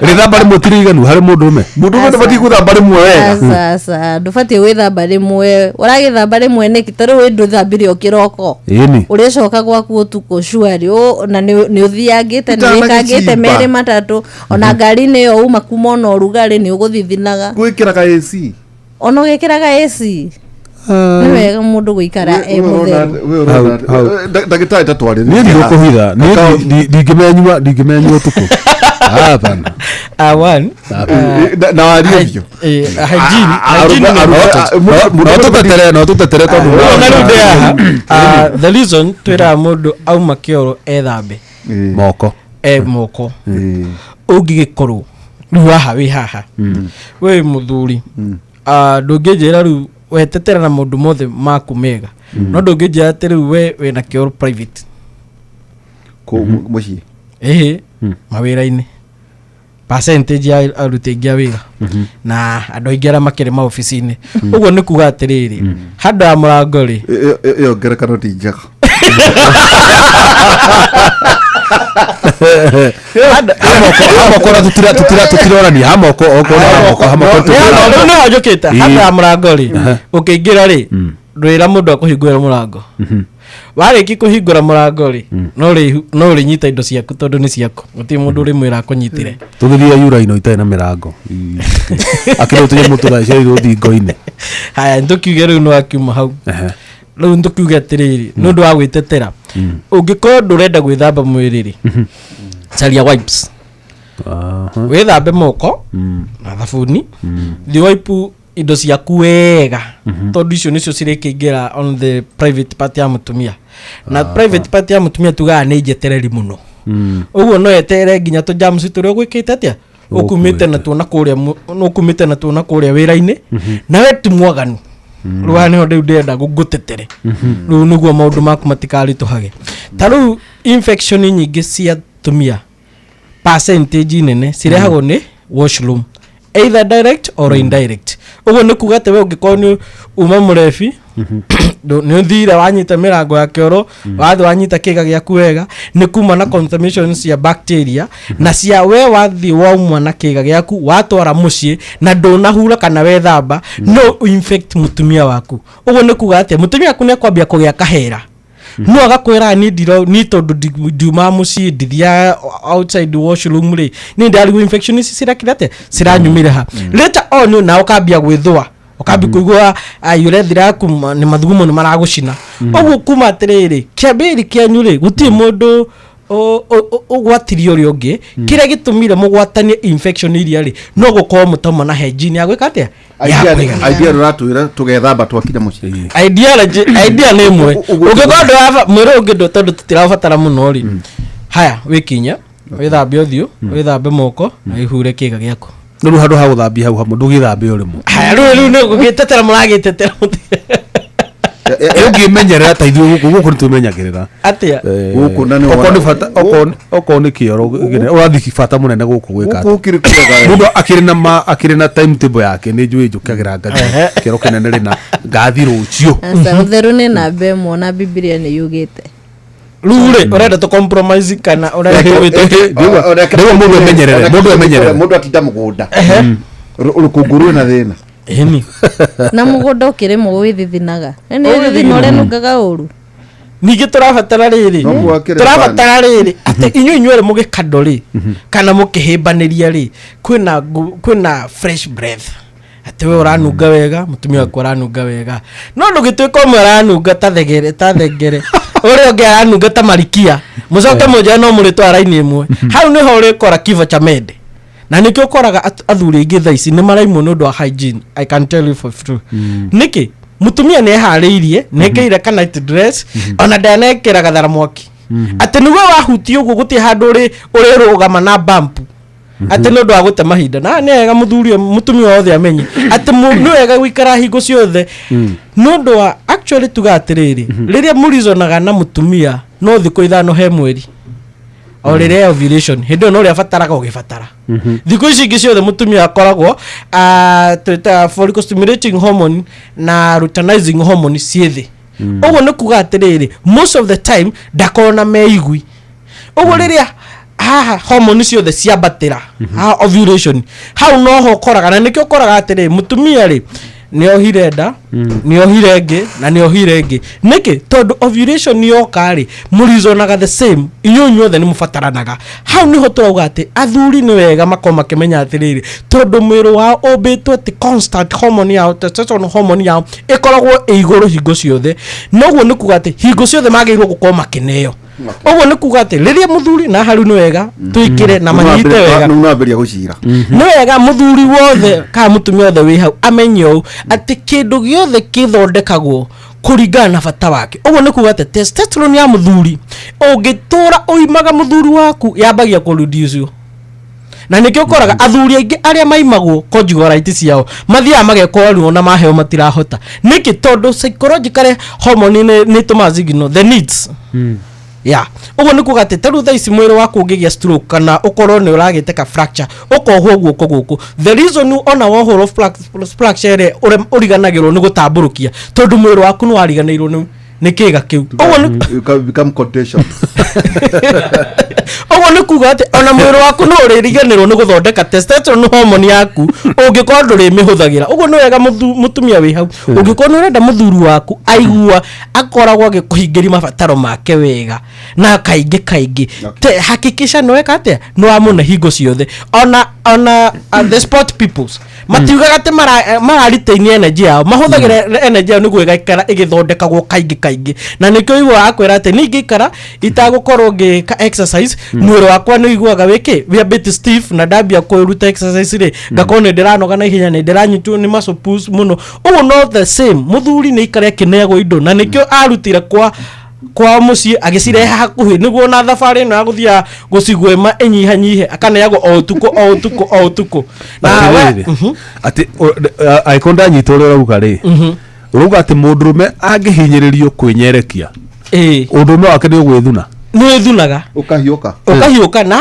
S3: Rĩthamba rĩmwe ti rĩiganu harĩ mũndũ ũme?
S2: Mũndũ ũmwe ndabatiĩ gwĩthamba rĩmwe wega.
S5: Aca, aca, ndũbatiĩ gwĩthamba rĩmwe. Ũragĩthamba rĩmwe nĩkĩ? Ta rĩu ndũthambire o kĩroko,
S3: Ĩni.
S5: ũrĩcoka gwaku ũtukũ cuari na nĩ ũthiangĩte, nĩ wĩkangĩte
S2: Ũtanagĩcimba.
S5: merĩ matatũ, ona ngari-inĩ ĩyo uma kuma ona ũrugarĩ nĩ ũgũthithinaga.
S2: Gwĩkĩraga AC.
S5: Ona ũgĩkĩraga AC, nĩ wega mũndũ gũikara e mũtheru.
S3: Hau.
S2: Ndagĩtarĩ tatwarĩrĩria.
S3: Niĩ ndigũkũhitha, niĩ ndingĩmenyua, ndingĩmenyua ũtukũ, hapana.
S4: One
S2: Na warie biũ.
S4: Hygiene, hygiene nĩ important.
S3: No tũtetere, no tũtetere tondũ
S4: Rĩu na rĩu ndĩ haha. The reason twĩraga mũndũ auma kĩoro ethambe
S3: moko.
S4: E moko, ũngĩgĩkorwo rĩu haha wĩ haha wĩ mũthuri, ndũngĩnjĩra rĩu wetetera na maũndũ mothe maku mega, no ndũngĩnjĩra atĩ rĩu we wĩna kĩoro private.
S2: Mũciĩ.
S4: Ĩhĩ, mawĩra-inĩ percentage ya aruti aingĩ a wĩra na andũ aingĩ arĩa makĩrĩ maobici-inĩ, ũguo nĩ kuga atĩrĩrĩ, handũ ya mũrango rĩ.
S2: Ĩyo ngerekano ti njega.
S3: Hamoko na tũtirorania hamoko, okorwo nĩ hamoko, hamoko.
S4: Rĩu nĩho njũkĩte. Handũ ya mũrango rĩ, ũkĩingĩra rĩ, ndwĩra mũndũ akũhingũra mũrango. Warĩki kũhingũra mũrango rĩ, no ũrĩnyita indo ciaku tondũ nĩ ciaku, gũtirĩ mũndũ ũrĩmwĩra akũnyitĩre.
S3: Tũgĩthiĩ yura ino itarĩ na mĩrango, akĩrĩ tũnyamũ tũgaciarirwo thingo-inĩ.
S4: Haya, nĩtũkiuge rĩu nĩ wakiuma hau. Rĩu nĩtũkiuge atĩrĩrĩ, nĩ ũndũ wa gwĩtetera, ũngĩkorwo ndũrenda gwĩthamba mwĩrĩ rĩ, caria wipes, wĩthambe moko na thabuni, thiĩ wipe indo ciaku wega, tondũ icio nĩcio cirĩkĩingĩra on the private part ya mũtumia, na private part ya mũtumia tugaga nĩ njetereri mũno. Ũguo no eterere nginya tũ germs tũrĩa ũgwĩkĩte atĩa, ũkumĩte natuo na kũrĩa ũkumĩte natuo na kũrĩa wĩra-inĩ, na we ti mwaganu. Rĩu haha nĩho rĩu ndĩrenda ngũtetere rĩu nĩguo maũndũ maku matikaritũhage. Ta rĩu infection nyingĩ cia tumia, percentage nene cirehagwo nĩ washroom, either direct or indirect. Ũguo nĩ kuga atĩ we ũngĩkorwo nĩ uma mũrebi, nĩ ũthire wanyita mĩrango ya kĩoro, wathiĩ wanyita kĩga gĩaku wega, nĩ kuma na contamination cia bacteria na cia we wathiĩ wauma na kĩga gĩaku watwara mũciĩ na ndũnahura kana wethamba, no infect mũtumia waku. Ũguo nĩ kuga atĩ mũtumia waku nĩ akwambia kũgĩa kahera. No agakwĩra niĩ ndiro niĩ tondũ ndiumaga mũciĩ, ndithiaga outside washroom rĩ, niĩ ndarigwo infection ici cirakire atĩa, ciranyumire ha. Later on na ũkambia gwĩthũa, ũkambia kũigua urethra yaku nĩ mathugumo nĩ maragũcina ũguo. Kuma atĩrĩrĩ, kĩambĩrĩria kĩanyu rĩ, gũtirĩ mũndũ ũgwatirie ũrĩa ũngĩ. Kĩrĩa gĩtũmire mũgwatanie infection iria rĩ, no gũkorwo mũtauma na hygiene ya gwĩka atĩa, ya kũigana.
S2: Idea rũratwĩra tũgethamba twakinya mũciĩ.
S4: Idea nĩ ĩmwe. Ũngĩkorwo ndũraba mwĩrĩ ũngĩ tondũ tũtirabatara mũno rĩ, haya, wĩkinye, wĩthambe ũthiũ, wĩthambe moko na wĩhure kĩga gĩaku.
S3: No rĩu handũ ha gũthambia hau hamwe, ndũgĩthambie o rĩmwe?
S4: Haya, rĩu nĩ gũgĩtetera, mũragĩtetera.
S3: Ũngĩmenyerera ta ithuĩ gũkũ nĩ twĩmenyagĩrĩra.
S4: Atĩa?
S2: Gũkũ na nĩ
S3: Okorwo nĩ bata, okorwo nĩ kĩoro ũrathiĩ bata mũnene gũkũ gwĩka
S2: Gũkũ
S3: atĩa?
S2: ũkĩrĩ kwega.
S3: Mũndũ akĩrĩ na ma akĩrĩ na timetable yake, nĩ njũĩ njũkagĩra ngathi kĩoro kĩnene rĩna ngathi rũciũ.
S5: Aca, ũtheru nĩ namba ĩmwe na Bibilia nĩ yugĩte.
S4: Rĩu rĩ, ũrenda tũ compromise kana ũrenda tũwĩtũke?
S3: Ndauga mũndũ emenyerere, mũndũ emenyerere.
S2: Mũndũ atinda mũgũnda, rũkũngũ rwĩna thĩna.
S4: Ĩni.
S5: Na mũgũnda ũkĩrĩmwo wĩthithinaga, nĩ thithina ũrĩa nungaga ũru.
S4: Ningĩ tũrabatara rĩrĩ,
S2: No mwakĩre.
S4: Tũrabatara rĩrĩ atĩ inyuĩ inyuerĩ mũgĩkando rĩ, kana mũkĩhĩmbanĩria rĩ, kwĩna fresh breath, atĩ we ũranunga wega, mũtumia waku aranunga wega, no ndũgĩtuĩka ũmwe aranunga ta thegere, ta thengere, ũrĩa ũngĩ aranunga ta marikia, mũcoke mũnjĩre no mũrĩtwara raini ĩmwe. Hau nĩho ũrĩkora kifo cha mende, na nĩkĩo ũkoraga athuri aingĩ thaa ici nĩ maraimwo nĩ ũndũ wa hygiene. I can tell you for true. Nĩkĩ? Mũtumia nĩ eharĩirie, nĩ ekĩrire ka night dress, ona ndanekĩra gathara mwaki, atĩ nĩguo wahutia ũguo gũtirĩ handũ ũrĩrũgama na bump, atĩ nĩ ũndũ wa gũte mahinda. Na nĩ wega mũthuri ũyũ, mũtumia wothe amenye atĩ nĩ wega gũikara hingo ciothe, nĩ ũndũ wa actually tuga atĩrĩrĩ, rĩrĩa mũrizonaga na mũtumia no thikũ 5 he mweri, o rĩrĩa ovulation, hĩndĩ ĩyo no ũrĩa abataraga ũgĩbatara. Thikũ ici ingĩ ciothe mũtumia akoragwo, twĩtaga follicle stimulating hormone na luteinizing hormone ciĩ thĩ. Ũguo nĩ kuga atĩrĩrĩ, most of the time ndakorwo na meigui ũguo. Rĩrĩa haha hormone ciothe ciambatĩra haha ovulation, hau noho ũkoraga, na nĩkĩo ũkoraga atĩrĩ, mũtumia rĩ, nĩ ohire nda, nĩ ohire ĩngĩ na nĩ ohire ĩngĩ. Nĩkĩ? Tondũ ovulation yoka rĩ, mũrizonaga the same, inyuĩ inyuothe nĩ mũbataranaga. Hau nĩho tũrauga atĩ athuri nĩ wega makorwo makĩmenya atĩrĩrĩ, tondũ mwĩrĩ wao ũmbĩtwo atĩ constant hormone yao, testosterone hormone yao ĩkoragwo ĩ igũrũ hingo ciothe. Noguo nĩ kuga atĩ hingo ciothe magĩrĩirwo gũkorwo makĩneo. Ũguo nĩ kuga atĩ rĩrĩa mũthuri na haru nĩ wega twĩkĩre na manyite wega.
S2: Nĩ wambĩrĩria gũcira.
S4: Nĩ wega mũthuri wothe kana mũtumia wothe wĩ hau amenye ũũ, atĩ kĩndũ gĩothe kĩthondekagwo kũringana na bata wake. Ũguo nĩ kuga atĩ testosterone ya mũthuri, ũngĩtũra ũimaga mũthuri waku, yambagia kũreduce, na nĩkĩo ũkoraga athuri aingĩ arĩa maimagwo conjugal right ciao mathiaga magekora ruo na maheo matirahota. Nĩkĩ? Tondũ psychologically hormone nĩ ĩtũmaga signal the needs ya. Ũguo nĩ kuga atĩ tarĩu thaa ici mwĩrĩ waku ũngĩgĩa stroke kana ũkorwo nĩ ũragĩte ka fracture, ũkohwo guoko gũkũ, the reason ona wohũrwo fracture ĩrĩa ũriganagĩrwo nĩ gũtambũrũkia, tondũ mwĩrĩ waku nĩ wariganĩirwo nĩ kĩga kĩu. Ũguo nĩ
S2: You can become contagious.
S4: Ũguo nĩ kuga atĩ ona mwĩrĩ waku no ũrĩriganĩrwo nĩ gũthondeka testosterone hormone yaku ũngĩkorwo ndũrĩmĩhũthagĩra. Ũguo nĩ wega mũtumia wĩ hau, ũngĩkorwo nĩ ũrenda mũthuri waku aigua akoragwo agĩkũhingĩria mabataro make wega na kaingĩ kaingĩ, te hakikisha nĩ weka atĩa, nĩ wamũne hingo ciothe. Ona the sport peoples matiugaga atĩ mara retain energy yao, mahũthagĩra energy yao nĩguo ĩgaikara ĩgĩthondekagwo kaingĩ kaingĩ. Na nĩkĩo iguaga akwĩra atĩ ningĩikara itagũkorwo ngĩka exercise, mwĩrĩ wakwa nĩ ũiguaga wĩkĩ, wĩ a bit stiff, na ndambia kũruta exercise rĩ, ngakorwo nĩ ndĩranoga na ihenya, nĩ ndĩranyitwo nĩ muscle pulls mũno. Ũguo no the same, mũthuri nĩ aikare akĩneagwo indo, na nĩkĩo arutire kwa kwao mũciĩ agĩcirehe hakuhĩ, nĩguo na thabarĩ ĩno ya gũthiaga gũcigwĩma ĩnyihanyihe, akaneagwo o ũtukũ o ũtukũ o ũtukũ na
S3: Atĩrĩrĩ, atĩ angĩkorwo ndanyita ũrĩa ũrauga rĩ, ũrauga atĩ mũndũrũme angĩhinyĩrĩrio kwĩnyerekia, ũndũrũme wake nĩ ũgwĩthuna.
S4: Nĩ ũthunaga.
S2: Ũkahiũka.
S4: Ũkahiũka, na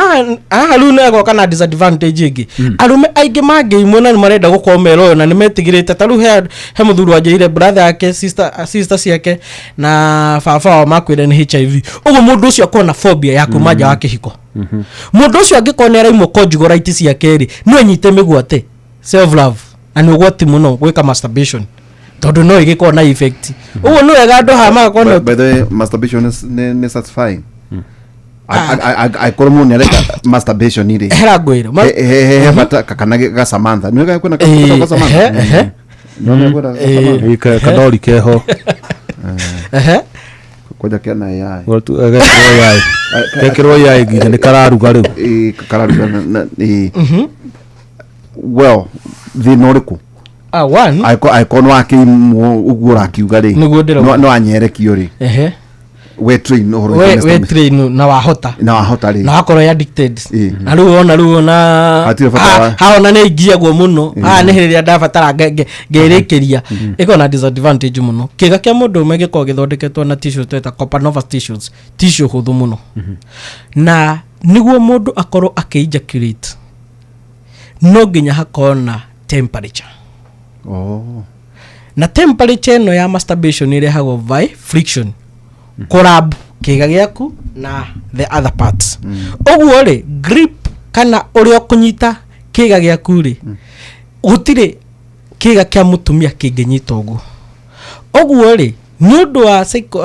S4: haha rĩu nĩ agoka na disadvantage ĩngĩ. Arũme aingĩ mangĩimwo na nĩ marenda gũkorwo meroyo na nĩ metigĩrĩte. Ta rĩu he mũthuri wanjĩrire brother yake, sister ciake na baba wao makwĩre nĩ HIV. Ũguo mũndũ ũcio akorwo na phobia ya kuma nja wa kĩhiko. Mũndũ ũcio angĩkorwo nĩ araimwo conjugal right ciake rĩ, no anyite mĩgwate self love, na nĩ ũgwati mũno gwĩka masturbation. Tondũ no ĩgĩkorwo na effect ũguo nĩ wega andũ haha magakorwo na
S2: By the way, masturbation nĩ satisfying. Angĩkorwo mũndũ nĩareka masturbation rĩ,
S4: hera ngwĩra
S2: he bata kana ga Samantha nĩ wega kwĩna ga Samantha.
S4: Ehe.
S2: Nĩ wega kwĩna ga Samantha.
S3: Ĩ, kadori keho.
S4: Ehe.
S2: Kwanja kena AI.
S3: Gekĩrwo yai, gekĩrwo yai nginya nĩ kararuga rĩu.
S2: Ĩ, kararuga ĩ. Well, thĩna ũrĩkũ?
S4: Ah, one.
S2: Angĩkorwo nĩ wakĩimwo ũguo ũrakiuga rĩ,
S4: Nĩguo ndĩrauga.
S2: no anyerekio rĩ,
S4: Ehe.
S2: we train ũhoro
S4: we
S2: wĩgiĩ
S4: we
S2: masturbation.
S4: train na wahota
S2: Na wahota rĩ,
S4: na wakorwo ĩ addicted. Na rĩu ona rĩu ona
S2: Hatirĩ bata
S4: haha ona nĩ ingiagwo mũno haha nĩ rĩrĩa ndabatara ngerĩkĩria ĩkorwo na disadvantage mũno. Kĩga kĩa mũndũ ũmwe gĩkoragwo gĩthondeketwo na tissue tweta copernova tissues, tissue hũthũ mũno, na nĩguo mũndũ akorwo akĩ ejaculate no nginya hakorwo na temperature.
S2: Oh.
S4: Na temperature ĩno ya masturbation ĩrehagwo by friction, kũrab kĩga gĩaku na the other parts. Ũguo rĩ, grip kana ũrĩa ũkũnyita kĩga gĩaku rĩ, gũtirĩ kĩga kĩa mũtumia kĩngĩnyita ũguo. Ũguo rĩ, nĩ ũndũ wa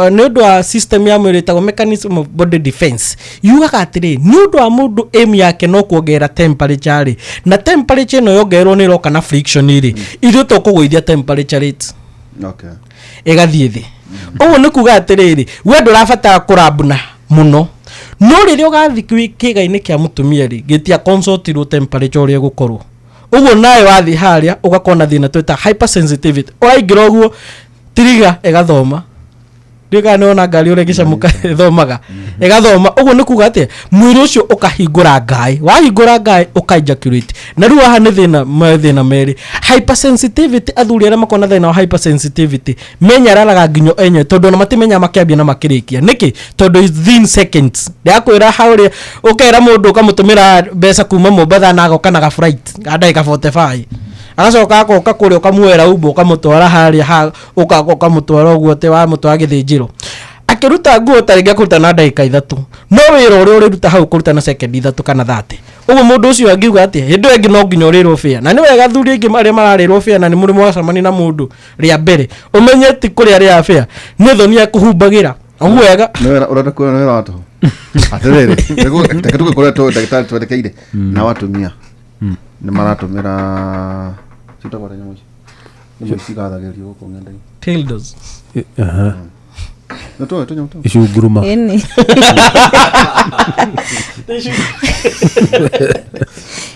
S4: nĩ ũndũ wa system ya mwĩrĩ ĩtagwo mechanism of body defense, yugaga atĩrĩ, nĩ ũndũ wa mũndũ aim yake no kuongerera temperature rĩ, na temperature ĩno yongererwo nĩ ĩroka na friction rĩ, ithuĩ tũkũgũithia temperature rate. Ĩgathiĩ thĩ. Ũguo nĩ kuga atĩrĩrĩ, we ndũrabatara kũrambuna mũno, no rĩrĩa ũgathiĩ kĩga-inĩ kĩa mũtumia rĩ, gĩtia consultirwo temperature ũrĩa ĩgũkorwo. Ũguo nawe wathiĩ harĩa ũgakorwo na thĩna twĩta hypersensitivity. Ũraingĩra ũguo tiriga ĩgathoma, ndiũĩ kana nĩwona ngari ũrĩa ĩgĩcamũka ĩthomaga, ĩgathoma. Ũguo nĩ kuga atĩa? Mwĩrĩ ũcio ũkahingũra ngaĩ, wahingũra ngaĩ ũka ejaculate. Na rĩu haha nĩ thĩna, mathĩna merĩ: hypersensitivity. Athuri arĩa makoragwo na thĩna wa hypersensitivity menyararaga nginya enyewe, tondũ ona matimenya makĩambia na makĩrĩkia nĩkĩ, tondũ within seconds. Ndakwĩra haũrĩa ũkera mũndũ ũkamũtũmĩra mbeca kuma Mombatha na agoka na ga flight ga ndagĩka 45, agacoka agoka kũrĩa ũkamuoera umbo ũkamũtwara harĩa ha ũkamũtwara ũguo atĩ wamũtwara gĩthĩnjĩro, akĩruta nguo ta rĩngĩ akũruta na ndagĩka 3, no wĩra ũrĩa ũrĩruta hau kũruta na sekendi 3 kana 30. Ũguo mũndũ ũcio angiuga atĩ hĩndĩ ĩyo ĩngĩ no nginya ũrĩrwo bĩa. Na nĩ wega athuri aingĩ arĩa mararĩrwo bĩa, na nĩ mũrĩ mwacemania na mũndũ rĩa mbere, ũmenye ti kũrĩa rĩa bĩa, nĩ thoni akũhumbagĩra ũguo wega.
S2: Nĩ wĩra ũrenda kuona, nĩ wĩra wa tũhũ. Atĩrĩrĩ, reke tũgĩkorwo ndagĩtarĩ twerekeire nao atumia nĩ maratũmĩra ciĩtagwo atĩa nyamũ ici? Nyamũ ici cigathagĩrĩrio gũkũ ng'enda-inĩ.
S4: Tildos.
S3: Aha.
S2: Nĩ tũĩ tũnyamũ tũu?
S3: Icunguruma.
S5: Ĩni,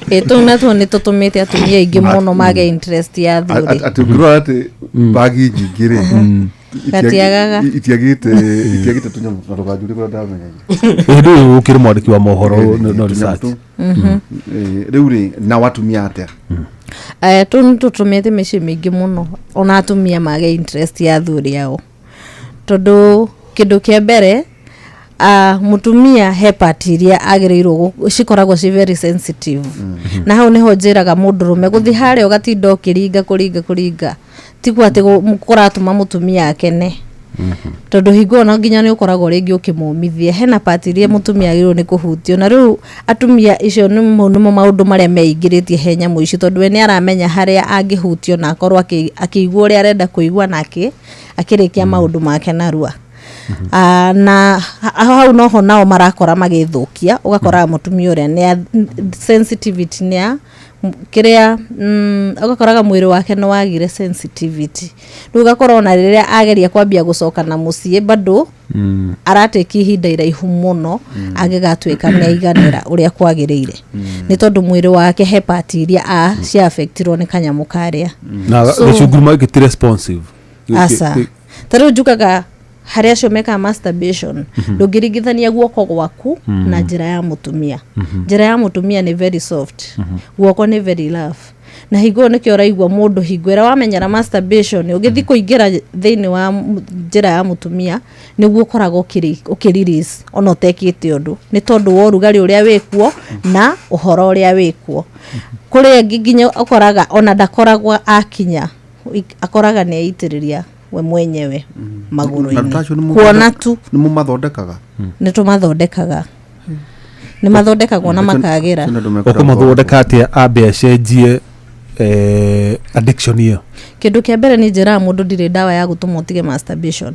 S5: ĩ tũu natuo nĩ tũtũmĩte atumia aingĩ mũno mage interest ya athuri.
S2: Atĩ ũngĩrora atĩ bagi nyingĩ rĩ,
S5: Gatiagaga.
S2: itiagĩte tũnyamũ na ndũkanjũrie kũrĩa ndamenyeire.
S3: Hĩndĩ ĩyo ũkĩrĩ mwandĩki wa mohoro no
S2: Tũnyamũ
S3: research.
S2: tũu. Rĩu rĩ, nao atumia atĩa?
S5: Tũu nĩ tũtũmĩte mĩciĩ mĩingĩ mũno ona atumia mage interest ya athuri ao, tondũ kĩndũ kĩa mbere, mũtumia he part iria agĩrĩirwo cikoragwo ci very sensitive. Na hau nĩho njĩraga mũndũrũme gũthiĩ harĩa ũgatinda ũkĩringa kũringa kũringa tiguo atĩ kũratũma mũtumia akene, tondũ hingo ĩyo no nginya nĩ ũkoragwo rĩngĩ ũkĩmũmithia. Hena part iria mũtumia agĩrĩirwo nĩ kũhutio. Na rĩu atumia icio nĩmo maũndũ marĩa meingĩrĩtie he nyamũ ici, tondũ we nĩ aramenya harĩa angĩhutio na akorwo akĩigua ũrĩa arenda kũigua na akĩrĩkia maũndũ make narua. Na hau noho nao marakora magĩthũkia. Ũgakoraga mũtumia ũrĩa nĩ sensitivity nĩ ya kĩrĩa, ũgakoraga mwĩrĩ wake nĩ wagire sensitivity. Rĩu ũgakora ona rĩrĩa ageria kwambia gũcoka na mũciĩ, bado aratĩki ihinda iraihu mũno agĩgatuĩka nĩ aiganĩra ũrĩa kwagĩrĩire, nĩ tondũ mwĩrĩ wake he part iria cia affectirwo nĩ kanyamũ karĩa.
S3: Na gĩcunguruma gĩkĩ ti responsive.
S5: Aca, ta rĩu njugaga harĩa acio mekaga masturbation, ndũngĩringithania guoko gwaku na njĩra ya mũtumia. Njĩra ya mũtumia nĩ very soft, guoko nĩ very rough. Na hingo ĩyo nĩkĩo ũraigua mũndũ hingo ĩrĩa wamenyera masturbation, ũgĩthiĩ kũingĩra thĩinĩ wa njĩra ya mũtumia, nĩguo ũkoragwo ũkĩ-release ona ũtekĩte ũndũ, nĩ tondũ wa ũrugarĩ ũrĩa wĩkuo na ũhoro ũrĩa wĩkuo. Kũrĩ angĩ nginya ũkoraga ona ndakoragwo akinya, akoraga nĩ eitĩrĩria we mwenyewe
S2: Na
S5: magũrũ-inĩ
S2: tacio nĩ
S5: kuona tu.
S2: Nĩ mũmathondekaga?
S5: Nĩ tũmathondekaga, nĩ mathondekagwo na makagĩra.
S3: Ũkũmathondeka atĩa? Ambe acenjie Addiction ĩyo.
S5: Kĩndũ kĩa mbere nĩ njĩraga mũndũ ndirĩ ndawa ya gũtũma ũtige masturbation.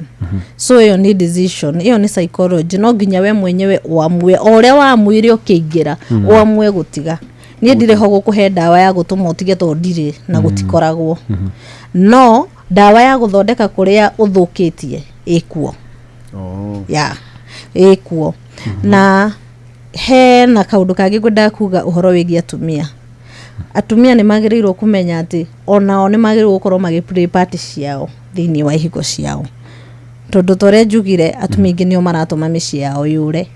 S5: So ĩyo nĩ decision, ĩyo nĩ psychology. No nginya we mwenyewe ũamue, o ũrĩa wamuire ũkĩingĩra, ũamue gũtiga. Niĩ ndirĩ ho gũkũhe ndawa ya gũtũma ũtige tondũ ndirĩ na gũtikoragwo. No ndawa ya gũthondeka kũrĩa ũthũkĩtie ĩkuo.
S2: Oh.
S5: Ya, ĩkuo. Na hena kaũndũ kangĩ ngwendaga kuga ũhoro wĩgiĩ atumia. Atumia nĩ magĩrĩirwo kũmenya atĩ onao nĩ magĩrĩirwo gũkorwo magĩ play part ciao thĩinĩ wa ihiko ciao, tondũ ta ũrĩa njugire, atumia aingĩ nĩo maratũma mĩciĩ yao yũre,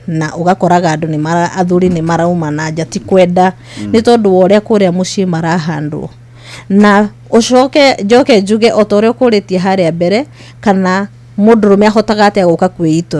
S5: na ũgakoraga andũ nĩ mara athuri nĩ marauma na nja ti kwenda, nĩ tondũ wa ũrĩa kũrĩa mũciĩ marahandwo. Na ũcoke njoke njuge o ta ũrĩa ũkũrĩtie harĩa mbere, kana mũndũrũme ahotaga atĩa gũka kwĩitũra.